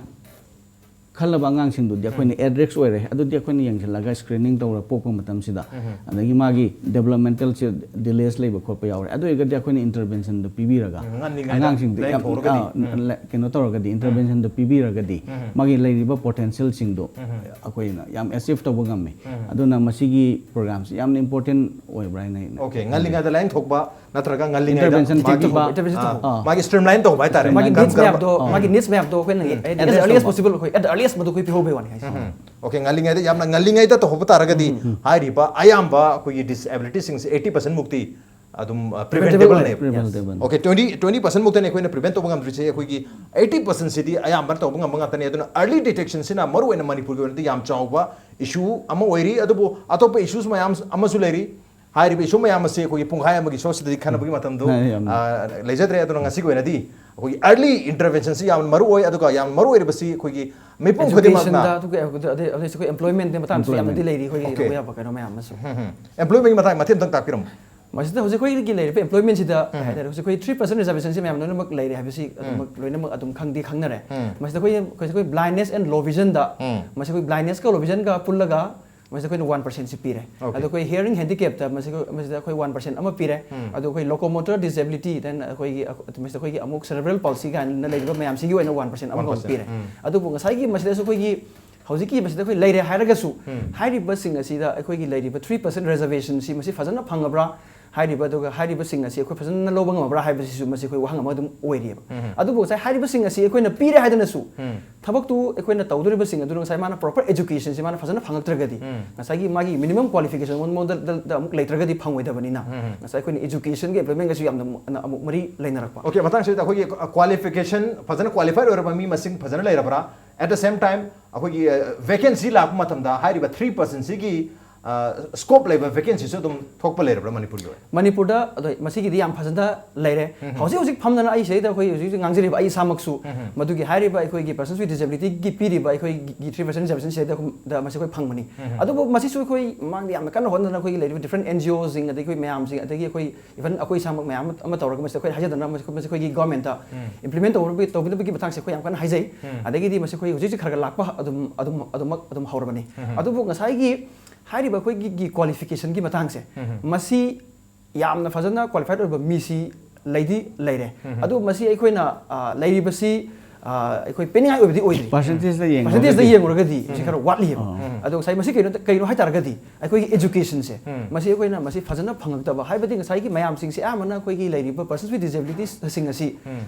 ꯈꯜꯂꯕ ꯑꯉꯥꯡꯁꯤꯡꯗꯨꯗꯤ ꯑꯩꯈꯣꯏꯅ at risk ꯑꯣꯏꯔꯦ꯫ ꯑꯗꯨꯗꯤ ꯑꯩꯈꯣꯏꯅ ꯌꯦꯡꯁꯤꯜꯂꯒ screening ꯇꯧꯔ ꯄꯣꯛꯄ ꯃꯇꯝꯁꯤꯗ, ꯑꯗꯒꯤ ꯃꯥꯒꯤ developmentalꯁꯦ delays ꯂꯩꯕ ꯈꯣꯠꯄ ꯌꯥꯎꯔꯦ꯫ ꯑꯗꯨ ꯑꯣꯏꯔꯒꯗꯤ ꯑꯩꯈꯣꯏꯅ interventionꯗꯣ ꯄꯤꯕꯤꯔꯒ ꯎꯝ, ꯉꯜꯂꯤꯉꯩꯗ ꯑꯉꯥꯡꯁꯤꯡꯗꯣ ꯌꯥꯝ ꯂꯥꯏꯌꯦꯡꯊꯣꯛꯂꯒꯗꯤ꯫ ꯑ, ꯀꯩꯅꯣ ꯇꯧꯔꯒꯗꯤ, interventionꯗꯣ ꯄꯤꯕꯤꯔꯒꯗꯤ ꯃꯥꯒꯤ ꯂꯩꯔꯤꯕ potentialꯁꯤꯡꯗꯣ ꯑꯩꯈꯣꯏꯅ ꯌꯥꯝ achieve ꯇꯧꯕ ꯉꯝꯃꯦ꯫ ꯑꯗꯨꯅ ꯃꯁꯤꯒꯤ programꯁꯤ ꯌꯥꯝꯅ important ꯑꯣꯏꯕ꯭ꯔꯥ ꯍꯥꯏꯅ ꯑꯩꯅ Okay, ꯉꯜꯂꯤꯉꯩꯗ ꯂꯥꯏꯌꯦꯡꯊꯣꯛꯄ ꯅꯠꯇ꯭ꯔꯒ ꯉꯜꯂꯤꯉꯩꯗ Intervention ꯃꯥꯒꯤ- ꯇꯧꯕ꯫ Intervention ꯑꯥ, ꯇꯧꯕ꯫ ꯃꯥꯒꯤ streamline ꯇꯧꯕ ꯍꯥꯏꯇꯥꯔꯦ꯫ ꯃꯥꯒꯤ ꯀꯔꯝ- needs ꯀꯔꯝꯕ- ꯃꯌꯥꯝꯗꯣ ꯑꯥ. ꯃꯥꯒꯤ needs ꯃꯌꯥꯝꯗꯣ ꯑꯩꯈꯣꯏꯅ at Address earliest ꯇꯧꯕ. Possible ꯑꯩꯈꯣꯏ at earliest ꯃꯗꯨ ꯑꯩꯈꯣꯏ ꯄꯤꯍꯧꯕꯩ ꯋꯥꯅꯤ ꯍꯥꯏꯁꯦ꯫ Okay, ꯉꯜꯂꯤꯉꯩꯗ, ꯌꯥꯝꯅ ꯉꯜꯂꯤꯉꯩꯗ ꯇꯧꯍꯧꯕ ꯇꯥꯔꯒꯗꯤ ꯍꯥꯏꯔꯤꯕ ꯑꯌꯥꯝꯕ ꯑꯩꯈꯣꯏꯒꯤ disabilityꯁꯤꯡꯁꯦ eighty percent ꯃꯨꯛꯇꯤ ꯑꯗꯨꯝ ꯑ, preventable Preventable. ꯅꯦꯕ꯫ Preventable. Okay, twenty twenty percent ꯃꯨꯛꯇꯅꯤ ꯑꯩꯈꯣꯏꯅ prevent ꯇꯧꯕ ꯉꯝꯗ꯭ꯔꯤꯁꯦ꯫ ꯑꯩꯈꯣꯏꯒꯤ eighty percent ꯁꯤꯗꯤ ꯑꯌꯥꯝꯕꯅ ꯇꯧꯕ ꯉꯝꯕ ꯉꯥꯛꯇꯅꯤ꯫ ꯑꯗꯨꯅ early detectionꯁꯤꯅ ꯃꯔꯨꯑꯣꯏꯅ ꯃꯅꯤꯄꯨꯔꯒꯤ ꯑꯣꯏꯅꯗꯤ ꯌꯥꯝ ꯆꯥꯎꯕ issue ꯑꯃ ꯑꯣꯏꯔꯤ꯫ ꯑꯗꯨꯕꯨ ꯑꯇꯣꯞꯄ issues ꯃꯌꯥꯝ ꯑꯃꯁꯨ ꯂꯩꯔꯤ꯫ ꯍꯥꯏꯔꯤꯕ issue ꯃꯌꯥꯝ ꯑꯁꯤ ꯑꯩꯈꯣꯏꯒꯤ ꯄꯨꯡꯈꯥꯏ ꯑꯃꯒꯤ showꯁꯤꯗꯗꯤ ꯈꯟꯅꯕꯒꯤ ꯃꯇꯝꯗꯨ ꯌꯥꯝ- ꯑ, ꯂꯩꯖꯗ꯭ꯔꯦ꯫ ꯑꯗꯨꯅ ꯉꯁꯤꯒꯤ ꯑꯣꯏꯅꯗꯤ ꯑꯩꯈꯣꯏꯒꯤ early interventionꯁꯤ ꯌꯥꯝ ꯃꯔꯨ ꯑꯣꯏ꯫ ꯑꯗꯨꯒ ꯌꯥꯝ ꯃꯔꯨ ꯑꯣꯏꯔꯤꯕꯁꯤ ꯑꯩꯈꯣꯏꯒꯤ ꯃꯤꯄꯨꯝ ꯈꯨꯗꯤꯡꯃꯛꯅ Educationꯗ ꯑꯗꯨꯒ ꯑꯗꯩ ꯑꯗꯩ ꯑꯩꯈꯣꯏ employmentꯀꯤ ꯃꯇꯥꯡꯗꯁꯨ ꯌꯥꯝꯅꯗꯤ ꯂꯩꯔꯤ ꯑꯩꯈꯣꯏꯒꯤ Okay. ꯇꯧꯕ ꯌꯥꯕ ꯀꯩꯅꯣ ꯃꯌꯥꯝ ꯑꯃꯁꯨ꯫ Employmentꯀꯤ ꯃꯇꯥꯡ ꯃꯇꯦꯛ ꯑꯃꯇꯪ ꯇꯥꯛꯄꯤꯔꯝꯃꯨ꯫ ꯃꯁꯤꯗ ꯍꯧꯖꯤꯛ ꯑꯩꯈꯣꯏꯒꯤ ꯂꯩꯔꯤꯕ employmentꯁꯤꯗ ꯀꯩ ꯍꯥꯏꯇꯥꯔꯦ, ꯍꯧꯖꯤꯛ ꯑꯩꯈꯣꯏ three percent reservationꯁꯤ ꯃꯌꯥꯝ ꯂꯣꯏꯅꯃꯛ ꯂꯩꯔꯦ ꯍꯥꯏꯕꯁꯤ ꯑꯗꯨꯃꯛ ꯂꯣꯏꯅꯃꯛ ꯑꯗꯨꯝ ꯈꯪꯗꯤ ꯈꯪꯅꯔꯦ꯫ ꯃꯁꯤꯗ ꯑꯩꯈꯣꯏ ꯑꯩꯈꯣꯏ blindness and low visionꯗ, ꯎꯝ. ꯃꯁꯤ ꯑꯩꯈꯣꯏ blindnessꯀ low visionꯒ ꯄꯨꯜꯂꯒ ꯃꯁꯤꯗ ꯑꯩꯈꯣꯏꯅ ꯋꯥꯟ ꯄꯔꯁꯦꯟꯁꯤ ꯄꯤꯔꯦ꯫ ꯑꯗꯣ ꯑꯩꯈꯣꯏ hearing handicapꯇ ꯃꯁꯤ, ꯃꯁꯤꯗ ꯑꯩꯈꯣꯏ ꯋꯥꯟ ꯄꯔꯁꯦꯟ ꯑꯃ ꯄꯤꯔꯦ꯫ ꯑꯗꯣ ꯑꯩꯈꯣꯏ locomotor disability, then ꯑꯩꯈꯣꯏꯒꯤ, ꯃꯁꯤꯗ ꯑꯩꯈꯣꯏꯒꯤ ꯑꯃꯨꯛ cerebral palsy ꯀꯥꯏꯅ ꯂꯩꯔꯤꯕ ꯃꯌꯥꯝꯁꯤꯒꯤ ꯑꯣꯏꯅ ꯋꯥꯟ ꯄꯔꯁꯦꯟ ꯑꯃꯒ ꯑꯃꯨꯛ ꯄꯤꯔꯦ꯫ ꯑꯗꯨꯕꯨ ꯉꯁꯥꯏꯒꯤ ꯃꯁꯤꯗꯁꯨ ꯑꯩꯈꯣꯏꯒꯤ ꯍꯧꯖꯤꯛꯀꯤ ꯃꯁꯤꯗ ꯑꯩꯈꯣꯏ ꯂꯩꯔꯦ ꯍꯥꯏꯔꯒꯁꯨ, ꯍꯥꯏꯔꯤꯕꯁꯤꯡ ꯑꯁꯤꯗ ꯑꯩꯈꯣꯏꯒꯤ ꯂꯩꯔꯤꯕ three percent reservationꯁꯤ ꯃꯁꯤ ꯐꯖꯅ ꯐꯪꯉꯕ꯭ꯔꯥ ꯍꯥꯏꯔꯤꯕ, ꯑꯗꯨꯒ ꯍꯥꯏꯔꯤꯕꯁꯤꯡ ꯑꯁꯤ ꯑꯩꯈꯣꯏ ꯐꯖꯅ ꯂꯧꯕ ꯉꯝꯃꯕ꯭ꯔꯥ ꯍꯥꯏꯕꯁꯤꯁꯨ ꯃꯁꯤ ꯑꯩꯈꯣꯏ ꯋꯥꯍꯪ ꯑꯃ ꯑꯗꯨꯝ ꯑꯣꯏꯔꯤꯑꯕ꯫ ꯑꯗꯨꯕꯨ ꯉꯁꯥꯏ ꯍꯥꯏꯔꯤꯕꯁꯤꯡ ꯑꯁꯤ ꯑꯩꯈꯣꯏꯅ ꯄꯤꯔꯦ ꯍꯥꯏꯗꯨꯅꯁꯨ ꯊꯕꯛꯇꯨ ꯑꯩꯈꯣꯏꯅ ꯇꯧꯗꯣꯔꯤꯕꯁꯤꯡ ꯑꯗꯨꯅ ꯉꯁꯥꯏ ꯃꯥꯅ proper educationꯁꯤ ꯃꯥꯅ ꯐꯖꯅ ꯐꯪꯉꯛꯇ꯭ꯔꯒꯗꯤ, ꯉꯁꯥꯏꯒꯤ ꯃꯥꯒꯤ minimum qualification ꯃꯉꯣꯟꯗ ꯗ, ꯗ ꯑꯃꯨꯛ ꯂꯩꯇ꯭ꯔꯒꯗꯤ ꯐꯪꯉꯣꯏꯗꯕꯅꯤꯅ, ꯉꯁꯥꯏ ꯑꯩꯈꯣꯏꯅ educationꯒ employmentꯒꯁꯨ ꯌꯥꯝꯅ ꯃꯨ-, ꯑꯃꯨꯛ ꯃꯔꯤ ꯂꯩꯅꯔꯛꯄ꯫ Okay, ꯃꯇꯥꯡꯁꯤꯗ ꯑꯩꯈꯣꯏꯒꯤ qualification, ꯐꯖꯅ qualified ꯑꯣꯏꯔꯕ ꯃꯤ ꯃꯁꯤꯡ ꯐꯖꯅ ꯂꯩꯔꯕ꯭ꯔꯥ? At the same time, ꯑꯩꯈꯣꯏꯒꯤ vacancy ꯂꯥꯛꯄ ꯃꯇꯝꯗ ꯍꯥꯏꯔꯤꯕ three percentꯁꯤꯒꯤ scope ꯂꯩꯕ vacancyꯁꯨ ꯑꯗꯨꯝ ꯊꯣꯛꯄ ꯂꯩꯔꯕ꯭ꯔꯥ ꯃꯅꯤꯄꯨꯔꯒꯤ ꯑꯣꯏꯅ? ꯃꯅꯤꯄꯨꯔꯗ ꯑꯗꯣ ꯃꯁꯤꯒꯤꯗꯤ ꯌꯥꯝ ꯐꯖꯅ ꯂꯩꯔꯦ꯫ ꯍꯧꯖꯤꯛ ꯍꯧꯖꯤꯛ ꯐꯝꯗꯅ ꯑꯩ ꯁꯤꯗꯩꯗ ꯑꯩꯈꯣꯏ ꯍꯧꯖꯤꯛ ꯍꯧꯖꯤꯛ ꯉꯥꯡꯖꯔꯤꯕ ꯑꯩ ꯏꯁꯥꯃꯛꯁꯨ ꯃꯗꯨꯒꯤ ꯍꯥꯏꯔꯤꯕ ꯑꯩꯈꯣꯏꯒꯤ persons with disabilityꯒꯤ ꯄꯤꯔꯤꯕ ꯑꯩꯈꯣꯏꯒꯤ three percent reservation ꯁꯤꯗꯩꯗ ꯈꯨꯝ-, ꯗ ꯃꯁꯤ ꯑꯩꯈꯣꯏ ꯐꯪꯕꯅꯤ꯫ ꯑꯗꯨꯕꯨ ꯃꯁꯤꯁꯨ ꯑꯩꯈꯣꯏ ꯃꯃꯥꯡꯗ ꯌꯥꯝꯅ ꯀꯟꯅ ꯍꯣꯠꯅꯗꯅ ꯑꯩꯈꯣꯏꯒꯤ ꯂꯩꯔꯤꯕ different NGOꯁꯤꯡ, ꯑꯗꯒꯤ ꯑꯩꯈꯣꯏ ꯃꯌꯥꯝꯁꯤꯡ, ꯑꯗꯒꯤ ꯑꯩꯈꯣꯏ even ꯑꯩꯈꯣꯏ ꯏꯁꯥꯃꯛ ꯃꯌꯥꯝ ꯑꯃ ꯇꯧꯔꯒ ꯃꯁꯤ ꯑꯩꯈꯣꯏ ꯍꯥꯏꯖꯗꯅ ꯃꯁꯤ, ꯃꯁꯤ ꯑꯩꯈꯣꯏꯒꯤ governmentꯇ implement ꯇꯧꯅꯕꯒꯤ, ꯇꯧꯕꯤꯅꯕꯒꯤ ꯃꯇꯥꯡꯁꯦ ꯑꯩꯈꯣꯏ ꯌꯥꯝ ꯀꯟꯅ ꯍꯥꯏꯖꯩ꯫ ꯑꯗꯒꯤꯗꯤ ꯃꯁꯤ ꯑꯩꯈꯣꯏ ꯍꯧꯖꯤꯛ ꯍꯧꯖꯤꯛ ꯈꯔ ꯈꯔ ꯂꯥꯛꯄ ꯑꯗꯨꯝ, ꯑꯗꯨꯝ, ꯑꯗꯨꯃꯛ ꯑꯗꯨꯝ ꯍꯧꯔꯕꯅꯤ꯫ ꯑꯗꯨꯕꯨ ꯉꯁꯥꯏꯒꯤ ꯍꯥꯏꯔꯤꯕ ꯑꯩꯈꯣꯏꯒꯤ qualificationꯒꯤ ꯃꯇꯥꯡꯁꯦ, ꯃꯁꯤ ꯌꯥꯝꯅ ꯐꯖꯅ qualified ꯑꯣꯏꯕ ꯃꯤꯁꯤ ꯂꯩꯗꯤ ꯂꯩꯔꯦ꯫ ꯑꯗꯨ ꯃꯁꯤ ꯑꯩꯈꯣꯏꯅ, ꯑ, ꯂꯩꯔꯤꯕꯁꯤ, ꯑ, ꯑꯩꯈꯣꯏ ꯄꯦꯟꯅꯤꯡꯉꯥꯏ ꯑꯣꯏꯕꯗꯤ ꯑꯣꯏꯗ꯭ꯔꯤ꯫ Percentageꯇ ꯌꯦꯡꯉꯨꯔꯒꯗꯤ꯫ Percentageꯇ ꯌꯦꯡꯉꯨꯔꯒꯗꯤ ꯁꯤ ꯈꯔ ꯋꯥꯠꯂꯤꯑꯕ꯫ ꯑꯗꯣ ꯉꯁꯥꯏ ꯃꯁꯤ ꯀꯩꯅꯣ, ꯀꯩꯅꯣ ꯍꯥꯏ ꯇꯥꯔꯒꯗꯤ ꯑꯩꯈꯣꯏꯒꯤ educationꯁꯦ, ꯃꯁꯤ ꯑꯩꯈꯣꯏꯅ ꯃꯁꯤ ꯐꯖꯅ ꯐꯪꯉꯛꯇꯕ, ꯍꯥꯏꯕꯗꯤ ꯉꯁꯥꯏꯒꯤ ꯃꯌꯥꯝꯁꯤꯡꯁꯦ ꯑꯌꯥꯝꯕꯅ ꯑꯩꯈꯣꯏꯒꯤ ꯂꯩꯔꯤꯕ persons with disabilitiesꯁꯤꯡ ꯑꯁꯤ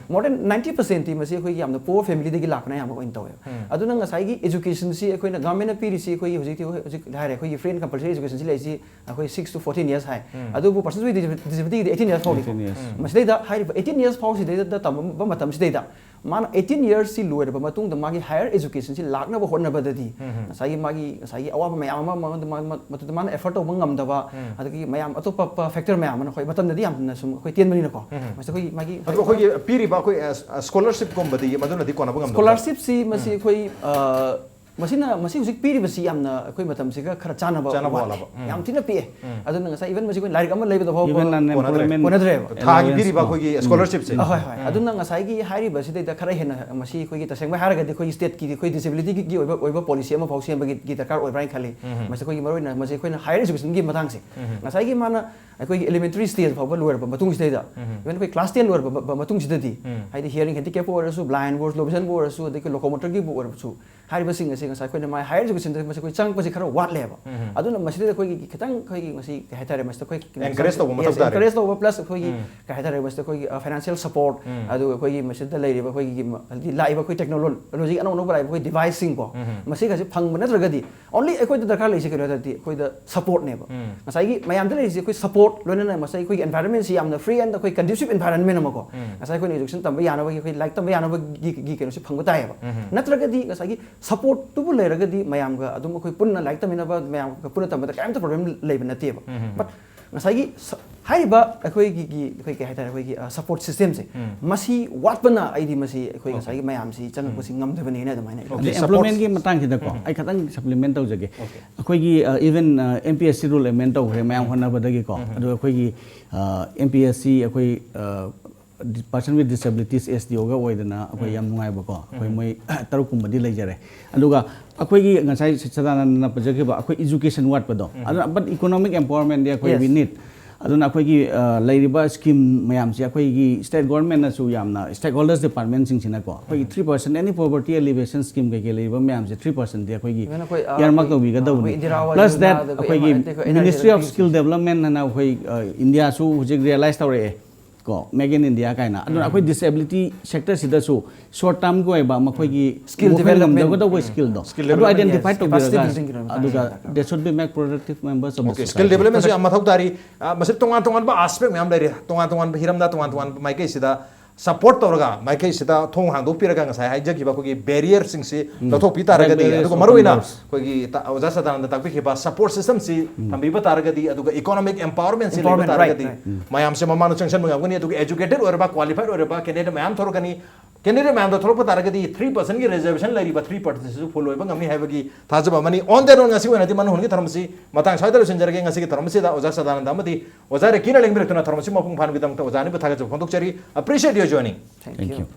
more than ninety percentꯇꯤ ꯃꯁꯤ ꯑꯩꯈꯣꯏꯒꯤ ꯌꯥꯝꯅ poor familyꯗꯒꯤ ꯂꯥꯛꯄꯅ ꯑꯌꯥꯝꯕ ꯑꯣꯏꯅ ꯇꯧꯋꯦꯕ꯫ ꯑꯗꯨꯅ ꯉꯁꯥꯏꯒꯤ educationꯁꯤ ꯑꯩꯈꯣꯏꯅ governmentꯅ ꯄꯤꯔꯤꯁꯤ ꯑꯩꯈꯣꯏꯒꯤ ꯍꯧꯖꯤꯛꯇꯤ, ꯍꯧꯖꯤꯛ ꯍꯥꯏꯔꯦ ꯑꯩꯈꯣꯏꯒꯤ free and compulsory educationꯁꯤ ꯂꯩꯔꯤꯁꯤ ꯑꯩꯈꯣꯏ six to fourteen years ꯍꯥꯏ꯫ ꯑꯗꯨꯕꯨ persons with disabilityꯒꯤꯗꯤ eighteen years ꯐꯥꯎꯅꯤ꯫ Eighteen years꯫ ꯃꯁꯤꯗꯩꯗ ꯍꯥꯏꯔꯤꯕ eighteen years ꯐꯥꯎꯁꯤꯗꯩꯗ ꯇꯝꯕ ꯃꯇꯝꯁꯤꯗꯩꯗ ꯃꯥꯅ eighteen yearsꯁꯤ ꯂꯣꯏꯔꯕ ꯃꯇꯨꯡꯗ ꯃꯥꯒꯤ higher educationꯁꯤ ꯂꯥꯛꯅꯕ ꯍꯣꯠꯅꯕꯗꯗꯤ ꯉꯁꯥꯏꯒꯤ ꯃꯥꯒꯤ, ꯉꯁꯥꯏꯒꯤ ꯑꯋꯥꯕ ꯃꯌꯥꯝ ꯑꯃ ꯃꯉꯣꯟꯗ ꯃꯥ-, ꯃꯥ-, ꯃꯗꯨꯗ ꯃꯥꯅ effort ꯇꯧꯕ ꯉꯝꯗꯕ, ꯑꯗꯒꯤ ꯃꯌꯥꯝ ꯑꯇꯣꯞꯄ factor ꯃꯌꯥꯝ ꯑꯃꯅ, ꯍꯣꯏ, ꯃꯇꯝꯗꯗꯤ ꯌꯥꯝꯅ ꯁꯨꯝ ꯑꯩꯈꯣꯏ ꯇꯦꯟꯕꯅꯤꯅꯀꯣ, ꯃꯁꯤ ꯑꯩꯈꯣꯏꯒꯤ ꯃꯥꯒꯤ ꯑꯗꯨ ꯑꯩꯈꯣꯏꯒꯤ ꯄꯤꯔꯤꯕ ꯑꯩꯈꯣꯏ, ꯑ, scholarshipꯀꯨꯝꯕꯗꯤ ꯃꯗꯨꯅꯗꯤ ꯀꯣꯟꯅꯕ ꯉꯝꯗꯕ꯭ꯔꯥ? Scholarshipꯁꯤ ꯃꯁꯤ ꯑꯩꯈꯣꯏ, ꯑ, ꯃꯁꯤꯅ, ꯃꯁꯤ ꯍꯧꯖꯤꯛ ꯄꯤꯔꯤꯕꯁꯤ ꯌꯥꯝꯅ ꯑꯩꯈꯣꯏ ꯃꯇꯝꯁꯤꯒ ꯈꯔ ꯆꯥꯟꯅꯕ ꯆꯥꯟꯅꯕ ꯋꯥꯠꯂꯦ꯫ ꯋꯥꯠꯂꯕ꯫ ꯎꯝ꯫ ꯌꯥꯝ ꯊꯤꯅ ꯄꯤꯛꯑꯦ꯫ ꯎꯝ꯫ ꯑꯗꯨꯅ ꯉꯁꯥꯏ even ꯃꯁꯤ ꯑꯩꯈꯣꯏ ꯂꯥꯏꯔꯤꯛ ꯑꯃ ꯂꯩꯕꯗ ꯐꯥꯎꯕ ꯀꯣꯟꯅꯗ꯭ꯔꯦ꯫ ꯀꯣꯟꯅꯗ꯭ꯔꯦꯕ꯫ ꯊꯥꯒꯤ ꯄꯤꯔꯤꯕ ꯑꯣ꯫ ꯑꯩꯈꯣꯏꯒꯤ Allowance scholarshipꯁꯦ꯫ ꯀꯣ꯫ ꯑ, ꯍꯣꯏ, ꯍꯣꯏ꯫ ꯎꯝ꯫ ꯑꯗꯨꯅ ꯉꯁꯥꯏꯒꯤ ꯍꯥꯏꯔꯤꯕꯁꯤꯗꯩꯗ ꯈꯔ ꯍꯦꯟꯅ ꯃꯁꯤ ꯑꯩꯈꯣꯏꯒꯤ ꯇꯁꯦꯡꯕ ꯍꯥꯏꯔꯒꯗꯤ ꯑꯩꯈꯣꯏꯒꯤ stateꯀꯤ ꯑꯩꯈꯣꯏ disabilityꯒꯤ ꯑꯣꯏꯕ, ꯑꯣꯏꯕ policy ꯑꯃ ꯐꯥꯎ ꯁꯦꯝꯕꯒꯤ ꯗꯔꯀꯥꯔ ꯑꯣꯏꯕ꯭ꯔꯥ ꯍꯥꯏꯅ ꯈꯜꯂꯤ꯫ ꯎꯝ꯫ ꯃꯁꯤ ꯑꯩꯈꯣꯏꯒꯤ ꯃꯔꯨꯑꯣꯏꯅ ꯃꯁꯤ ꯑꯩꯈꯣꯏꯅ higher educationꯒꯤ ꯃꯇꯥꯡꯁꯦ꯫ ꯎꯝ꯫ ꯉꯁꯥꯏꯒꯤ ꯃꯥꯅ ꯑꯩꯈꯣꯏꯒꯤ elementary stage ꯐꯥꯎꯕ ꯂꯣꯏꯔꯕ ꯃꯇꯨꯡꯁꯤꯗꯩꯗ, ꯎꯝ꯫ even ꯑꯩꯈꯣꯏ class ten ꯂꯣꯏꯔꯕ ꯃ-, ꯃ-, ꯃꯇꯨꯡꯁꯤꯗꯗꯤ, ꯎꯝ꯫ ꯍꯥꯏꯗꯤ hearing handicapꯄꯨ ꯑꯣꯏꯔꯁꯨ, blindꯕꯨ ꯑꯣꯏꯔꯁꯨ, low visionꯕꯨ ꯑꯣꯏꯔꯁꯨ, ꯑꯗꯒꯤ locomotorꯒꯤꯕꯨ ꯑꯣꯏꯔꯁꯨ, ꯍꯥꯏꯔꯤꯕꯁꯤꯡ ꯑꯁꯤ ꯉꯁꯥꯏ ꯑꯩꯈꯣꯏꯅ ꯃꯥꯏ higher educationꯗ ꯃꯁꯤ ꯑꯩꯈꯣꯏ ꯆꯪꯉꯛꯄꯁꯤ ꯈꯔ ꯋꯥꯠꯂꯦꯕ꯫ ꯎꯝ꯫ ꯑꯗꯨꯅ ꯃꯁꯤꯗ ꯑꯩꯈꯣꯏꯒꯤ ꯈꯤꯇꯪ ꯑꯩꯈꯣꯏꯒꯤ ꯉꯁꯤ ꯀꯩ ꯍꯥꯏꯇꯥꯔꯦ, ꯃꯁꯤꯗ ꯑꯩꯈꯣꯏ Encourage ꯇꯧꯕ ꯃꯊꯧ Yes, ꯇꯥꯔꯦ꯫ Encourage ꯇꯧꯕ plus ꯑꯩꯈꯣꯏꯒꯤ ꯎꯝ꯫ ꯀꯩ ꯍꯥꯏꯇꯥꯔꯦ, ꯃꯁꯤꯗ ꯑꯩꯈꯣꯏꯒꯤ, ꯑ, financial support, ꯎꯝ꯫ ꯑꯗꯨꯒ ꯑꯩꯈꯣꯏꯒꯤ ꯃꯁꯤꯗ ꯂꯩꯔꯤꯕ ꯑꯩꯈꯣꯏꯒꯤ ꯃ-, ꯍꯥꯏꯗꯤ ꯂꯥꯛꯏꯕ ꯑꯩꯈꯣꯏ technology ꯑꯅꯧ ꯑꯅꯧꯕ ꯂꯥꯛꯏꯕ ꯑꯩꯈꯣꯏ deviceꯁꯤꯡꯀꯣ, ꯎꯝ꯫ ꯃꯁꯤꯒꯁꯤ ꯐꯪꯕ ꯅꯠꯇ꯭ꯔꯒꯗꯤ only ꯑꯩꯈꯣꯏꯗ ꯗꯔꯀꯥꯔ ꯂꯩꯔꯤꯁꯦ ꯀꯩꯅꯣ ꯍꯥꯏ ꯇꯥꯔꯗꯤ ꯑꯩꯈꯣꯏꯗ supportꯅꯦꯕ꯫ ꯎꯝ꯫ ꯉꯁꯥꯏꯒꯤ ꯃꯌꯥꯝꯗ ꯂꯩꯔꯤꯁꯦ ꯑꯩꯈꯣꯏ support, ꯂꯣꯏꯅꯅ ꯉꯁꯥꯏ ꯑꯩꯈꯣꯏꯒꯤ environmentꯁꯤ ꯌꯥꯝꯅ free and ꯑꯩꯈꯣꯏ conducive environment ꯑꯃꯀꯣ, ꯎꯝ꯫ ꯉꯁꯥꯏ ꯑꯩꯈꯣꯏꯅ education ꯇꯝꯕ ꯌꯥꯅꯕꯒꯤ, ꯑꯩꯈꯣꯏ ꯂꯥꯏꯔꯤꯛ ꯇꯝꯕ ꯌꯥꯅꯕꯒꯤ, ꯒꯤ ꯀꯩꯅꯣꯁꯤ ꯐꯪꯕ ꯇꯥꯏꯌꯦꯕ꯫ ꯎꯝ꯫ ꯅꯠꯇ꯭ꯔꯒꯗꯤ ꯉꯁꯥꯏꯒꯤ supportꯇꯨꯕꯨ ꯂꯩꯔꯒꯗꯤ ꯃꯌꯥꯝꯒ ꯑꯗꯨꯝ ꯑꯩꯈꯣꯏ ꯄꯨꯟꯅ ꯂꯥꯏꯔꯤꯛ ꯇꯝꯃꯤꯟꯅꯕ, ꯃꯌꯥꯝꯒ ꯄꯨꯟꯅ ꯇꯝꯕꯗ ꯀꯔꯤꯝꯇ problem ꯂꯩꯕ ꯅꯠꯇꯦꯕ꯫ ꯎꯝ꯫ But ꯉꯁꯥꯏꯒꯤ ꯁ-, ꯍꯥꯏꯔꯤꯕ ꯑꯩꯈꯣꯏꯒꯤ, ꯒꯤ, ꯑꯩꯈꯣꯏ ꯀꯩ ꯍꯥꯏꯇꯥꯔꯦ, ꯑꯩꯈꯣꯏꯒꯤ, ꯑ, support systemꯁꯦ, ꯎꯝ꯫ ꯃꯁꯤ ꯋꯥꯠꯄꯅ ꯑꯩꯗꯤ ꯃꯁꯤ ꯑꯩꯈꯣꯏ Okay. ꯉꯁꯥꯏꯒꯤ ꯃꯌꯥꯝꯁꯤ ꯆꯪꯉꯛꯄꯁꯤ ꯉꯝꯗꯕꯅꯦꯅ ꯑꯗꯨꯃꯥꯏꯅ ꯑꯩ Okay, ꯈꯜꯂꯤ꯫ ꯑꯗꯩ support. employmentꯀꯤ ꯃꯇꯥꯡꯁꯤꯗꯀꯣ ꯎꯝ꯫ ꯑꯩ ꯈꯤꯇꯪ supplement ꯇꯧꯖꯒꯦ꯫ Okay. ꯑꯩꯈꯣꯏꯒꯤ even M P S C rule amend ꯇꯧꯈ꯭ꯔꯦ ꯃꯌꯥꯝ ꯎꯝ꯫ ꯍꯣꯠꯅꯕꯗꯒꯤꯀꯣ꯫ ꯎꯝ꯫ ꯑꯗꯣ ꯑꯩꯈꯣꯏꯒꯤ M P S C ꯑꯩꯈꯣꯏ person with disabilities S D Oꯒ ꯑꯣꯏꯗꯅ ꯑꯩꯈꯣꯏ ꯎꯝ꯫ ꯌꯥꯝ ꯅꯨꯡꯉꯥꯏꯕꯀꯣ, ꯑꯩꯈꯣꯏ ꯎꯝ꯫ ꯃꯣꯏ ꯇꯔꯨꯛ ꯀꯨꯝꯕꯗꯤ ꯂꯩꯖꯔꯦ꯫ ꯑꯗꯨꯒ ꯑꯩꯈꯣꯏꯒꯤ ꯉꯁꯥꯏ ꯁꯗꯥꯅꯟꯗꯅ ꯄꯟꯖꯈꯤꯕ ꯑꯩꯈꯣꯏ education ꯋꯥꯠꯄꯗꯣ, ꯎꯝ꯫ ꯑꯗꯨꯅ but economic empowermentꯗꯤ ꯑꯩꯈꯣꯏ Yes. we need꯫ ꯑꯗꯨꯅ ꯑꯩꯈꯣꯏꯒꯤ, ꯑ, ꯂꯩꯔꯤꯕ scheme ꯃꯌꯥꯝꯁꯦ ꯑꯩꯈꯣꯏꯒꯤ state governmentꯅꯁꯨ ꯌꯥꯝꯅ stakeholders departmentꯁꯤꯡꯁꯤꯅꯀꯣ ꯑꯩꯈꯣꯏꯒꯤ three percent any poverty alleviation scheme ꯀꯩꯀꯩ ꯂꯩꯔꯤꯕ ꯃꯌꯥꯝꯁꯦ three percentꯗꯤ ꯑꯩꯈꯣꯏꯒꯤ Even ꯑꯩꯈꯣꯏ, ꯑ, earmark ꯑꯩꯈꯣꯏ, ꯇꯧꯕꯤꯒꯗꯧꯕꯅꯤ꯫ ꯑꯩꯈꯣꯏ ꯏꯟꯗꯤꯔꯥ Plus that ꯑꯋꯥꯖꯅꯥꯗ ꯑꯩꯈꯣꯏꯒꯤ ꯑꯩꯈꯣꯏ Ministry of NRLMP Skill Development ꯍꯥꯏꯅ ꯑꯩꯈꯣꯏ, ꯑ, ꯏꯟꯗꯤꯌꯥꯁꯨ ꯍꯧꯖꯤꯛ realize ꯇꯧꯔꯛꯑꯦ ꯀꯣ, Make in India ꯀꯥꯏꯅ꯫ ꯑꯗꯨꯅ ꯑꯩꯈꯣꯏ disability sectorꯁꯤꯗꯁꯨ short termꯒꯤ ꯑꯣꯏꯕ ꯃꯈꯣꯏꯒꯤ Skill ꯃꯈꯣꯏꯅ development. ꯉꯝꯖꯒꯗꯧꯕ skillꯗꯣ Skill ꯑꯗꯨ development, identify yes. Capacity ꯇꯧꯕꯤꯔꯒ buildingꯒꯤ ꯃꯇꯥꯡꯗ ꯑꯗꯨꯒ ꯍꯥꯏꯇꯥꯔꯦ꯫ they should be make productive members of the Okay, society. skill developmentꯁꯨ ꯌꯥꯝ ꯃꯊꯧ ꯇꯥꯔꯤ꯫ ꯑ, ꯃꯁꯤ ꯇꯣꯉꯥꯟ ꯇꯣꯉꯥꯟꯕ aspect ꯃꯌꯥꯝ ꯂꯩꯔꯤ, ꯇꯣꯉꯥꯟ ꯇꯣꯉꯥꯟꯕ ꯍꯤꯔꯝꯗ ꯇꯣꯉꯥꯟ ꯇꯣꯉꯥꯟꯕ ꯃꯥꯏꯀꯩꯁꯤꯗ support ꯇꯧꯔꯒ, ꯃꯥꯏꯀꯩꯁꯤꯗ ꯊꯣꯡ ꯍꯥꯡꯗꯣꯛꯄꯤꯔꯒ, ꯉꯁꯥꯏ ꯍꯥꯏꯖꯈꯤꯕ ꯑꯩꯈꯣꯏꯒꯤ barrierꯁꯤꯡꯁꯤ ꯎꯝ꯫ ꯂꯧꯊꯣꯛꯄꯤ ꯇꯥꯔꯒꯗꯤ, Barriers ꯑꯗꯨꯒ open ꯃꯔꯨꯑꯣꯏꯅ doors. ꯑꯩꯈꯣꯏꯒꯤ ꯇ-, ꯑꯣꯖꯥ ꯁꯗꯥꯅꯟꯗ ꯇꯥꯛꯄꯤꯈꯤꯕ support systemꯁꯤ ꯎꯝ꯫ ꯊꯝꯕꯤꯕ ꯇꯥꯔꯒꯗꯤ, ꯑꯗꯨꯒ economic empowermentꯁꯤ ꯂꯩꯕ Empowerment, right, ꯇꯥꯔꯒꯗꯤ, right. ꯃꯌꯥꯝꯁꯦ ꯃꯃꯥꯡꯗ ꯆꯪꯁꯤꯟꯕ ꯉꯝꯒꯅꯤ, ꯑꯗꯨꯒ educated ꯑꯣꯏꯔꯕ, qualified ꯑꯣꯏꯔꯕ candidate ꯃꯌꯥꯝ ꯊꯣꯔꯛꯀꯅꯤ꯫ ꯀꯦꯟꯗꯤꯗꯦꯠ ꯃꯌꯥꯝꯗꯣ ꯊꯣꯛꯂꯛꯄ ꯇꯥꯔꯒꯗꯤ ꯊ꯭ꯔꯤ ꯄꯥꯔꯁꯦꯟꯒꯤ ꯔꯤꯖꯔꯕꯦꯁꯟ ꯂꯩꯔꯤꯕ ꯊ꯭ꯔꯤ ꯄꯥꯔꯁꯦꯟꯁꯤꯁꯨ ꯐꯨꯜ ꯑꯣꯏꯕ ꯉꯝꯅꯤ ꯍꯥꯏꯕꯒꯤ ꯊꯥꯖꯕ ꯑꯃꯅꯤ꯫ On that note, ꯉꯁꯤꯒꯤ ꯑꯣꯏꯅꯗꯤ ꯃꯅꯨ ꯍꯨꯟꯒꯤ ꯊꯧꯔꯝ ꯑꯁꯤ ꯃꯇꯥꯡ ꯁ꯭ꯋꯥꯏꯗ ꯂꯣꯏꯁꯤꯟꯖꯔꯒꯦ꯫ ꯉꯁꯤꯒꯤ ꯊꯧꯔꯝ ꯑꯁꯤꯗ ꯑꯣꯖꯥ ꯁꯗꯥꯅꯟꯗ ꯑꯃꯗꯤ ꯑꯣꯖꯥ ꯔꯦꯀꯤꯅ ꯂꯦꯡꯕꯤꯔꯛꯇꯨꯅ ꯊꯧꯔꯝ ꯑꯁꯤ ꯃꯄꯨꯡ ꯐꯥꯍꯟꯕꯒꯤꯗꯃꯛꯇ ꯑꯣꯖꯥ ꯑꯅꯤꯕꯨ ꯊꯥꯒꯠꯆꯕ ꯐꯣꯡꯗꯣꯛꯆꯔꯤ꯫ Appreciate your joining. Thank you.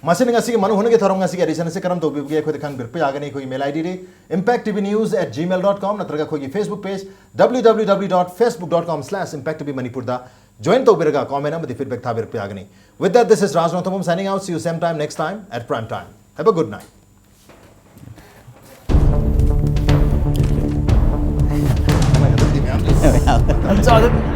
ꯃꯁꯤꯅ ꯉꯁꯤꯒꯤ ꯃꯅꯨ ꯍꯨꯟꯒꯤ ꯊꯧꯔꯝ ꯉꯁꯤꯒꯤ edition ꯑꯁꯤ ꯀꯔꯝ ꯇꯧꯕꯤꯕꯒꯦ ꯑꯩꯈꯣꯏꯗ ꯈꯪꯕꯤꯔꯛꯄ ꯌꯥꯒꯅꯤ꯫ ꯑꯩꯈꯣꯏꯒꯤ mail I D D impact T V news at gmail dot com ꯅꯠꯇ꯭ꯔꯒ ꯑꯩꯈꯣꯏꯒꯤ Facebook page W W W dot facebook dot com slash impact T V Manipur ꯗ join ꯇꯧꯕꯤꯔꯒ comment ꯑꯃꯗꯤ feedback ꯊꯥꯕꯤꯔꯛꯄ ꯌꯥꯒꯅꯤ꯫ With that, this is Raj Ranthambam signing out. See you same time next time at prime time. Have a good night. ꯌꯥꯝ ꯆꯥꯎꯗꯦ꯫